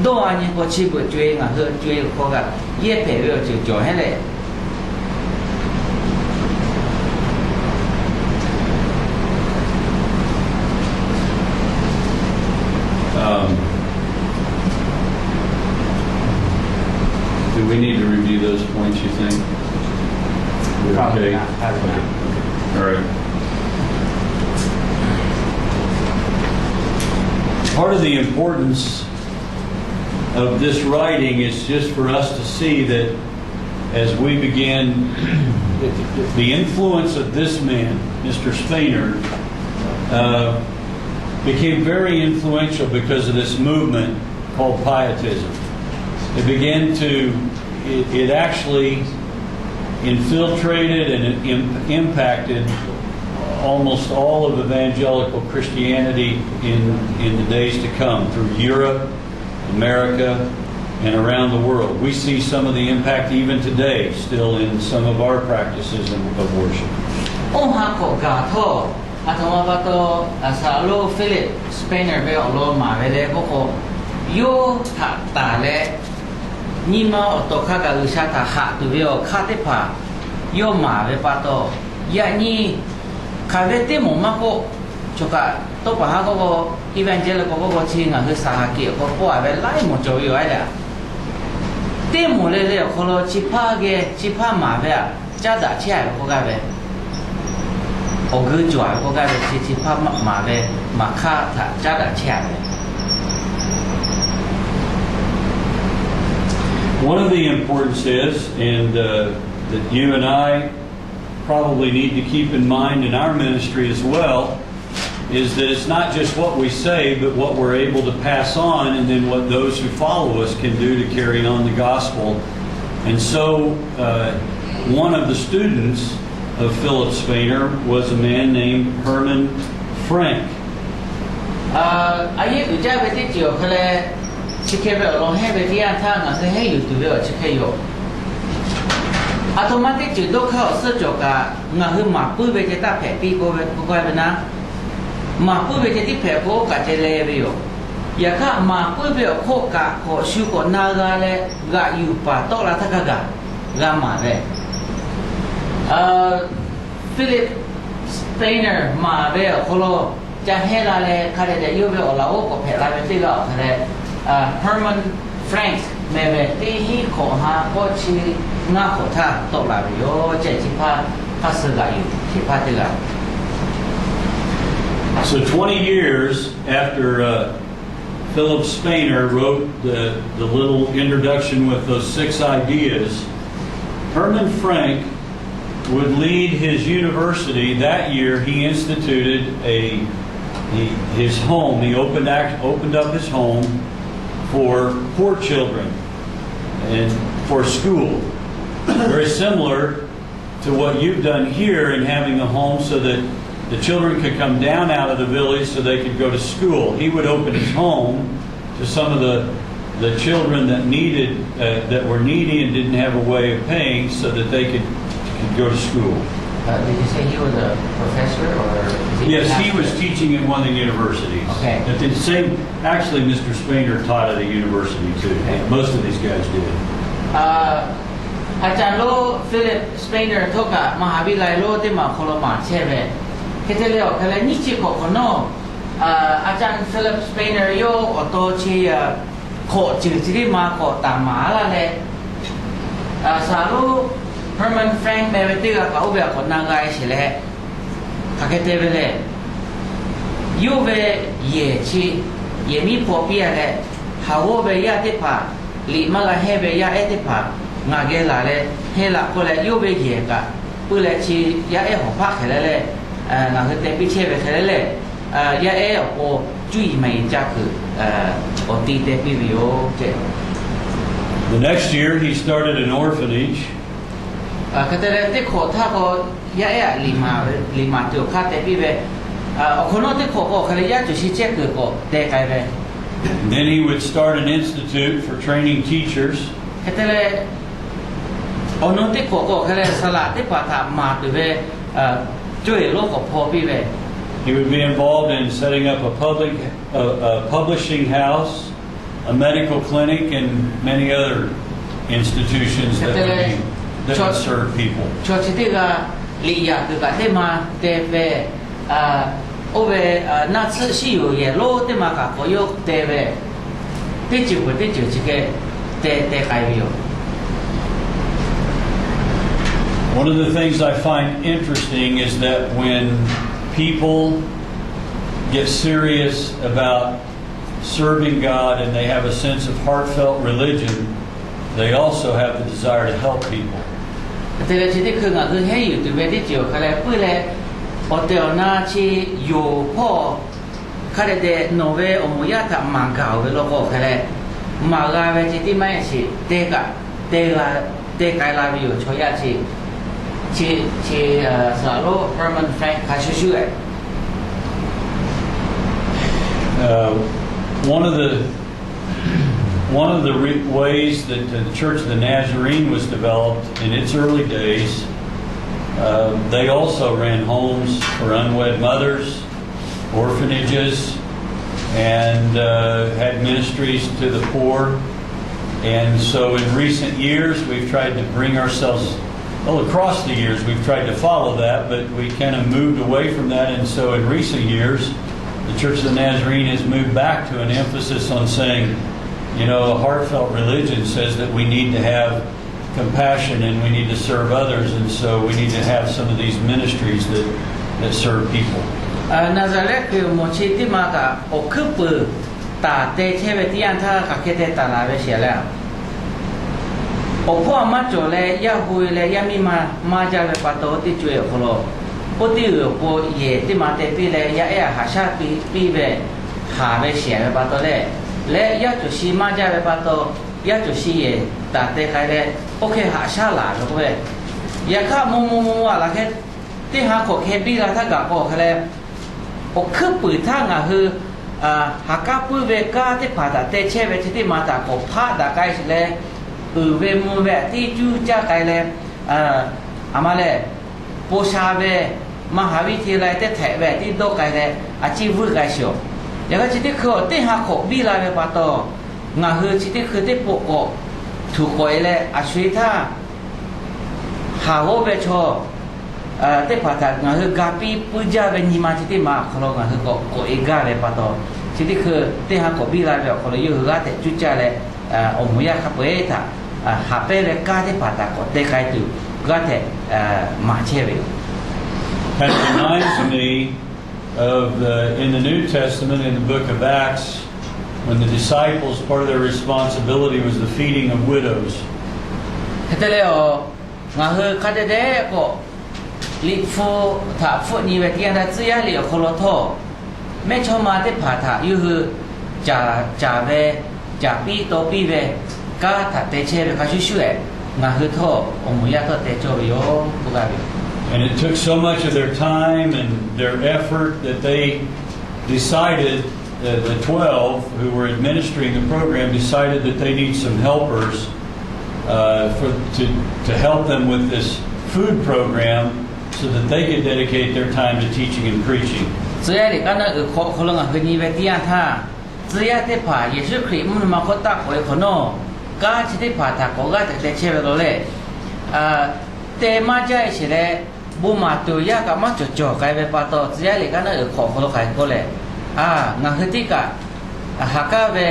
dawˇ a nyi k'o, chi beuꞈ co-e ngaˬ hui co-e awˬ hk'aw kaꞈ yehˇ hpehꞈ ve awˬ ceuˬ cawˬ heˉ leh, Um, do we need to review those points, you think? We're okay? Probably not. Probably not. Okay. All right. Part of the importance of this writing is just for us to see that as we begin, the influence of this man, Mister Spener, uh, became very influential because of this movement called pietism. It began to, it, it actually infiltrated and im- impacted almost all of evangelical Christianity in, in the days to come through Europe, America, and around the world. We see some of the impact even today, still in some of our practices of, of worship. Oˇ ha hk'awꞈ gaˬ htawˇ, aˬ htoꞈ ma pa taw, a saˍ laꞈ lonˉ Philip Spener ve awˬ lawn maˍ ve leh k'oˆ k'o, yawˇ htaꞈ tanˬ leh, nyi ma awˬ tawˍ hk'a kaꞈ G'uiˬsha htaꞈ haꞈ tuˬ ve awˬ hk'aˇ teˇ hpaˍ yawˇ maˍ ve pa taw, yaꞈ nyi hk'aˬ ve teˇ moˍ maˇ k'oˆ, choˬ kaꞈ tawˇ paˍ haˉ k'oˆ k'o, evangelist k'oˆ k'o, chi ngaˬ hui saˍ haˍ kiꞈ awˬ hk'aw k'oˆ a ve laiˉ moˍ cawˬ ve yoˬ a leh, teˇ moˍ le le awˬ hk'aw lo chi hpaˇ geh chi hpaˇ maˍ ve aꞈ caˉ daꞈ chehˇ a ve k'oˆ gaˇ ve, awˬ geu cawˬ a ve k'oˆ gaˇ ve, chi chi hpaˇ maˍ ve maˍ hk'aˇ htaꞈ caˉ daꞈ chehˇ a ve. One of the importance is, and uh, that you and I probably need to keep in mind in our ministry as well, is that it's not just what we say, but what we're able to pass on, and then what those who follow us can do to carry on the gospel. And so, uh, one of the students of Philip Spener was a man named Herman Frank. A yehˉ uiˍ jaˇ ve teˇ ceuˬ awˬ hk'aw leh, chi hk'e ve awˬ lawn hehˉ ve teˇ yanˇ htaˇ ngaˬ hui hehˉ yuˬ tuˬ ve awˬ chi hk'e yoˬ. A htoꞈ ma teˇ ceuˬ dawˇ hk'aˇ awˬ suhˉ cawˬ kaꞈ, ngaˬ hui maˍ puiˉ ve ceh taˇ hpehꞈ piˇ k'oˆ ve, k'oˆ gaˇ ve naˆ, maˍ puiˉ ve ceh tiˉ hpehꞈ k'o kaꞈ ceh leh ve yoˬ. Yaꞈ hk'aˇ, maˍ puiˉ ve awˬ hk'oˆ kaꞈ hk'awꞈ shu k'awꞈ na g'a leh, g'aꞈ yuˬ paˍ tawˆ la htaˇ hk'a gaˬ g'a maˍ leh, Philip Spener maˍ ve awˬ hk'aw lo ca hehˇ la leh, hk'a dehꞈ dehꞈ yawˇ ve awˬ laꞈ oˉ k'awꞈ hpehꞈ la ve teˇ g'aˇ awˬ hk'a leh, Herman Frank meh ve teˇ hinˉ hk'awꞈ ha k'awˇ chi ngaˇ hk'awꞈ htaˇ tawˆ la ve yoˬ. Ceh chi hpaˇ hk'aˇ suh g'aꞈ yuˬ shehˍ hpaˇ teˇ g'aˇ. So twenty years after uh, Philip Spener wrote the, the little introduction with those six ideas, Herman Frank would lead his university. That year, he instituted a, he, his home. He opened, act, opened up his home for poor children and for school. Very similar to what you've done here in having a home so that the children could come down out of the village so they could go to school. He would open his home to some of the, the children that needed, uh, that were needy and didn't have a way of paying so that they could, could go to school. Uh, did you say he was a professor or is he a Yes, he was pastor? Teaching at one of the universities. Okay. At the same, actually, Mister Spener taught at a university too. Okay. Most of these guys did. Uh, อาจารย์ lonˉ Philip Spener htawˇ kaꞈ มหาวิทยาลัย lonˉ teˇ maˬ awˬ hk'aw lo maˍ chehˇ ve. Hk'e te leh awˬ hk'e leh nyiˇ chi hk'awꞈ hk'awꞈ nawˉ, อาจารย์ Philip Spener yawˇ awˬ to chi hk'awꞈ ceuˬ chi teˇ maˬ k'awꞈ taˍ maˍ laˇ leh, saˍ lonˉ Herman Frank meh ve teˇ g'aˇ kaꞈ oˇ ve htaꞈ k'awꞈ na g'a e sheˍ leh, hk'aˬ hk'e te ve le. Yawˇ ve yehˬ chi, yehˬ miˉ hpaw piˇ a leh, haˍ g'awˇ ve yaˇ teˇ hpaˍ, liꞈ maˇ g'a hehˇ ve yaˇ ehˉ teˇ hpaˍ ngaˬ geh laˬ leh hehˇ laꞈ k'oˆ leh, yawˇ ve yehˬ kaꞈ puiˇ leh chi yaˇ ehˉ hawˍ hpaˆ hk'e leh leh, ngaˬ hui teh piˇ chehˇ ve hk'e leh leh, yaˇ ehˉ awˬ pon cuˇ yiˍ maˍ yiˍ ca kuiˬ awˬ ti teh piˇ ve yoˬ ceh. The next year, he started an orphanage. Hk'e te leh teˇ hk'awꞈ htaˇ k'o, yaˇ ehˉ aꞈ liꞈ maˍ tuˬ awˬ hk'aˇ teh piˇ ve. Awˬ hk'awꞈ nawˉ teˇ hk'awꞈ k'o hk'e leh yaˇ cawˬ shi chehˇ kuiˬ k'awꞈ teh k'ai ve. Then he would start an institute for training teachers. Hk'e te leh, awˬ nawˉ teˇ hk'awꞈ k'o hk'e leh saˍ laꞈ teˇ hpaˍ htaꞈ maˍ tuˬ ve coˇ e lonˉ k'awꞈ hpaw piˇ ve. He would be involved in setting up a public, a, a publishing house, a medical clinic, and many other institutions that would be, that would serve people. Chaw chi teˇ g'aˇ liꞈ yaꞈ kuiˬ kaꞈ teˇ ma teh ve, oˇ ve naˆ tsuhˇ shiˉ yoˬ yehˬ lonˉ teˇ ma kaꞈ k'awꞈ yawˇ teh ve, teˇ ceuˬ peuˬ teˇ ceuˬ chi hk'e teh teh k'ai ve yoˬ. One of the things I find interesting is that when people get serious about serving God and they have a sense of heartfelt religion, they also have the desire to help people. Te leh chi teˇ hkui ngaˬ hui henˇ yuˬ tuˬ ve teˇ ceuˬ awˬ hk'a leh puiˇ leh, awˬ tehˬ awˬ na chi yoˬ hpawˇ hk'a dehꞈ dehꞈ nawˬ ve awˬ moˍ yaˇ htaꞈ maˍ gaˬ oˬ ve law k'o hk'e leh, maˍ g'a ve chi teˇ maˇ heˆ sheˍ, teh kaꞈ teh g'a, teh k'ai la ve yoˬ chaw yaˇ chi, chi, chi, saˍ laꞈ lonˉ Herman Frank hk'a shuˍ shuˍ e. Uh, one of the, one of the re- ways that the Church of the Nazarene was developed in its early days, uh, they also ran homes for unwed mothers, orphanages, and uh, had ministries to the poor. And so in recent years, we've tried to bring ourselves, well, across the years, we've tried to follow that, but we kind of moved away from that. And so in recent years, the Church of the Nazarene has moved back to an emphasis on saying, you know, a heartfelt religion says that we need to have compassion and we need to serve others, and so we need to have some of these ministries that, that serve people. Naˍzaˍrehˆ Hkriꞈ awˬ moˍ chi teˇ ma kaꞈ awˬ hkuiˉ puiˍ taˍ te chehˇ ve teˇ yanˇ htaˇ hk'aˬ hk'e te taˍ laˬ ve sheˍ leh, awˬ hpawˇ a maˇ cawˬ leh yaˇ hui leh yaˇ miˇ ma maˇ jaˇ ve pa taw teˇ co e awˬ hk'aw lo, oˇ teˇ g'uiˬ awˬ pon yehˬ teˇ ma te piˇ leh yaˇ ehˉ a haꞈ shaˉ piˇ ve, haˍ ve shehˍ ve pa taw leh, leh yaˇ cawˬ shi maˇ jaˇ ve pa taw, yaˇ cawˬ shi yehˬ taˍ te k'ai leh, oˇ hk'e haꞈ shaˉ laˬ ve k'oˆ ve, yaꞈ hk'aˇ mvuh mvuh mvuh a laˬ hk'e, teˇ ha hk'awꞈ hk'e biˇ la htaˇ gaˬ k'o hk'e leh, awˬ hkuiˉ puiˍ htaˇ ngaˬ hui ha k'aˉ puiˉ ve kanˉ teˇ hpaˍ htaꞈ te chehˇ ve chi teˇ ma htaꞈ k'awꞈ hpaˆ daꞈ k'ai sheˍ leh, uiˍ ve mvuh ve aꞈ tiˉ cuˇ caˇ k'ai leh, aˬ ma lehˬ, po sha ve มหาวิทยาลัย teˇ htehꞈ ve aꞈ tiˉ dawˇ k'ai leh a ciˉ vuiˇ k'ai sheˍ awˬ. Yaꞈ hk'aˇ chi teˇ hkui awˬ teˇ ha hk'awꞈ biˇ la ve pa taw, ngaˬ hui chi teˇ hkui teˇ po k'awꞈ htuꞈ k'awꞈ e leh, a sho e htaˇ haˍ g'awˇ ve chaw teˇ hpaˍ htaꞈ ngaˬ hui ga piˇ puiˉ jaˇ ve nyi ma chi teˇ ma awˬ hk'aw lo ngaˬ hui k'awꞈ k'awꞈ e gaˇ ve pa taw, chi teˇ hkui teˇ ha k'awꞈ biˇ la ve awˬ hk'aw lo yawˇ hui g'aˇ hteꞈ cuˇ caˇ leh, awˬ moˍ yaˇ hk'a peu-eˬ htaꞈ haꞈ pehnˇ ve kanˉ teˇ hpaˍ htaꞈ k'awꞈ te k'ai tuˬ g'aˇ hteꞈ maˍ chehˇ ve yoˬ. Kind of reminds me of the, in the New Testament, in the book of Acts, when the disciples, part of their responsibility was the feeding of widows. Hk'e te leh, ngaˬ hui hk'a dehꞈ dehꞈ k'awꞈ Liꞈ hpu htaꞈ hpfuhˆ nyi ve teˇ yanˇ htaˇ, Tcuh yaˇ liꞈ awˬ hk'aw lo htawˇ, mehˇchawˇma teˇ hpaˍ htaꞈ yawˇ hui caˍ caˍ ve, caˍ piˇ taw piˇ ve kanˉ htaꞈ te chehˇ ve hk'a shuˍ shuˍ-ehˍ, ngaˬ hui htawˇ awˬ moˍ yaˇ htawˇ te cawˇ ve yoˬ k'oˆ gaˇ ve. And it took so much of their time and their effort that they decided, uh, the twelve who were administering the program decided that they need some helpers, uh, for, to, to help them with this food program so that they could dedicate their time to teaching and preaching. Tcuh yaˇ liꞈ kaˉ naˆ uiˍ hk'awꞈ hk'aw lo ngaˬ hui nyi ve teˇ yanˇ htaˇ, tcuh yaˇ teˇ hpaˍ Yeˍsuˆ Hkriꞈ mvuhˇ naw ma hk'oˆ taˆ k'oꞈ e hk'awꞈ nawˉ, kanˉ chi teˇ hpaˍ htaꞈ k'awꞈ g'aˇ hteꞈ te chehˇ ve law leh, te maˇ jaˇ sheˍ leh, bon maˍ tuˬ yaˇ kaꞈ maˇ cawˬ cawˬ k'ai ve pa taw, tcuh yaˇ liꞈ kaˉ naˆ uiˍ hk'awꞈ hk'aw lo hk'aˬ hk'e k'oˆ leh, a, ngaˬ hui teˇ kaꞈ ha k'aˉ ve,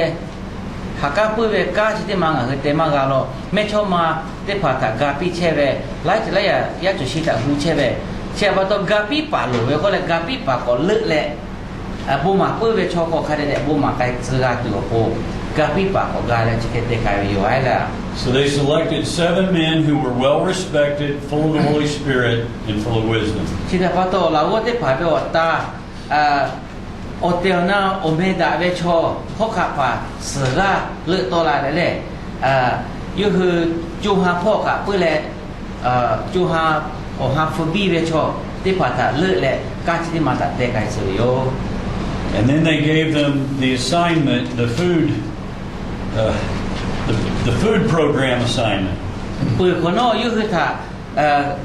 ha k'aˉ puiˉ ve kanˉ chi teˇ ma ngaˬ hui te maˇ g'a law. Mehˇchawˇma teˇ hpaˍ htaꞈ ga piˇ chehˇ ve, laiˉ ceuˬ laiˉ yaꞈ yaˇ cawˬ shi htaꞈ hu chehˇ ve, chi htaꞈ pa taw ga piˇ paˍ loˍ ve k'oˆ leh ga piˇ paˍ k'awꞈ leuˆ leh, bon maˍ puiˉ ve chaw hk'aw hk'a dehꞈ dehꞈ bon maˍ k'ai tcuh g'a tuˬ awˬ pon, ga piˇ paˍ k'awꞈ ga leh chi hk'e te k'ai ve yoˬ a leh. So they selected seven men who were well respected, full of the Holy Spirit, and full of wisdom. Chi htaꞈ pa taw, laꞈ g'awˇ teˇ hpaˍ ve awˬ ta, awˬ tehˬ awˬ na awˬ meh daꞈ ve chaw hkawˉ hk'aˆ hpaˍ suhˍ g'aˇ leuˆ tawˆ la leh leh, yawˇ hui co ha hpawˇ kaꞈ puiˉ leh, co ha awˬ ha hpu biˇ ve chaw teˇ hpaˍ htaꞈ leuˆ leh kanˉ chi teˇ ma htaꞈ te k'ai tcuh ve yoˬ. And then they gave them the assignment, the food, uh, the, the food program assignment. Peuˬ hk'awꞈ nawˉ yawˇ hui htaꞈ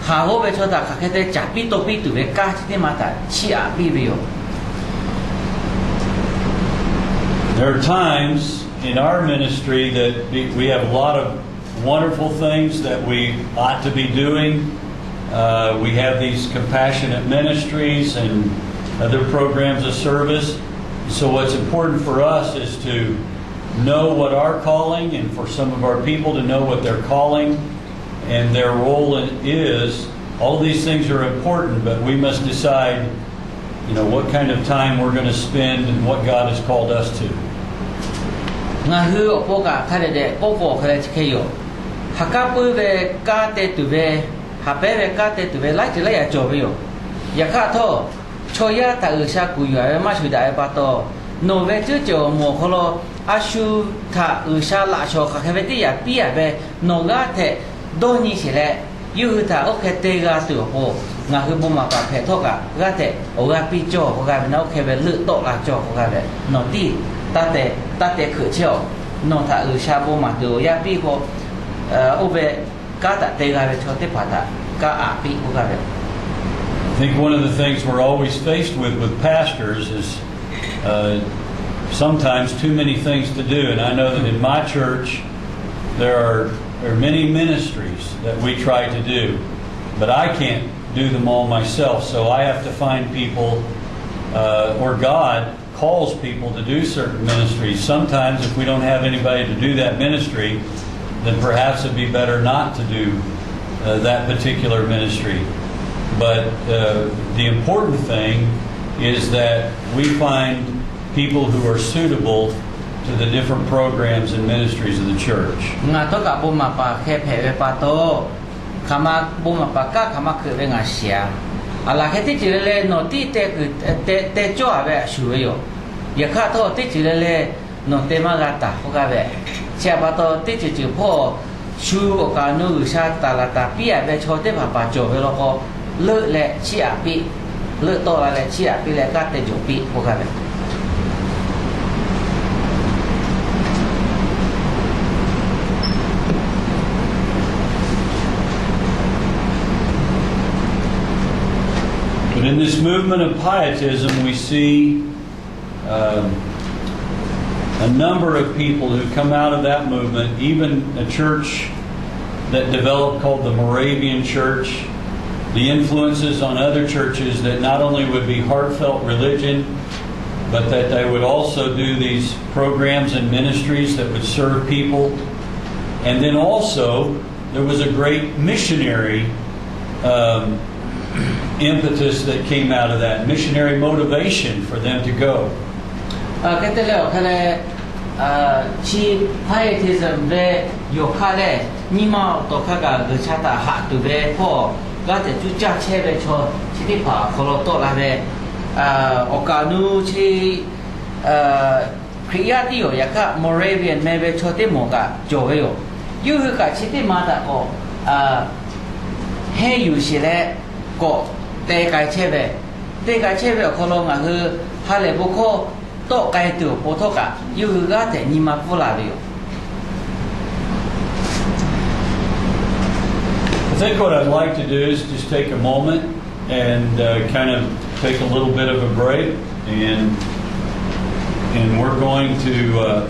haˍ g'awˇ ve chaw htaꞈ hk'aˬ hk'e te caˍ piˇ taw piˇ tuˬ ve kanˉ chi teˇ ma htaꞈ chiˇ aꞈ piˇ ve yoˬ. There are times in our ministry that we, we have a lot of wonderful things that we ought to be doing. Uh, we have these compassionate ministries and other programs of service. So what's important for us is to know what our calling and for some of our people to know what their calling and their role in, is. All these things are important, but we must decide, you know, what kind of time we're going to spend and what God has called us to. Ngaˬ hui awˬ pon kaꞈ hk'a dehꞈ dehꞈ k'oˆ k'o hk'e leh chi hk'e yoˬ. Ha k'aˉ puiˉ ve kanˉ te tuˬ ve, haˍ pehˉ ve kanˉ te tuˬ ve laiˉ ceuˬ laiˉ yaꞈ cawˬ ve yoˬ. Yaꞈ hk'aˇ htawˇ, chaw yaˇ htaꞈ G'uiˬsha kuˬ yuˬ-a ve maˇ shuˍ daꞈ ve pa taw, nawˬ ve ceuˉ ceuˬ awˬ moˍ awˬ hk'aw lo a shu htaꞈ G'uiˬsha laꞈ shawˍ hk'aˬ hk'e ve teˇ yaꞈ piˇ-a ve, nawˬ g'aˇ hteꞈ dawˇ nyi sheˍ leh, yawˇ hui htaꞈ oˇ hk'e te g'a tuˬ awˬ pon, ngaˬ hui bon maˍ paˍ hpehꞈ htawˇ kaꞈ g'aˇ hteꞈ awˬ g'aˇ piˇ cawˇ k'oˆ g'a ve, nawˬ oˇ hk'e ve leuˆ tawˆ la cawˇ k'oˆ g'a ve, nawˬ tiˇ taˇ te, taˇ te hkeuꞈ chehˇ-oˬ. Nawˬ htaꞈ G'uiˬsha bon maˍ tuˬ awˬ yaˇ piˇ k'o, oˇ ve kanˉ htaꞈ te g'a ve chaw teˇ hpaˍ htaꞈ kanˉ aꞈ piˇ k'oˆ g'a ve. I think one of the things we're always faced with, with pastors is, Uh, sometimes too many things to do, and I know that in my church there are, there are many ministries that we try to do, but I can't do them all myself, so I have to find people, uh, or God calls people to do certain ministries. Sometimes, if we don't have anybody to do that ministry, then perhaps it'd be better not to do uh, that particular ministry. But uh, the important thing is that we find people who are suitable to the different programs and ministries of the church. Ngaˬ htawˇ kaꞈ bon maˍ paˍ hkeh hpehꞈ ve pa taw, hk'aˬ ma bon maˍ paˍ kaꞈ hk'aˬ ma hkeuꞈ ve ngaˬ shiˍ a. A laˬ hk'e teˇ ceuˬ le le nawˬ tiˉ teh kuiˬ teh cawˇ a ve a shuˍ ve yoˬ. Yaꞈ hk'aˇ htawˇ teˇ ceuˬ le le nawˬ te maˇ g'a taˍ k'oˆ gaˇ ve. Chi htaꞈ pa taw teˇ ceuˬ ceuˬ hpawˇ shu awˬ kaˍ awˬ nu G'uiˬsha taˍ laˬ taˍ piˇ a ve chaw teˇ hpaˍ hpaˍ cawˬ ve law k'o, leuˆ leh chiˇ aꞈ piˇ, leuˆ tawˆ la leh chiˇ aꞈ piˇ leh kaˇ teh jawˬ piˇ k'oˆ gaˇ ve. But in this movement of pietism, we see um, a number of people who come out of that movement, even a church that developed called the Moravian Church, the influences on other churches that not only would be heartfelt religion, but that they would also do these programs and ministries that would serve people. And then also, there was a great missionary um, impetus that came out of that, missionary motivation for them to go. Hk'e te leh awˬ hk'e leh, chi pietism ve yawˬ hk'aˇ lehˬ, nyi ma awˬ tawˍ hk'a kaꞈ G'uiˬsha htaꞈ haꞈ tuˬ ve hpawˇ g'aˇ tehꞈ cuˇ caˇ chehˇ ve chaw chi teˇ hpaˍ awˬ hk'aw lo tawˆ la ve, awˬ kaˍ awˬ nu chi Hkriꞈ yaˇ tiˉ yoˬ. Yaꞈ hk'aˇ Moravian meh ve chaw teˇ mawˬ kaꞈ cawˬ ve yoˬ. Yawˇ hui kaꞈ chi teˇ ma htaꞈ k'awꞈ henˇ yuˬ sheˍ leh, k'awꞈ te k'ai chehˇ ve, te k'ai chehˇ ve awˬ hk'aw lo ngaˬ hui ha lehˬ bon hkawˇ tawˆ k'ai tuˬ awˬ pon htawˇ kaꞈ yawˇ hui g'aˇ tehꞈ nyi ma pfuhˇ la ve yoˬ. I think what I'd like to do is just take a moment and uh, kind of take a little bit of a break, and and we're going to. Uh,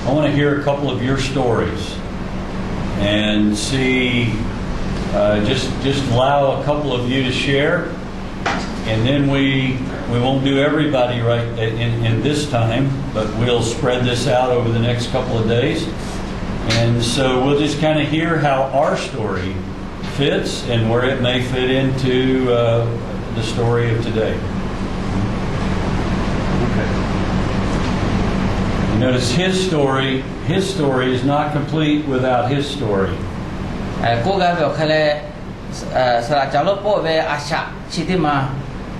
I want to hear a couple of your stories and see. Uh, just just allow a couple of you to share, and then we we won't do everybody right in, in this time, but we'll spread this out over the next couple of days. And so we'll just kind of hear how our story fits and where it may fit into uh, the story of today. Okay. You notice his story, his story is not complete without his story. K'oˆ gaˇ ve awˬ hk'e leh, saˍ laꞈ caˍ lawˉ pawˆ ve a shaꞈ chi teˇ ma,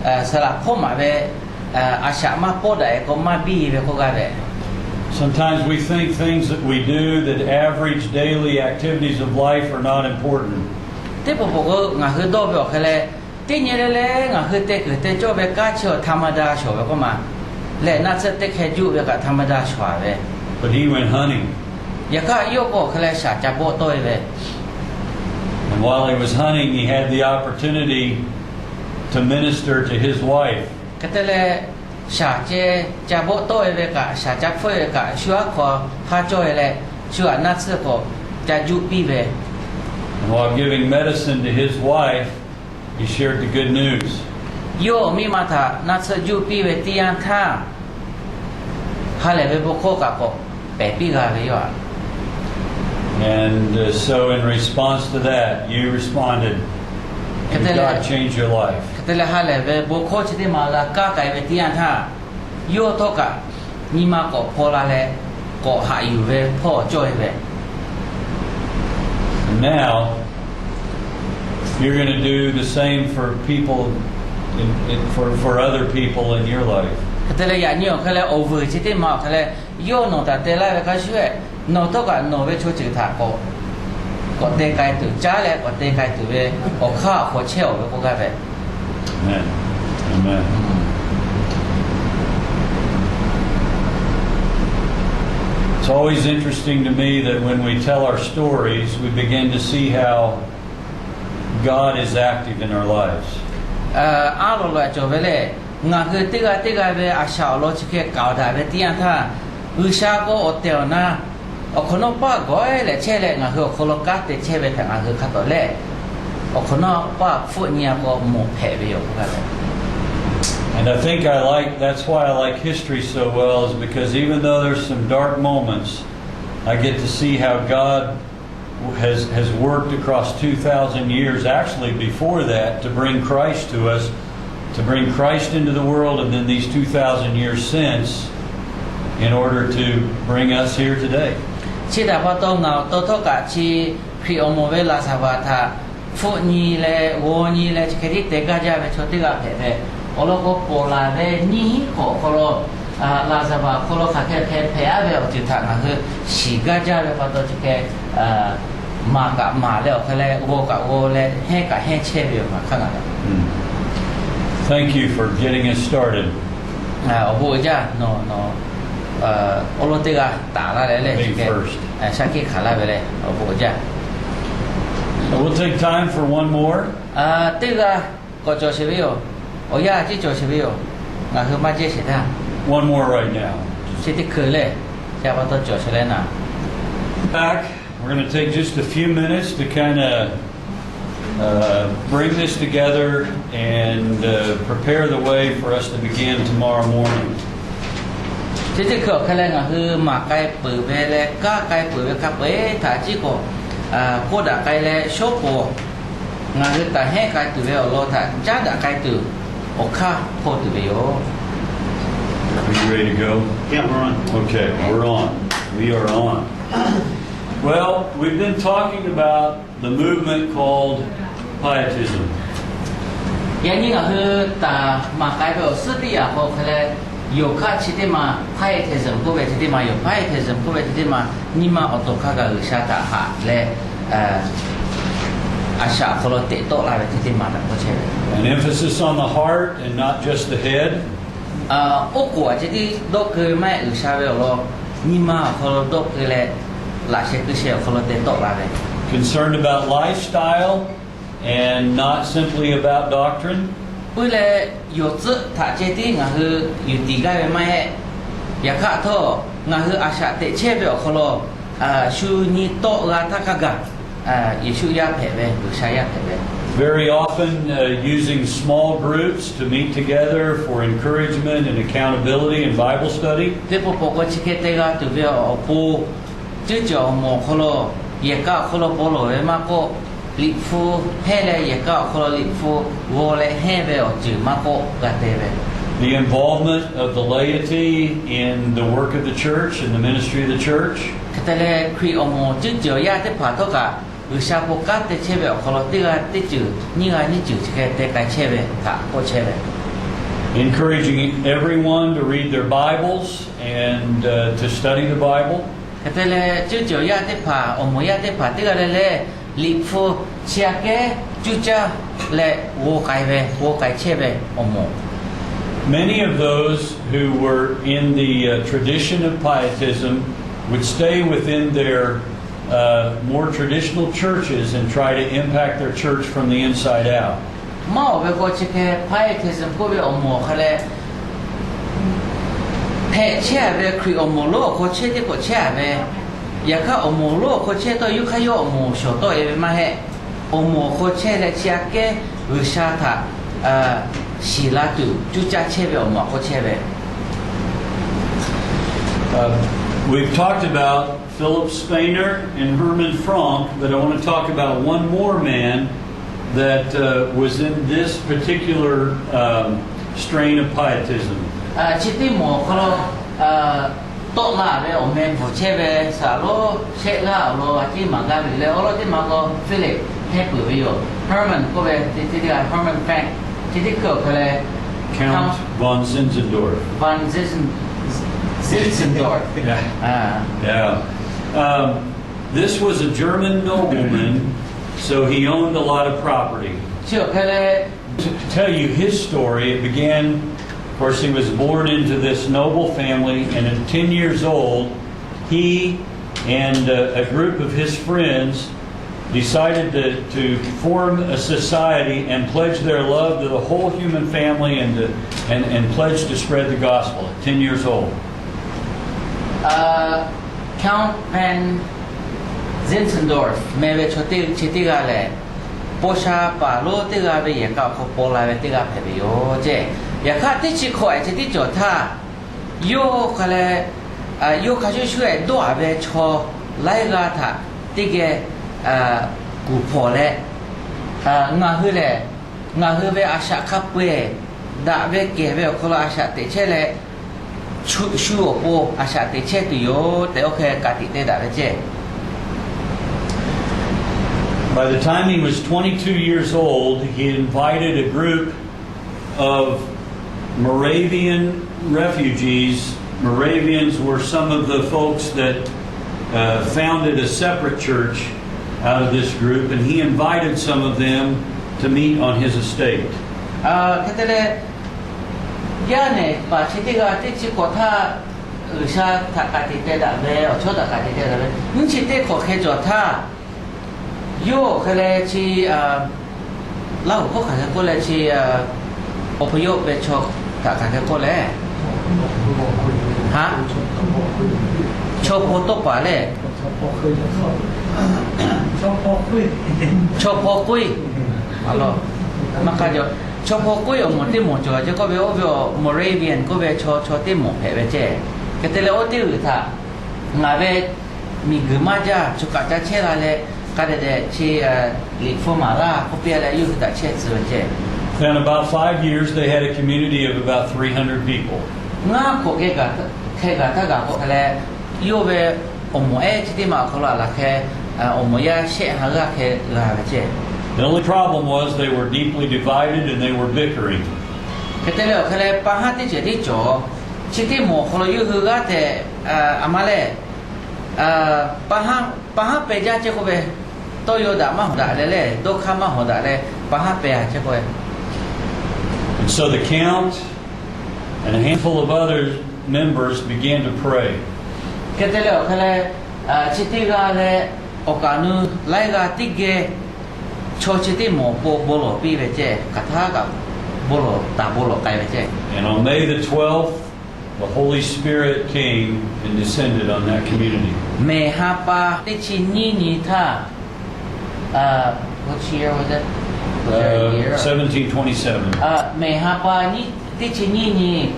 saˍ laꞈ hpawˇ maˍ ve a shaꞈ maˇ pawˆ daꞈ e k'o maˇ biˇ ve k'oˆ gaˇ ve. Sometimes we think things that we do that average daily activities of life are not important. Teˇ pawˆ pawˆ k'o ngaˬ hui dawˇ ve awˬ hk'e leh, teˇ nyi le le ngaˬ hui te kuiˬ te cawˇ ve kanˉ chi awˬ ธรรมดา shawˍ ve k'oˆ ma, lehˬ naˆ tsuhˇ teˇ hkeh juˆ ve kaꞈ ธรรมดา shawˍ ve. But he went hunting. Yaꞈ hk'aˇ yawˇ k'o awˬ hk'e leh shaˍ ca bawˆ tawˆ e ve. And while he was hunting, he had the opportunity to minister to his wife. Hk'e te leh, shaˍ ceh ca bawˆ tawˆ e ve kaꞈ shaˍ ca hpfuhˆ e ve kaꞈ shu aˉ hk'aw haˉ cawˇ e leh, shu aꞈ naˆ tsuhˇ k'awꞈ ca juˆ piˇ ve. And while giving medicine to his wife, he shared the good news. Yawˇ miˇ ma htaꞈ naˆ tsuhˇ juˆ piˇ ve teˇ yanˇ htaˇ, ha lehˬ ve bon hkawˇ kaꞈ k'awꞈ pehˬ piˇ g'a ve yoˬ. And uh, so in response to that, you responded. And God changed your life. Hk'e te leh ha lehˬ ve bon hkawˇ chi teˇ ma g'a kaˇ k'ai ve teˇ yanˇ htaˇ, yawˇ htawˇ kaꞈ nyi ma k'awꞈ hpaw la leh, k'awꞈ haꞈ yuˬ ve hpawˇ cawˇ e ve. And now, you're going to do the same for people, in, in, for, for other people in your life. Hk'e te leh yaꞈ nyi awˬ hk'e leh awˬ vuiˬ chi teˇ ma awˬ hk'e leh, yawˇ nawˬ htaꞈ te laˇ ve hk'a shuˍ, nawˬ htawˇ kaꞈ nawˬ ve chaw ceuˬ htaꞈ k'awꞈ, k'awꞈ te k'ai tuˬ caˉ leh k'awꞈ te k'ai tuˬ ve awˬ hk'aˇ awˬ hk'aw chehˇ awˬ ve k'oˆ gaˇ ve. Amen. Amen. It's always interesting to me that when we tell our stories, we begin to see how God is active in our lives. Aˉ lawˬ lawˬ cawˬ ve lehˬ, Ngaˬ hui teˇ g'aˇ teˇ g'aˇ ve a shaꞈ awˬ lawn chi hk'e k'aoˍ daꞈ ve teˇ yanˇ htaˇ, G'uiˬsha k'o awˬ tehˬ awˬ na awˬ hk'awꞈ nawˉ paˆ gawˬ-e leh chehˇ leh ngaˬ hui awˬ hk'aw lo kanˉ te chehˇ ve htaꞈ ngaˬ hui hk'a tawˍ leh, awˬ hk'awꞈ nawˉ paˆ hpfuhˆ nyi-a k'o mawˬ hpehꞈ ve yoˬ k'oˆ gaˇ ve. And I think I like, that's why I like history so well, is because even though there's some dark moments, I get to see how God has, has worked across two thousand years, actually before that, to bring Christ to us, to bring Christ into the world, and then these two thousand years since, in order to bring us here today. Chi htaꞈ pa taw ngaˬ awˬ to htawˇ kaꞈ chi Hkriꞈ awˬ moˍ ve laꞈ shaˍ baˬ htaꞈ hpfuhˆ nyi leh g'aw nyi leh chi hk'e tiˉ te gaˇ jaˇ ve chaw teˇ g'aˇ hpehꞈ ve, awˬ lawn k'o, ponˬ laˬ ve nyiˇ hinˉ hk'awꞈ awˬ hk'aw lo laꞈ shaˍ baˬ awˬ hk'aw lo hk'aˬ hk'e hpehꞈ hpehꞈ-aˉ ve awˬ ceuˬ htaꞈ ngaˬ hui shiˍ gaˇ jaˇ ve pa taw chi hk'e maˍ kaꞈ maˍ leh awˬ hk'e leh g'aw kaꞈ g'aw leh hehnˇ kaꞈ hehnˇ chehˇ ve yoˬ ngaˬ hk'aˇ ngaˬ. Thank you for getting us started. Awˬ bon uiˍ jaˇ nawˬ, nawˬ awˉ lawˉ teˇ g'aˇ taˍ laˇ leh leh, shaˉ hkiˆ hkanˍ laˇ ve leh awˬ bon uiˍ jaˇ. So we'll take time for one more. Teˇ g'aˇ k'awꞈ cawˬ sheˍ ve yoˬ. Awˬ yanˇ ciˉ cawˬ sheˍ ve yoˬ. Ngaˬ hui maˇ jehˇ sheˍ htaˇ, one more right now. Chi teˇ hkui lehˬ, chi pa taw cawˬ sheˍ leh naˍ. Back. We're going to take just a few minutes to kind of uh, bring this together and uh, prepare the way for us to begin tomorrow morning. Chi teˇ hkui awˬ hk'e leh ngaˬ hui maˍ k'ai peuˬ ve leh kanˉ k'ai peuˬ ve hk'a peu-eˬ htaꞈ ciˉ k'awꞈ k'oˆ daꞈ k'ai leh shawˉ pawˍ ngaˬ hui taˍ hehnˇ k'ai tuˬ ve awˬ lawn htaꞈ caˉ daꞈ k'ai tuˬ awˬ hk'aˇ hpaw tuˬ ve yoˬ. Are you ready to go? Yeah, we're on. Okay, we're on. We are on. Well, we've been talking about the movement called pietism. Yaꞈ nyi ngaˬ hui taˍ maˍ k'ai ve awˬ suhˉ teˇ yanˇ hk'aw hk'e leh, yonˍ hk'aˇ chi teˇ ma pietism k'oˆ ve chi teˇ ma yoˬ. Pietism k'oˆ ve chi teˇ ma nyi ma awˬ to hk'a gaˬ G'uiˬsha htaꞈ haꞈ leh a shaꞈ awˬ hk'aw lo teꞈ tawˆ la ve chi teˇ ma htaꞈ k'oˆ chehˇ ve. An emphasis on the heart and not just the head. Oˉ k'oˍ aꞈ ceh tiˉ dawˇ keu maˇ heˆ, G'uiˬsha ve awˬ lawn nyi ma awˬ hk'aw lo dawˇ keu leh, laꞈ sheh keu sheh awˬ hk'aw lo teꞈ tawˆ la ve. Concerned about lifestyle and not simply about doctrine. Puiˉ leh yawˬ tcuhˆ htaꞈ ceh tiˉ ngaˬ hui yuˬ tiˍ gaˇ ve maˇ heˆ. Yaꞈ hk'aˇ htawˇ, ngaˬ hui a shaꞈ teꞈ chehˇ ve awˬ hk'aw lo shu nyi tawˆ g'a htaˇ hk'a gaˬ Yeˍsuˆ yaˇ hpehꞈ ve, G'uiˬsha yaˇ hpehꞈ ve. Very often uh, using small groups to meet together for encouragement and accountability and Bible study. Teˇ pawˆ pawˆ k'o chi hk'e te g'a tuˬ ve awˬ pon, ceuˇ ceuˬ awˬ moˍ awˬ hk'aw lo yehˬ kaˆ awˬ hk'aw lo paw lawˬ ve maˇ k'oˆ, Liꞈ hpu hehnˇ leh yehˬ kaˆ awˬ hk'aw lo Liꞈ hpu g'aw leh hehnˇ ve awˬ ceuˬ maˇ k'oˆ g'a te ve. The involvement of the laity in the work of the church and the ministry of the church. Hk'e te leh Hkriꞈ awˬ moˍ ceuˇ ceuˬ awˬ yaˇ teˇ hpaˍ htawˇ kaꞈ G'uiˬsha hpu kanˉ te chehˇ ve awˬ hk'aw lo teˇ g'aˇ teˇ ceuˬ nyiˇ g'aˇ nyiˇ ceuˬ chi hk'e te k'ai chehˇ ve htaꞈ k'oˆ chehˇ ve. Encouraging everyone to read their Bibles and uh, to study the Bible. Hk'e te leh ceuˇ ceuˬ awˬ yaˇ teˇ hpaˍ, awˬ moˍ yaˇ teˇ hpaˍ teˇ g'aˇ leh leh Liꞈ hpu chi aꞈ kehˉ cuˇ caˇ leh g'aw k'ai ve, g'aw k'ai chehˇ ve awˬ moˍ. Many of those who were in the uh, tradition of pietism would stay within their uh, more traditional churches and try to impact their church from the inside out. Maˇ awˬ ve k'o chi hk'e pietism k'oˆ ve awˬ moˍ awˬ hk'e leh hpehꞈ chehˇ ve Hkriꞈ awˬ moˍ lonˉ awˬ hk'aw chehˇ teˇ k'awꞈ chehˇ-a ve, yaꞈ hk'aˇ awˬ moˍ lonˉ awˬ hk'aw chehˇ tawˇ yuˇ hk'aˇ yawˇ awˬ moˍ shawˍ tawˆ-e ve maˇ heˆ. Awˬ moˍ awˬ hk'aw chehˇ leh chi aꞈ kehˉ G'uiˬsha htaꞈ shiˍ la tuˬ cuˇ caˇ chehˇ ve awˬ moˍ awˬ hk'aw chehˇ ve. Uh, we've talked about Philip Spener and Herman Frank, but I want to talk about one more man that uh, was in this particular um, strain of pietism. Chi teˇ moˍ awˬ hk'aw lo tawˆ la ve awˬ meh bvuhˬ chehˇ ve saˍ laꞈ shehˆ g'aˇ awˬ lawn a ciˉ maˍ gaˇ ve leh, awˬ lawn teˇ ma k'o Philip heh peuˬ ve yoˬ. Herman k'oˆ ve teˇ teˇ g'aˇ, Herman Frank, chi teˇ hkui awˬ hk'e leh Count von Zinzendorf. Von Zinzen- Zinzendorf. Yeah. Yeah. Um, this was a German nobleman, so he owned a lot of property. Chi awˬ hk'e leh To tell you his story, it began, of course, he was born into this noble family, and at ten years old, he and uh, a group of his friends decided to, to form a society and pledge their love to the whole human family and to, and, and pledge to spread the gospel at ten years old. Count Van Zinzendorf meh ve chaw teˇ chi teˇ g'aˇ lehˬ, paw sha paˍ lonˉ teˇ g'aˇ ve yehˬ k'a awˬ hk'aw paw la ve teˇ g'aˇ hpehꞈ ve yoˬ ceˇ. Yaꞈ hk'aˇ teˇ chi hkawꞈ ehˉ chi teˇ cawˬ htaˇ, yawˇ hk'a leh, yawˇ hk'a shuˍ shuˍ ehˉ dawˇ haˍ ve chaw laiˉ g'aˇ htaꞈ teˇ geh kuˬ hpawnˬ leh, ngaˬ hui lehˬ, ngaˬ hui ve a shaꞈ hk'a peu-eˬ daꞈ ve kehˬ ve awˬ hk'aw lo a shaꞈ teꞈ chehˇ leh, shu awˬ pon a shaꞈ teꞈ chehˇ tuˬ yoˬ tehꞈ, oˇ hk'e ka tiꞈ te daꞈ ve ceˇ. By the time he was twenty-two years old, he invited a group of Moravian refugees. Moravians were some of the folks that uh, founded a separate church out of this group, and he invited some of them to meet on his estate. Hk'e te leh, yaˇ nehˬ paˍ chi teˇ g'aˇ teˇ chi hkawꞈ htaˇ, G'uiˬsha htaꞈ ka tiꞈ teh daꞈ ve, awˬ chawˇ htaꞈ ka tiꞈ teh daꞈ ve, nyiˇ chi teˇ hkawꞈ hk'e cawˬ htaˇ, yawˇ hk'e leh chi Laˇ huˍ hkawˇ hk'aˬ hk'e k'oˆ leh chi, awˬ hpu yawˇ ve chaw htaꞈ hk'aˬ hk'e k'oˆ leh, ha, chaw hpu tawˇ paˍ lehˬ, chaw hpu k'oˆ-e, maˇ k'a cawˬ, chaw hpu k'oˆ-e awˬ moˍ teˇ moˍ cawˬ ceˇ k'oˆ ve, oˇ ve awˬ Moravian k'oˆ ve chaw, chaw teˇ moˍ hpehꞈ ve ceˇ. Hk'e te leh oˇ teˇ g'uiˬ htaꞈ ngaˬ ve miˬguiˬ maˇ jaˇ, choˬ kaꞈ ca chehˇ la leh, k'a dehꞈ dehꞈ chi liꞈ hpu maˍ laˇ k'oˆ piˇ leh, yawˇ hui htaꞈ chehˇ tcuh ve ceˇ. Then about five years, they had a community of about three hundred people. Ngaˇ hkawꞈ hk'e gaˬ htaˇ gaˬ k'o hk'a leh, yawˇ ve awˬ moˍ ehˉ chi teˇ maˬ awˬ hk'aw lo a laˬ hk'e, awˬ moˍ yaˇ shehˆ ha g'aˇ hk'e g'a ve ceˇ. The only problem was they were deeply divided and they were bickering. Hk'e te leh awˬ hk'e leh, pa haˉ teˇ ceuˬ tiˉ cawˬ. Chi teˇ moˍ awˬ hk'aw lo yawˇ hui g'aˇ tehꞈ, a ma lehˬ, pa haˉ peh jaˇ ceˇ k'oˆ ve, tawˇ yaw daꞈ maˇ hawˍ daꞈ leh lehˬ, dawˇ hk'aˇ maˇ hawˍ daꞈ leh, pa haˉ peh a ceˇ k'oˆ ve. And so a count and a handful of other members began to pray. Hk'e te leh awˬ hk'e leh, chi teˇ g'aˇ leh awˬ kaˍ nu laiˉ g'aˇ teˇ geh chaw chi teˇ moˍ awˬ pon bon lawˬ piˇ ve ceˇ. Hk'aˬ htaˇ kaꞈ bon lawˬ taˍ, bon lawˬ k'ai ve ceˇ. And on May the twelfth, the Holy Spirit came and descended on that community. Mehˬ ha pa teˇ chi nyiˇ nyi htaˇ, seventeen twenty-seven. Mehˬ ha pa teˇ chi nyiˇ nyi,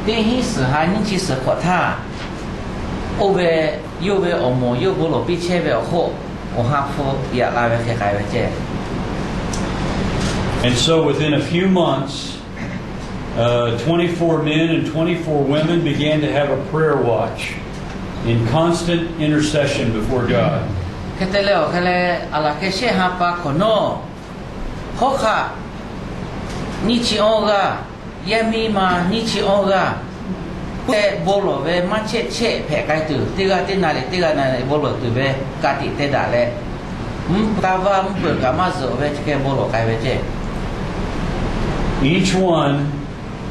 teˇ hinˉ suhˍ ha nyiˇ chi suhˍ hk'awꞈ htaˇ, oˇ ve yawˇ ve awˬ moˍ yawˇ bon lawˬ piˇ chehˇ ve awˬ hk'oˆ, awˬ ha hpu yaꞈ la ve hk'e k'ai ve ceˇ. And so within a few months, uh, twenty-four men and twenty-four women began to have a prayer watch in constant intercession before God. Hk'e te leh awˬ hk'e leh, a laˬ hk'e shehˆ ha pa hk'awꞈ nawˉ, hawˉ hk'aˆ nyiˇ chi awˇ g'aˇ, yaˇ miˇ ma nyiˇ chi awˇ g'aˇ, k'oˆ leh bon lawˬ ve maˇ chehˆ chehˆ hpehꞈ k'ai tuˬ, teˇ g'aˇ teˇ na liꞈ, teˇ g'aˇ na liꞈ bon lawˬ tuˬ ve ka tiꞈ te daꞈ leh, mvuhˇ taˇ vaˇ mvuhˇ peuˬ kaꞈ maˇ zuhꞈ ve chi hk'e bon lawˬ k'ai ve ceˇ. Each one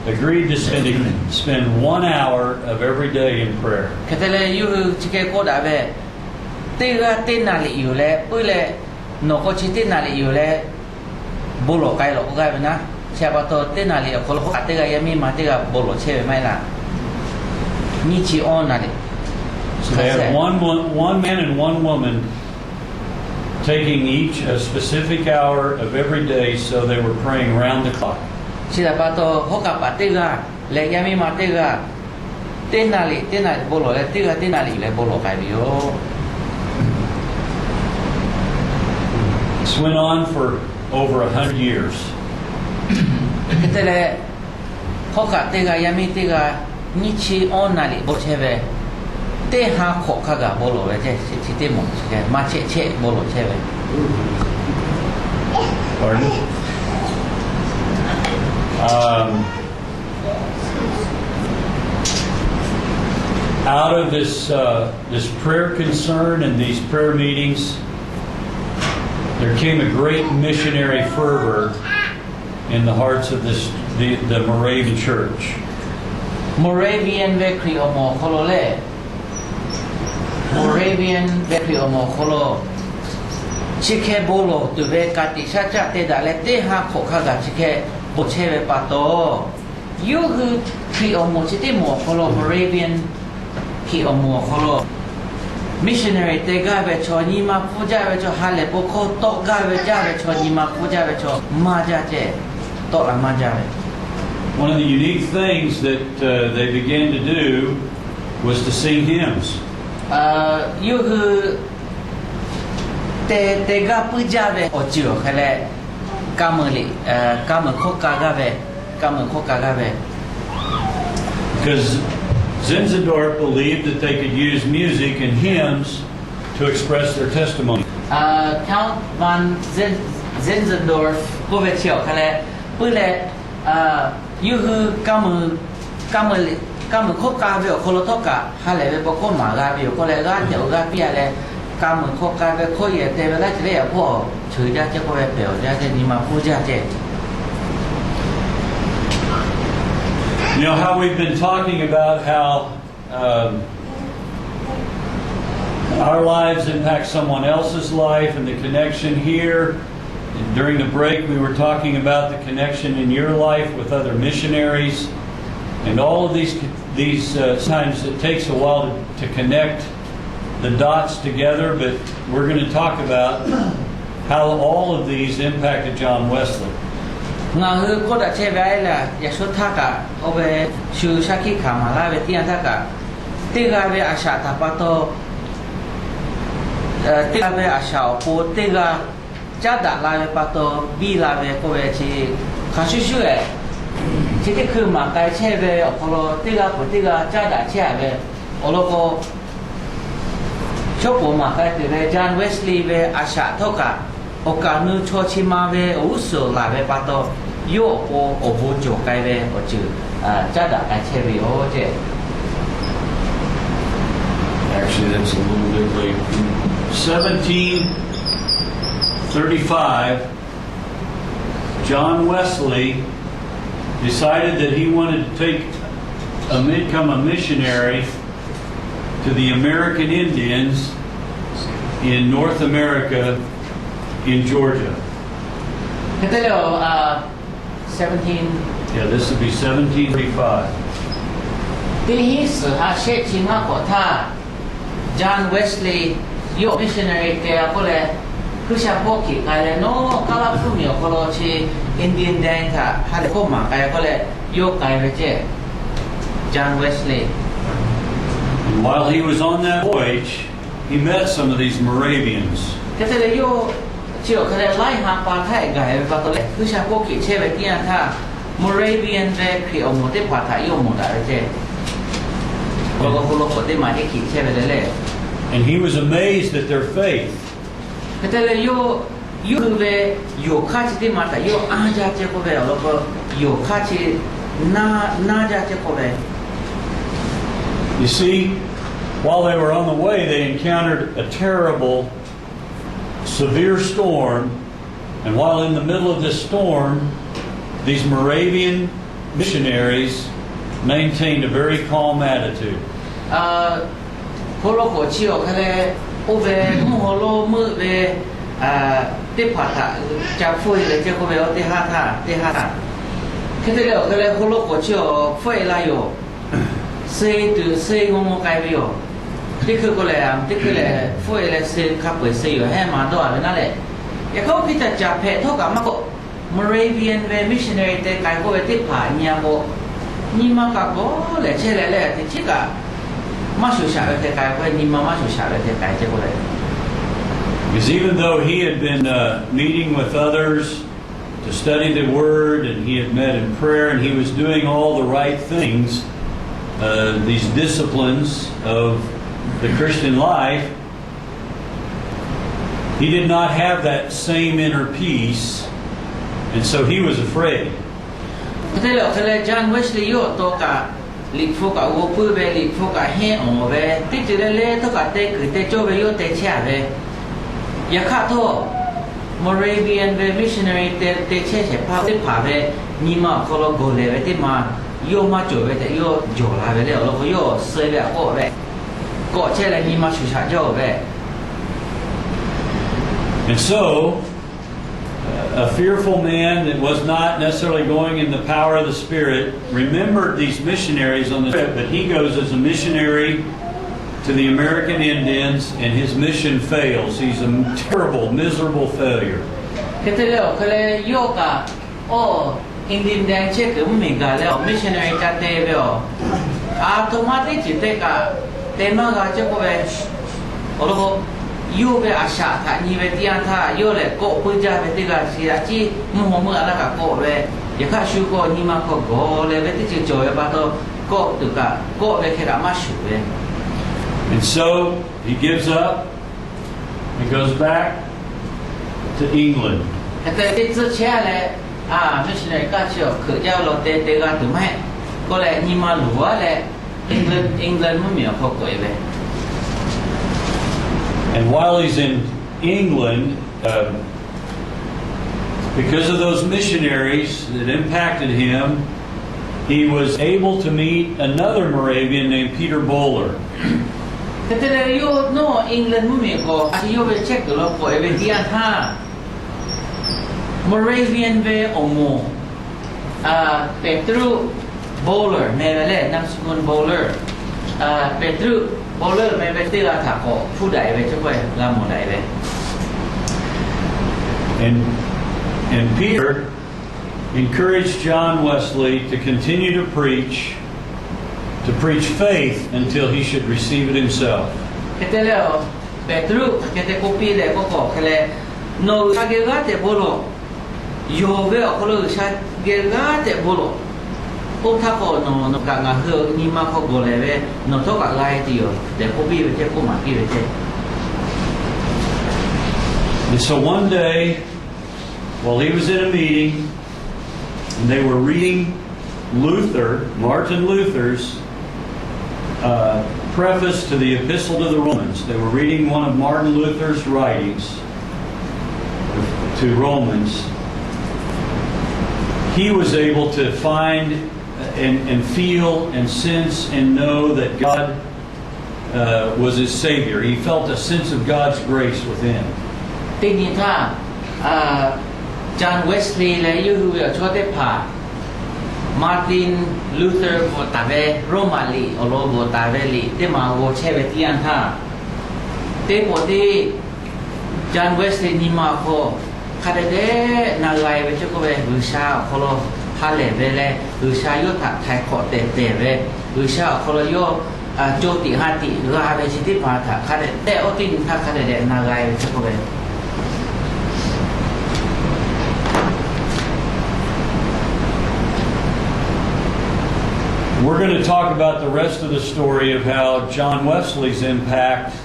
agreed to spend, spend one hour of every day in prayer. Hk'e te leh yawˇ hui chi hk'e k'oˆ daꞈ ve, teˇ g'aˇ teˇ na liꞈ yoˬ leh puiˉ leh, nawˬ k'o chi teˇ na liꞈ yoˬ leh bon lawˬ k'ai lawˬ k'oˆ gaˇ ve naˉ, chi pa taw teˇ na liꞈ awˬ hk'aw lo hawˉ hk'aˆ teˇ g'aˇ yaˇ miˇ ma teˇ g'aˇ bon lawˬ chehˇ ve maˇ heˆ laˇ. Nyiˇ chi awˇ na liꞈ. So they had one, one, one man and one woman taking each a specific hour of every day, so they were praying round the clock. Chi htaꞈ pa taw hawˉ hk'aˆ paˍ teˇ g'aˇ leh yaˇ miˇ ma teˇ g'aˇ teˇ na liꞈ teˇ na liꞈ bon lawˬ leh, teˇ g'aˇ teˇ na liꞈ leh bon lawˬ k'ai ve yoˬ. This went on for over a hundred years. Hk'e te leh, hawˉ hk'aˆ teˇ g'aˇ yaˇ miˇ teˇ g'aˇ nyiˇ chi awˇ na liꞈ bon chehˇ ve, teˇ ha hk'awꞈ hk'a gaˬ bon lawˬ ve ceˇ. Chi teˇ moˍ maˇ chehˆ chehˆ bon lawˬ chehˇ ve. Pardon? Um, out of this, uh, this prayer concern and these prayer meetings, there came a great missionary fervor in the hearts of this, the, the Moravian church. Moravian ve Hkriꞈ awˬ moˍ awˬ hk'aw lo lehˬ, Moravian ve Hkriꞈ awˬ moˍ awˬ hk'aw lo chi hk'e bon lawˬ tuˬ ve ka tiꞈ shaˉ caˆ te daꞈ leh teˇ ha hk'awꞈ hk'a gaˬ chi hk'e bon chehˇ ve pa taw, yawˇ hui Hkriꞈ awˬ moˍ chi teˇ moˍ awˬ hk'aw lo Moravian Hkriꞈ awˬ moˍ awˬ hk'aw lo missionary te gaˇ ve chaw, nyi ma hpfuhˇ jaˇ ve chaw, ha lehˬ bon hkawˇ tawˆ gaˇ ve jaˇ ve chaw, nyi ma hpfuhˇ jaˇ ve chaw maˇ jaˇ ceh, tawˆ la maˇ jaˇ ve. One of the unique things that uh, they began to do was to sing hymns. Yawˇ hui te te gaˇ puiˉ jaˇ ve awˬ ceuˬ awˬ hk'e leh, ka meuˍ liꞈ, ka meuˍ hkawˇ ka gaˇ ve, ka meuˍ hkawˇ ka gaˇ ve. Because Zinzendorf believed that they could use music and hymns to express their testimony. Count von Zinzendorf k'oˆ ve chi awˬ hk'e leh, puiˉ leh, yawˇ hui ka meuˍ, ka meuˍ hkawˇ ka ve awˬ hk'aw lo htawˇ kaꞈ ha lehˬ ve bon hkawˇ maˍ g'a ve yoˬ k'oˆ leh, g'aˇ hteꞈ awˬ g'aˇ piˇ a leh, ka meuˍ hkawˇ ka ve hkawˇ yehˬ te ve laˇ ceh leh, yaꞈ hk'aˇ cheuˬ jaˇ ceh k'oˆ ve, pehˬ awˬ jaˇ ceh, nyi ma hpfuhˇ jaˇ ceh. You know how we've been talking about how um, our lives impact someone else's life and the connection here. During the break, we were talking about the connection in your life with other missionaries. And all of these, these uh, times it takes a while to, to connect the dots together, but we're going to talk about how all of these impacted John Wesley. Ngaˬ hui k'oˆ daꞈ chehˇ ve a lehˬ, yaꞈ shu htaˇ kaꞈ oˇ ve shu shaˉ hkiˆ hkanˍ maˍ laˇ ve teˇ yanˇ htaˇ kaꞈ, teˇ g'aˇ ve a shaꞈ htaꞈ pa taw, teˇ g'aˇ ve a shaꞈ awˬ pon teˇ g'aˇ caˉ daꞈ la ve pa taw biˇ la ve k'oˆ ve chi hk'a shuˍ shuˍ eh, chi teˇ hkui maˍ k'ai chehˇ ve awˬ hk'aw lo teˇ g'aˇ peuˬ teˇ g'aˇ caˉ daꞈ chehˇ a ve awˬ lawn k'o, chaw poˬ maˍ k'ai tuˬ ve John Wesley ve a shaꞈ htawˇ kaꞈ, awˬ kaˍ nu chaw chi ma ve awˬ g'uˇ suhˍ laˬ ve pa taw, yawˇ awˬ pon awˬ bon cawˬ k'ai ve awˬ ceuˬ caˉ daꞈ k'ai chehˇ ve yoˬ ceh. Actually, that's a little bit late. Seventeen thirty-five, John Wesley decided that he wanted to take a, become a missionary to the American Indians in North America in Georgia. Hk'e te leh, seventeen, yeah, this would be seventeen thirty-five. Teˇ hinˉ suhˍ ha shehˆ chi ngaˇ k'awꞈ htaˇ, John Wesley yawˇ missionary te a k'oˆ leh, G'uiˬsha hpawˇ hkiꞈ k'ai leh, nawˬ Kaˇlaˇ hpfuhˇ miˬ awˬ hk'aw lo chi Indian Dam htaꞈ ha lehˬ hkawˇ maˍ k'ai k'oˆ leh, yawˇ k'ai ve ceh, John Wesley. And while he was on that voyage, he met some of these Moravians. Hk'e te leh yawˇ chi awˬ hk'e leh laiˉ ha pa htaˇ gaˬ ve pa taw leh, G'uiˬsha hpawˇ hkiꞈ chehˇ ve teˇ yanˇ htaˇ, Moravian ve Hkriꞈ awˬ moˍ teˇ hpaˍ htaꞈ yawˇ mawˬ daꞈ ve ceh, awˬ lawn k'o lawn k'awꞈ teˇ maˬ teˇ hkiꞈ chehˇ ve le le. And he was amazed at their faith. Hk'e te leh yawˇ, yawˇ hui ve yonˍ hk'aˇ chi teˇ maˬ htaꞈ yawˇ anˇ jaˇ ceh k'oˆ ve awˬ lawn k'o, yonˍ hk'aˇ chi na, naˇ jaˇ ceh k'oˆ ve. You see, while they were on the way, they encountered a terrible, severe storm. And while in the middle of this storm, these Moravian missionaries maintained a very calm attitude. Hk'aw lo k'awꞈ chi awˬ hk'e leh, oˇ ve mvuhˇ haw lo meuˆ ve teˇ hpaˍ htaꞈ ca hpfuhˆ e leh ceh k'oˆ ve, oˇ teˇ haˉ htaˇ teˇ haˉ htaˇ, hk'e te leh awˬ hk'e leh hk'aw lo k'awꞈ chi awˬ hpfuhˆ e la yoˬ. Suh tuˬ suh ngaw ngaw k'ai ve yoˬ. Teˇ hkui k'o lehˬ, teˇ hkui lehˬ hpfuhˆ e leh suh hk'a peu-eˬ suh yoˬ hehˉ maˇ dawˇ a ve naˉ leh, yaꞈ hk'aˇ oˇ hk'e ca caˍ hpehꞈ htawˇ kaꞈ maˇ k'oˆ, Moravian ve missionary te k'ai k'oˆ ve teˇ hpaˍ nyi a k'o, nyi ma kaꞈ kawˉ lehˬ chehˇ leh leh teˇ chiˉ kaꞈ maˇ shuˍ shaꞈ ve hk'e k'ai k'o, nyi ma maˇ shuˍ shaꞈ ve hk'e k'ai ceh k'oˆ leh. Because even though he had been uh, meeting with others to study the word and he had met in prayer and he was doing all the right things, uh, these disciplines of the Christian life, he did not have that same inner peace, and so he was afraid. Hk'e te leh awˬ hk'e leh John Wesley yawˇ awˬ to kaꞈ, Liꞈ hpu kaꞈ g'aw puiˉ ve, Liꞈ hpu kaꞈ henˇ awˬ ve, teˇ ceuˬ le le htawˇ kaꞈ te kuiˬ te cawˇ ve yawˇ te chehˇ a ve. Yaꞈ hk'aˇ htawˇ, Moravian ve missionary te te chehˇ shehˍ hpaˇ teˇ hpaˍ ve nyi ma awˬ hk'aw lo gawˬ lehˬ ve teˇ ma yawˇ maˇ cawˬ ve tehꞈ yawˇ jawˬ la ve le. Awˬ lawn k'o yawˇ suh ve a k'oˆ ve, kawˆ chehˇ leh nyi ma shuˍ shaꞈ jaˇ ve. And so, a fearful man that was not necessarily going in the power of the Spirit remembered these missionaries on the trip, but he goes as a missionary to the American Indians, and his mission fails. He's a terrible, miserable failure. Hk'e te leh awˬ hk'e leh yawˇ kaꞈ, awˬ Indian chehˇ kuiˬ mvuhˇmiˬ gaˬ leh awˬ missionary ca te ve awˬ, a htoꞈ ma teˇ ceuˬ te kaꞈ te maˇ g'a ceˇ k'oˆ ve, awˬ lawn k'o, yawˇ ve a shaꞈ htaꞈ nyi ve teˇ yanˇ htaˇ, yawˇ lehˬ kawˆ puiˉ jaˇ ve teˇ g'aˇ chi a ciˉ mvuhˇ haw meuˇ a laˇ kaꞈ kawˆ ve, yaꞈ hk'aˇ shu k'o nyi ma hk'aw gawˬ leh ve teˇ ceuˬ cawˬ ve pa taw, kawˆ tuˬ kaꞈ kawˆ ve hk'e kaꞈ maˇ shuˍ ve. And so he gives up and goes back to England. Hk'e te teˇ tcuhˇ chehˇ leh, a, missionary kaˇ chi awˬ hkeuꞈ jaˇ ve law te te g'a tuˬ maˇ heˆ k'oˆ leh nyi ma luˬ a leh, England, England mvuhˇmiˬ awˬ hk'aw k'oꞈ e ve. And while he's in England, uh, because of those missionaries that impacted him, he was able to meet another Moravian named Peter Böhler. Hk'e te leh yawˇ nawˇ England mvuhˇmiˬ k'awꞈ a yawˇ ve chehˇ kuiˬ lo k'oꞈ e ve teˇ yanˇ htaˇ, Moravian ve awˬ moˍ, Peter Böhler meh ve lehˬ, นามสกุล Böhler, Peter Böhler meh ve teˇ g'aˇ htaꞈ k'awꞈ hpuˇ daꞈ e ve ceˇ k'oˆ e g'a mawˬ daꞈ e ve. And, and Peter encouraged John Wesley to continue to preach, to preach faith until he should receive it himself. Hk'e te leh, Peˍtruˆ hk'e te k'oˆ piˇ leh k'oˆ k'o hk'e leh, nawˬ G'uiˬsha geh g'aˇ tehꞈ bon lawˬ. Yonˍ ve awˬ hk'aw lo G'uiˬsha geh g'aˇ tehꞈ bon lawˬ. Oˇ htaˇ k'o nawˬ, nawˬ kaꞈ ngaˬ hui nyi ma hk'aw gawˬ lehˬ ve, nawˬ htawˇ kaꞈ g'a e te yoˬ tehꞈ k'oˆ piˇ ve ceˇ, k'oˆ maˍ piˇ ve ceˇ. And so one day, while he was in a meeting, and they were reading Luther, Martin Luther's, uh, preface to the Epistle to the Romans. They were reading one of Martin Luther's writings to Romans. He was able to find and, and feel and sense and know that God, uh, was his Savior. He felt a sense of God's grace within. Teˇ nyi htaˇ, John Wesley leh yawˇ hui ve awˬ chawˇ teˇ hpaˍ Martin Luther bvuhꞈ taˍ ve Roman liꞈ awˬ lawn bvuhꞈ taˍ ve liꞈ teˇ maˬ g'aw chehˇ ve teˇ yanˇ htaˇ, teˇ pawˆ teˇ John Wesley nyi ma awˬ hk'aw hk'a dehꞈ dehꞈ na g'a e ve ceˇ k'oˆ ve, G'uiˬsha awˬ hk'aw lo ha lehˬ ve leh G'uiˬsha yawˇ htaꞈ htaiˍ hk'awꞈ tehˬ tehˬ ve, G'uiˬsha awˬ hk'aw lo yawˇ co tiꞈ ha tiꞈ g'a ve chi teˇ hpaˍ htaꞈ hk'a dehꞈ tehꞈ, oˇ teˇ nyi htaˇ hk'a dehꞈ dehꞈ na g'a e ve ceˇ k'oˆ ve. We're going to talk about the rest of the story of how John Wesley's impact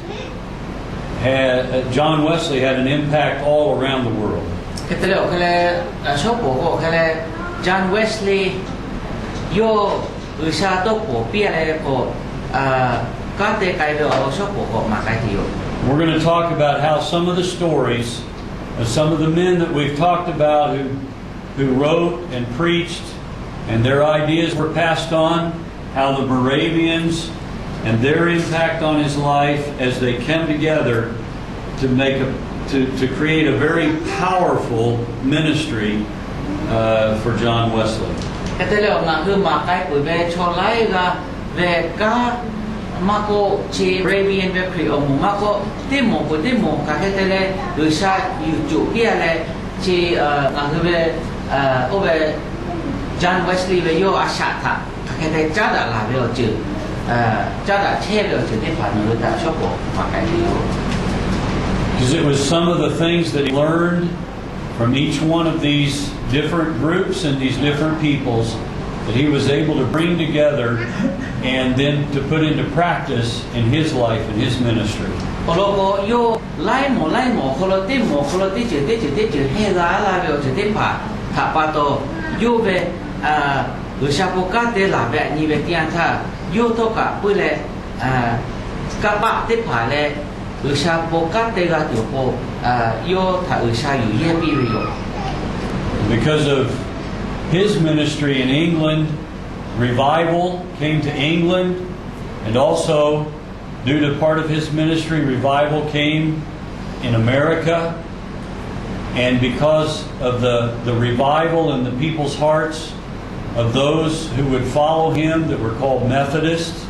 had, uh, John Wesley had an impact all around the world. Hk'e te leh awˬ hk'e leh, shawˉ pawˍ k'o hk'e leh, John Wesley yawˇ G'uiˬsha tawˇ hkawˍ piˇ leh k'o, kanˉ te k'ai ve awˬ lawn shawˉ pawˍ k'awꞈ maˍ k'ai tuˬ yoˬ. We're going to talk about how some of the stories of some of the men that we've talked about who, who wrote and preached and their ideas were passed on, how the Moravians and their impact on his life as they came together to make a, to, to create a very powerful ministry, uh, for John Wesley. Hk'e te leh awˬ ngaˬ hui maˍ k'ai peuˬ ve chaw laiˉ g'aˇ ve kanˉ maˇ k'oˆ, chi Moravian ve Hkriꞈ awˬ moˍ maˇ k'oˆ, teˇ moˍ peuˬ teˇ moˍ hk'aˬ hk'e te leh G'uiˬsha yuˬ cuˬ piˇ a leh, chi ngaˬ hui ve, oˇ ve John Wesley ve yawˇ a shaꞈ htaꞈ hk'aˬ hk'e te caˉ daꞈ laˬ ve awˬ ceuˬ, caˉ daꞈ chehˇ ve awˬ ceuˬ teˇ hpaˍ nawˬ hui htaꞈ shawˉ pawˍ maˍ k'ai tuˬ yoˬ. Because it was some of the things that he learned from each one of these different groups and these different peoples that he was able to bring together and then to put into practice in his life and his ministry. Awˬ lawn k'o, yawˇ laiˉ mawˬ laiˉ mawˬ awˬ hk'aw lo teˇ mawˬ awˬ hk'aw lo teˇ ceuˬ teˇ ceuˬ teˇ ceuˬ hehnˇ g'a laˇ ve awˬ ceuˬ teˇ hpaˍ htaꞈ pa taw, yawˇ ve G'uiˬsha bon kanˉ te laˬ ve a nyi ve teˇ yanˇ htaˇ, yawˇ htawˇ kaꞈ puiˇ leh kanˇ paˆ teˇ hpaˍ leh G'uiˬsha bon kanˉ te g'a tuˬ awˬ pon, yawˇ htaꞈ G'uiˬsha yuˬ yehˇ piˇ ve yoˬ. Because of his ministry in England, revival came to England, and also due to part of his ministry, revival came in America. And because of the, the revival in the people's hearts of those who would follow him that were called Methodists,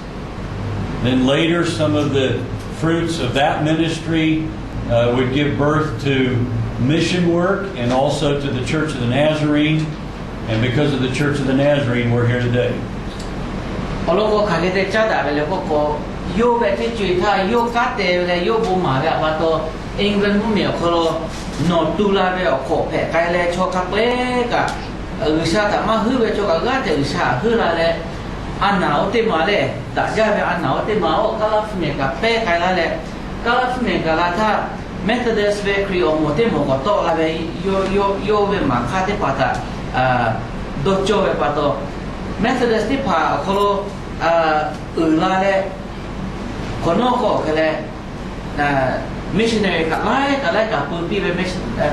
then later some of the fruits of that ministry uh, would give birth to mission work and also to the Church of the Nazarene. And because of the Church of the Nazarene, we're here today. Awˬ lawn k'o, hk'aˬ hk'e te caˉ daꞈ ve le k'oˆ k'o, yawˇ ve teˇ co-e htaˇ yawˇ kanˉ te ve leh yawˇ bon maˍ ve pa taw, England mvuhˇmiˬ awˬ hk'aw lo nawˬ tu la ve awˬ hk'awꞈ hpehꞈ k'ai leh, chaw hk'a peu-eˬ kaꞈ G'uiˬsha htaꞈ maˇ heuˆ ve chaw kaꞈ g'aˇ hteꞈ G'uiˬsha htaꞈ heuˆ la leh, a naˍ oˇ teˇ ma lehˬ, daꞈ jaˇ ve a naˍ oˇ teˇ ma awˬ Kaˉlaˇ hpfuhˇ mehˍ kaꞈ pehˇ k'ai laˇ leh, Kaˉlaˇ hpfuhˇ mehˍ gaˬ la htaˇ, Methodist ve Hkriꞈ awˬ moˍ teˇ moˍ k'awꞈ tawˆ la ve, yawˇ ve maˍ hk'aˇ teˇ hpaˍ htaꞈ dawˇ cawˇ ve pa taw, Methodist teˇ hpaˍ awˬ hk'aw lo uiˍ la leh, hk'awꞈ nawˉ k'awꞈ hk'e leh, missionary kaꞈ laiˉ kaꞈ laiˉ kaꞈ peu piˇ ve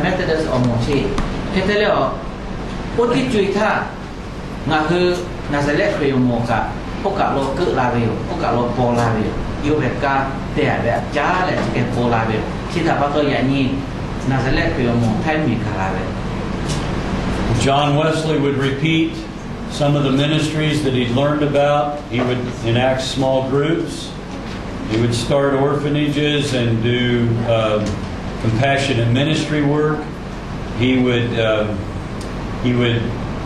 Methodist awˬ moˍ chi hk'e te leh, oˇ teˇ co-e htaˇ ngaˬ hui Naˍzaˍrehˆ Hkriꞈ awˬ moˍ kaꞈ oˇ kaꞈ lo keuˆ la ve yoˬ. Oˇ kaꞈ lo paw la ve yoˬ. Yawˇ ve kanˉ te-a ve aꞈ caˉ leh chi hk'e paw la ve yoˬ. Chi htaꞈ pa taw yaꞈ nyi Naˍzaˍrehˆ Hkriꞈ awˬ moˍ htaiˇ miˬ gaˬ la ve. John Wesley would repeat some of the ministries that he'd learned about. He would enact small groups. He would start orphanages and do um, compassionate ministry work. He would, um, he would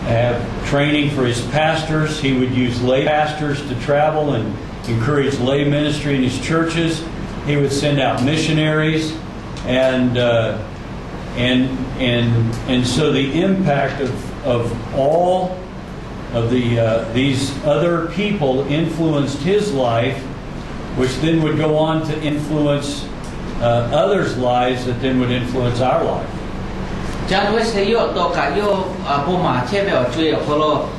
have training for his pastors. He would use lay pastors to travel and encourage lay ministry in his churches. He would send out missionaries, and uh, and and and so the impact of of all of the uh, these other people influenced his life, which then would go on to influence uh, others' lives that then would influence our life. John Wesley yawˇ tawˇ kaꞈ yawˇ bon maˍ chehˇ ve awˬ co-e awˬ hk'aw lo,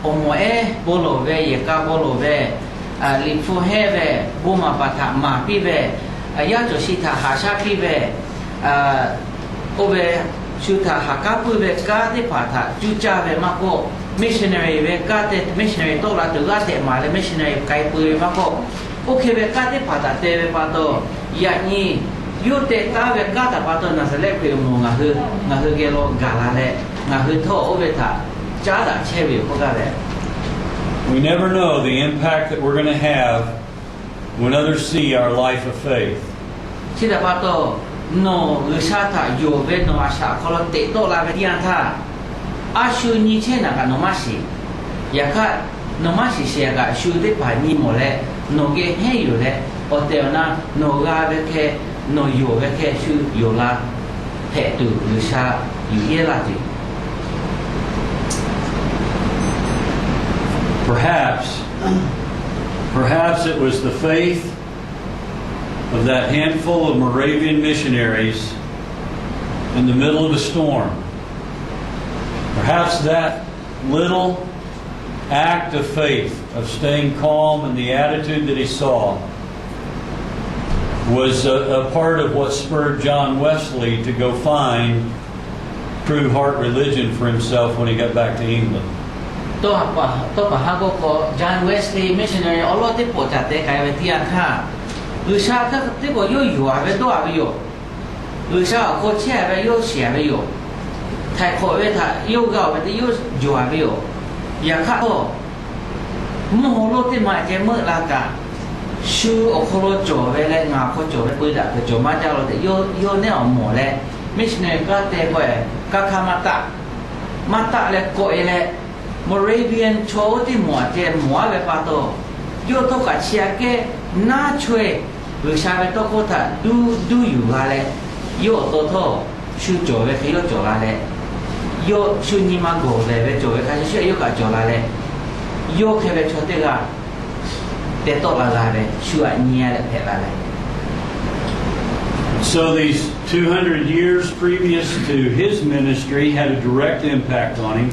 awˬ moˍ ehˉ bon lawˬ ve, yehˬ k'a bon lawˬ ve, Liꞈ hpu hehˇ ve, bon maˍ paˍ htaꞈ maˍ piˇ ve, yaˇ cawˬ shi htaꞈ haꞈ shaˉ piˇ ve, oˇ ve shu htaꞈ haꞈ kanˉ puiˇ ve kanˉ teˇ hpaˍ htaꞈ cuˇ caˇ ve maˇ k'oˆ, missionary ve kanˉ te, missionary tawˆ la tuˬ g'aˇ hteꞈ maˍ leh missionary k'ai peu ve maˇ k'oˆ, oˇ hk'e ve kanˉ teˇ hpaˍ htaꞈ te ve pa taw, yaꞈ nyi yawˇ te taˉ ve kanˉ htaꞈ pa taw Naˍzaˍrehˆ Hkriꞈ awˬ moˍ ngaˬ hui, ngaˬ hui geh lo gaˬ la leh, ngaˬ hui htawˇ oˇ ve htaꞈ caˉ daꞈ chehˇ ve yoˬ k'oˆ gaˇ ve. We never know the impact that we're going to have when others see our life of faith. Chi htaꞈ pa taw, nawˬ G'uiˬsha htaꞈ yonˍ ve nawˬ a shaꞈ awˬ hk'aw lo teꞈ tawˆ la ve teˇ yanˇ htaˇ, a shu nyi chehˇ naˬ kaꞈ nawˬ maˇ shiˍ. Yaꞈ hk'aˇ, nawˬ maˇ shiˍ shiˍ kaꞈ shu teˇ hpaˍ nyi mawˬ leh, nawˬ geh hehnˇ yuˬ leh, awˬ tehˬ awˬ na nawˬ g'a ve hk'e, nawˬ yonˍ ve hk'e shu yonˍ la hpehꞈ tuˬ G'uiˬsha yuˬ yehˇ laˇ tuˬ. Perhaps, perhaps it was the faith of that handful of Moravian missionaries in the middle of a storm. Perhaps that little act of faith, of staying calm in the attitude that he saw, was a, a part of what spurred John Wesley to go find true heart religion for himself when he got back to England. Tawˇ pa ha k'oˆ k'o, John Wesley missionary awˬ lawn teˇ pawˆ caꞈ te k'ai ve teˇ yanˇ htaˇ, G'uiˬsha htaˇ teˇ pawˆ yawˇ yuˬ-a ve dawˇ-a ve yoˬ. G'uiˬsha awˬ hk'aw chehˇ-a ve yawˇ shiˍ-a ve yoˬ. Htaiˍ hk'awꞈ ve htaꞈ yawˇ g'a-oˬ ve teˇ yawˇ jawˬ-a ve yoˬ. Yaꞈ hk'aˇ htawˇ, mvuhˇ haw lonˉ teˇ ma ceh meuˆ la kaꞈ, shu awˬ hk'aw lo cawˬ ve leh ngaˬ awˬ hk'aw cawˬ ve peu daꞈ kuiˬ cawˬ maˇ jaˇ lo tehꞈ yawˇ neˉ awˬ mawˬ leh, missionary kanˉ te k'o-e, kanˉ hk'aˇ maˇ taˆ, maˇ taˆ leh kawꞈ-e leh, Moravian chaw oˇ teˇ mawˬ-a ceh mawˬ-a ve pa taw, yawˇ htawˇ kaꞈ chi aꞈ kehˉ naˉ chaweh G'uiˬsha ve tawˇ hkawˇ htaꞈ duˇ duˇ yuˬ la leh, yawˇ awˬ to htawˇ shu cawˬ ve hk'e yawˇ cawˬ la leh, yawˇ shu nyi ma gawˬ lehˬ ve cawˬ ve hk'a shuˍ shuˍ yawˇ kaꞈ cawˬ la leh, yawˇ hk'e ve chaw teˇ g'aˇ teh tawˆ la g'a ve, shu aꞈ nyi-a leh hpehꞈ la ve. So these two hundred years previous to his ministry had a direct impact on him.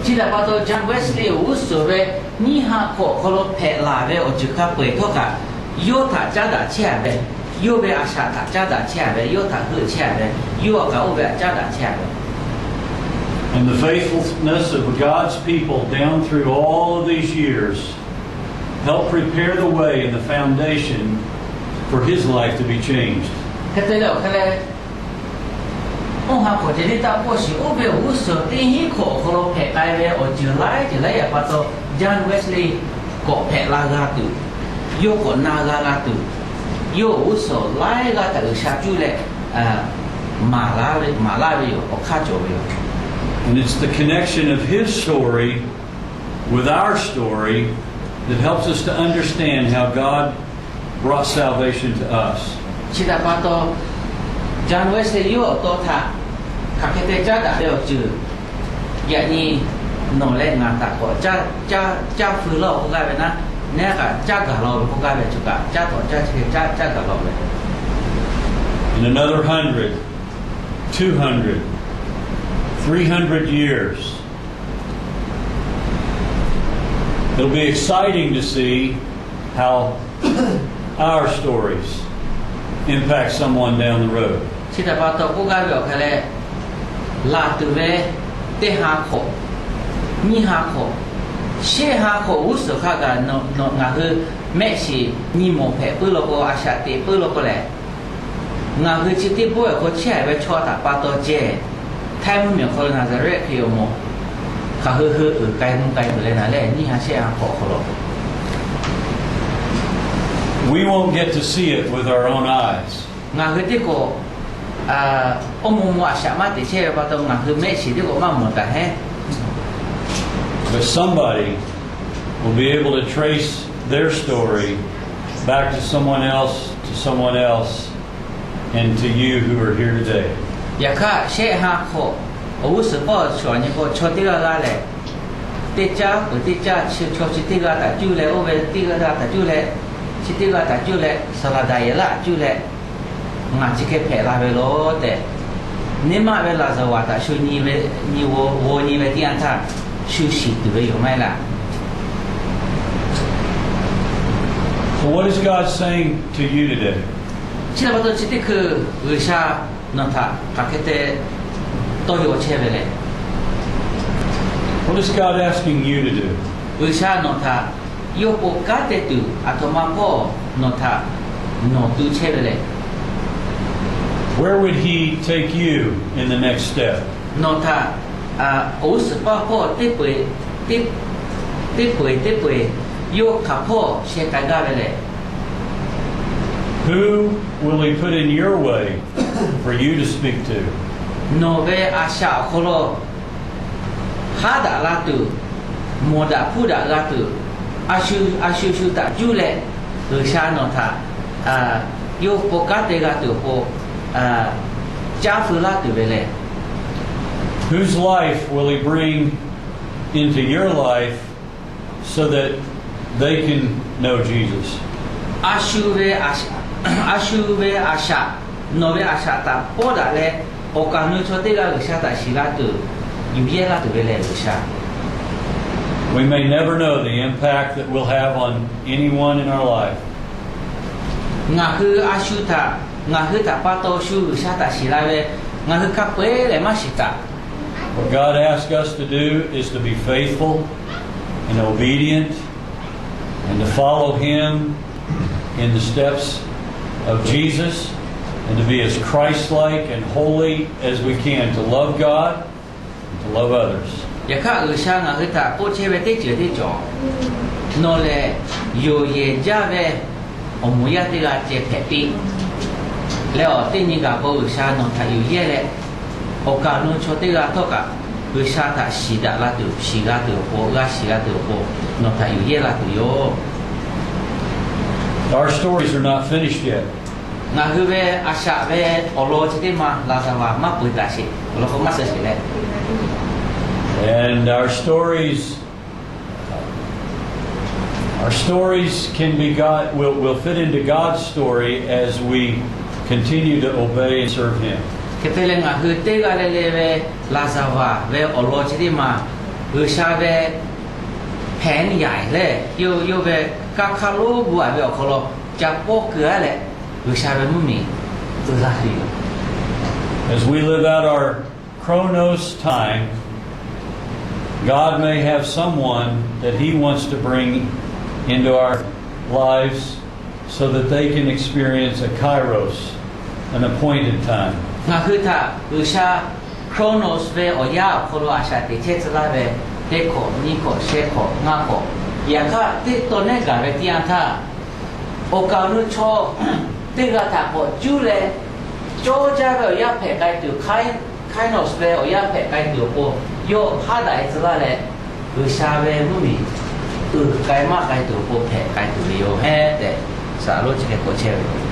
Chi htaꞈ pa taw John Wesley-oˬ g'uˇ suhˍ ve nyiˇ ha hk'awꞈ hk'aw lo hpehꞈ laˬ ve awˬ ceuˬ hk'a peu-eˬ htawˇ kaꞈ, yawˇ htaꞈ caˉ daꞈ chehˇ-a ve, yawˇ ve a shaꞈ htaꞈ caˉ daꞈ chehˇ-a ve, yawˇ htaꞈ heuˆ chehˇ-a ve, yawˇ kaꞈ oˇ ve htaꞈ caˉ daꞈ chehˇ-a ve. And the faithfulness of God's people down through all of these years helped prepare the way and the foundation for his life to be changed. Hk'e te leh awˬ hk'e leh, Oˇ ha hk'awꞈ ceh teˇ taˆ pawˆ shiˍ, oˇ ve awˬ g'uˇ suhˍ teˇ hinˉ hk'awꞈ awˬ hk'aw lo hpehꞈ k'ai ve awˬ ceuˬ laiˉ ceuˬ laiˉ yaꞈ pa taw, John Wesley k'awꞈ hpehꞈ la g'a tuˬ, yawˇ k'awꞈ na g'a g'a tuˬ, yawˇ awˬ g'uˇ suhˍ laiˉ g'aˇ htaꞈ G'uiˬsha cuˇ leh maˍ laˇ ve yoˬ, awˬ hk'aˇ cawˬ ve yoˬ. And it's the connection of his story with our story that helps us to understand how God brought salvation to us. Chi htaꞈ pa taw, John Wesley yawˇ awˬ taw htaꞈ hk'aˬ hk'e te caˉ daꞈ ve awˬ ceuˬ, yaꞈ nyi nawˬ leh ngaˬ htaꞈ k'awꞈ caˇ feu laˇ-oˬ k'oˆ gaˇ ve naˉ, neˉ kaꞈ caˇ gaˬ law ve k'oˆ gaˇ ve, chi kaꞈ caˇ htawꞈ caˇ chi hk'e caˇ caˇ gaˬ law ve. In another hundred, two hundred, three hundred years, it'll be exciting to see how our stories impact someone down the road. Chi htaꞈ pa taw k'oˆ gaˇ ve awˬ hk'aˇ leh, laˬ tuˬ ve teˇ ha hk'awꞈ, nyiˇ ha hk'awꞈ, shehˆ ha hk'awꞈ g'uˇ suhˍ hk'a gaˬ nawˬ ngaˬ hui mehˆ shiˍ nyi mawˬ hpehꞈ puiˉ law k'o, a shaꞈ teꞈ puiˉ law k'o lehˬ, ngaˬ hui chi teˇ pawˆ awˬ hk'aw chehˇ ve chaw htaꞈ pa taw ceh, htaiˇ mvuhˇmiˬ awˬ hk'aw lo Naˍzaˍrehˆ Hkriꞈ awˬ moˍ hk'aˬ hui hui uiˍ k'ai mvuh k'ai tuˬ leh naˍ lehˬ, nyiˇ ha shehˆ ha hk'awꞈ awˬ hk'aw lo we won't get to see it with our own eyes. Ngaˬ hui teˇ k'o, oˇ mvuh mvuh a shaꞈ maˇ teꞈ chehˇ ve pa taw, ngaˬ hui mehˆ shiˍ teˇ k'o maˇ mawˬ taˍ heˉ. But somebody will be able to trace their story back to someone else, to someone else, and to you who are here today. Yaꞈ hk'aˇ, shehˆ ha hk'awꞈ awˬ g'uˇ suhˍ pawˆ awˬ shawˍ nyi k'o, chaw teˇ g'aˇ g'aˇ lehˬ, teˇ caˉ peuˬ teˇ caˇ chi chaw chi teˇ g'aˇ htaꞈ cuˇ leh, oˇ ve teˇ g'aˇ htaꞈ cuˇ leh, chi teˇ g'aˇ htaꞈ cuˇ leh, saˍlaˍdaˍ yehˬ laˇ cuˇ leh, ngaˬ chi hk'e hpehꞈ la ve lo tehꞈ, neˇ maˆ ve laˍzaˍvaˍ htaꞈ shu nyi ve, nyi g'aw nyi ve teˇ yanˇ htaˇ, shu shiˍ tuˬ ve yoˬ maˇ heˆ laˇ. So what is God saying to you today? Chi htaꞈ pa taw chi teˇ hkui G'uiˬsha nawˬ htaꞈ hk'aˬ hk'e te tawˇ yaw chehˇ ve lehˬ, what is God asking you to do? G'uiˬsha nawˬ htaꞈ yawˇ po kanˉ te tuˬ aˬ htoꞈ ma hpawˇ nawˬ htaꞈ nawˬ tu chehˇ ve lehˬ, where would He take you in the next step? Nawˬ htaꞈ awˬ g'uˇ suhˍ paˇ hpawˇ teˇ peu eˬ teˇ peu eˬ yawˇ hk'aˬ hpawˇ sheh k'ai gaˇ ve lehˬ, who will He put in your way for you to speak to? Nawˬ ve a shaꞈ awˬ hk'aw lo haˉ daꞈ la tuˬ, mawˬ daꞈ hpuˇ daꞈ g'a tuˬ, a shu a shu shu htaꞈ cuˇ leh G'uiˬsha nawˬ htaꞈ yawˇ po kanˉ te g'a tuˬ awˬ pon caˉ feu laˇ tuˬ ve lehˬ, whose life will He bring into your life so that they can know Jesus? A shu ve a shaꞈ, a shu ve a shaꞈ, nawˬ ve a shaꞈ htaꞈ pawˆ daꞈ leh, awˬ kaˍ nu chaw teˇ g'aˇ G'uiˬsha htaꞈ shiˍ la tuˬ, yuˬ yehˇ laˇ tuˬ ve lehˬ G'uiˬsha. We may never know the impact that we'll have on anyone in our life. Ngaˬ hui a shu htaꞈ, ngaˬ hui htaꞈ pa taw shu G'uiˬsha htaꞈ shiˍ la ve, ngaˬ hui hk'a peu-eˬ lehˬ maˇ shiˍ taˍ. What God asks us to do is to be faithful and obedient and to follow Him in the steps of Jesus and to be as Christ-like and holy as we can, to love God and to love others. Yaꞈ hk'aˇ, G'uiˬsha ngaˬ hui htaꞈ k'oˆ chehˇ ve teˇ ceuˬ teˇ cawˬ, nawˬ lehˬ yonˍ yehˬ jaˇ ve awˬ moˍ yaˇ teˇ g'aˇ ceh hpehꞈ piˇ leh, awˬ teˇ nyi gaˬ k'o G'uiˬsha nawˬ htaꞈ yuˬ yehˇ leh, awˬ kaˍ nu chaw teˇ g'aˇ htawˇ kaꞈ G'uiˬsha htaꞈ shiˍ daꞈ la tuˬ, shiˍ g'a tuˬ awˬ pon, g'a shiˍ g'a tuˬ awˬ pon nawˬ htaꞈ yuˬ yehˇ la tuˬ yoˬ. Our stories are not finished yet. Ngaˬ hui ve a shaꞈ ve awˬ lawn chi teˇ ma laˍzaˍvaˍ maˇ peuˬ taˍ sheˍ, awˬ lawn k'o maˇ suh sheˍ leh, and our stories, our stories can be God, will, will fit into God's story as we continue to obey and serve Him. Hk'e te leh ngaˬ hui teˇ g'aˇ le le ve laˍzaˍvaˍ ve awˬ lawn chi teˇ ma G'uiˬsha ve hpehꞈ yaꞈ leh, yawˇ yawˇ ve kanˇ hk'aˇ lonˉ gu-a ve awˬ hk'aw lo ca pawˇ keu-a leh, G'uiˬsha ve mvuhˇmiˬ tcuh laˇ tuˬ yoˬ. As we live out our chronos time, God may have someone that He wants to bring into our lives so that they can experience a kairos an appointed time. Ngaˬ hui htaꞈ G'uiˬsha chronos ve awˬ yanˇ awˬ hk'aw lo a shaꞈ teꞈ chehˇ tcuh laˇ ve, teˇ hkawꞈ, nyiˇ hkawꞈ, shehˆ hkawꞈ, ngaˇ hkawꞈ. Yaꞈ hk'aˇ, teˇ taw nehˉ gaˬ ve teˇ yanˇ htaˇ, awˬ kaˍ awˬ nu chaw teˇ g'aˇ htaꞈ k'awꞈ cuˉ leh, cawˇ jaˇ ve awˬ yanˇ hpehꞈ k'ai tuˬ, kainos ve awˬ yanˇ hpehꞈ k'ai tuˬ awˬ pon, yawˇ haˉ daꞈ e tcuh laˇ leh, G'uiˬsha ve mvuhˇmiˬ uiˍ k'ai maˇ k'ai tuˬ awˬ pon hpehꞈ k'ai tuˬ ve yoˬ hehˉ tehꞈ, saˍ laꞈ lonˉ chi hk'e k'oˆ chehˇ ve yoˬ.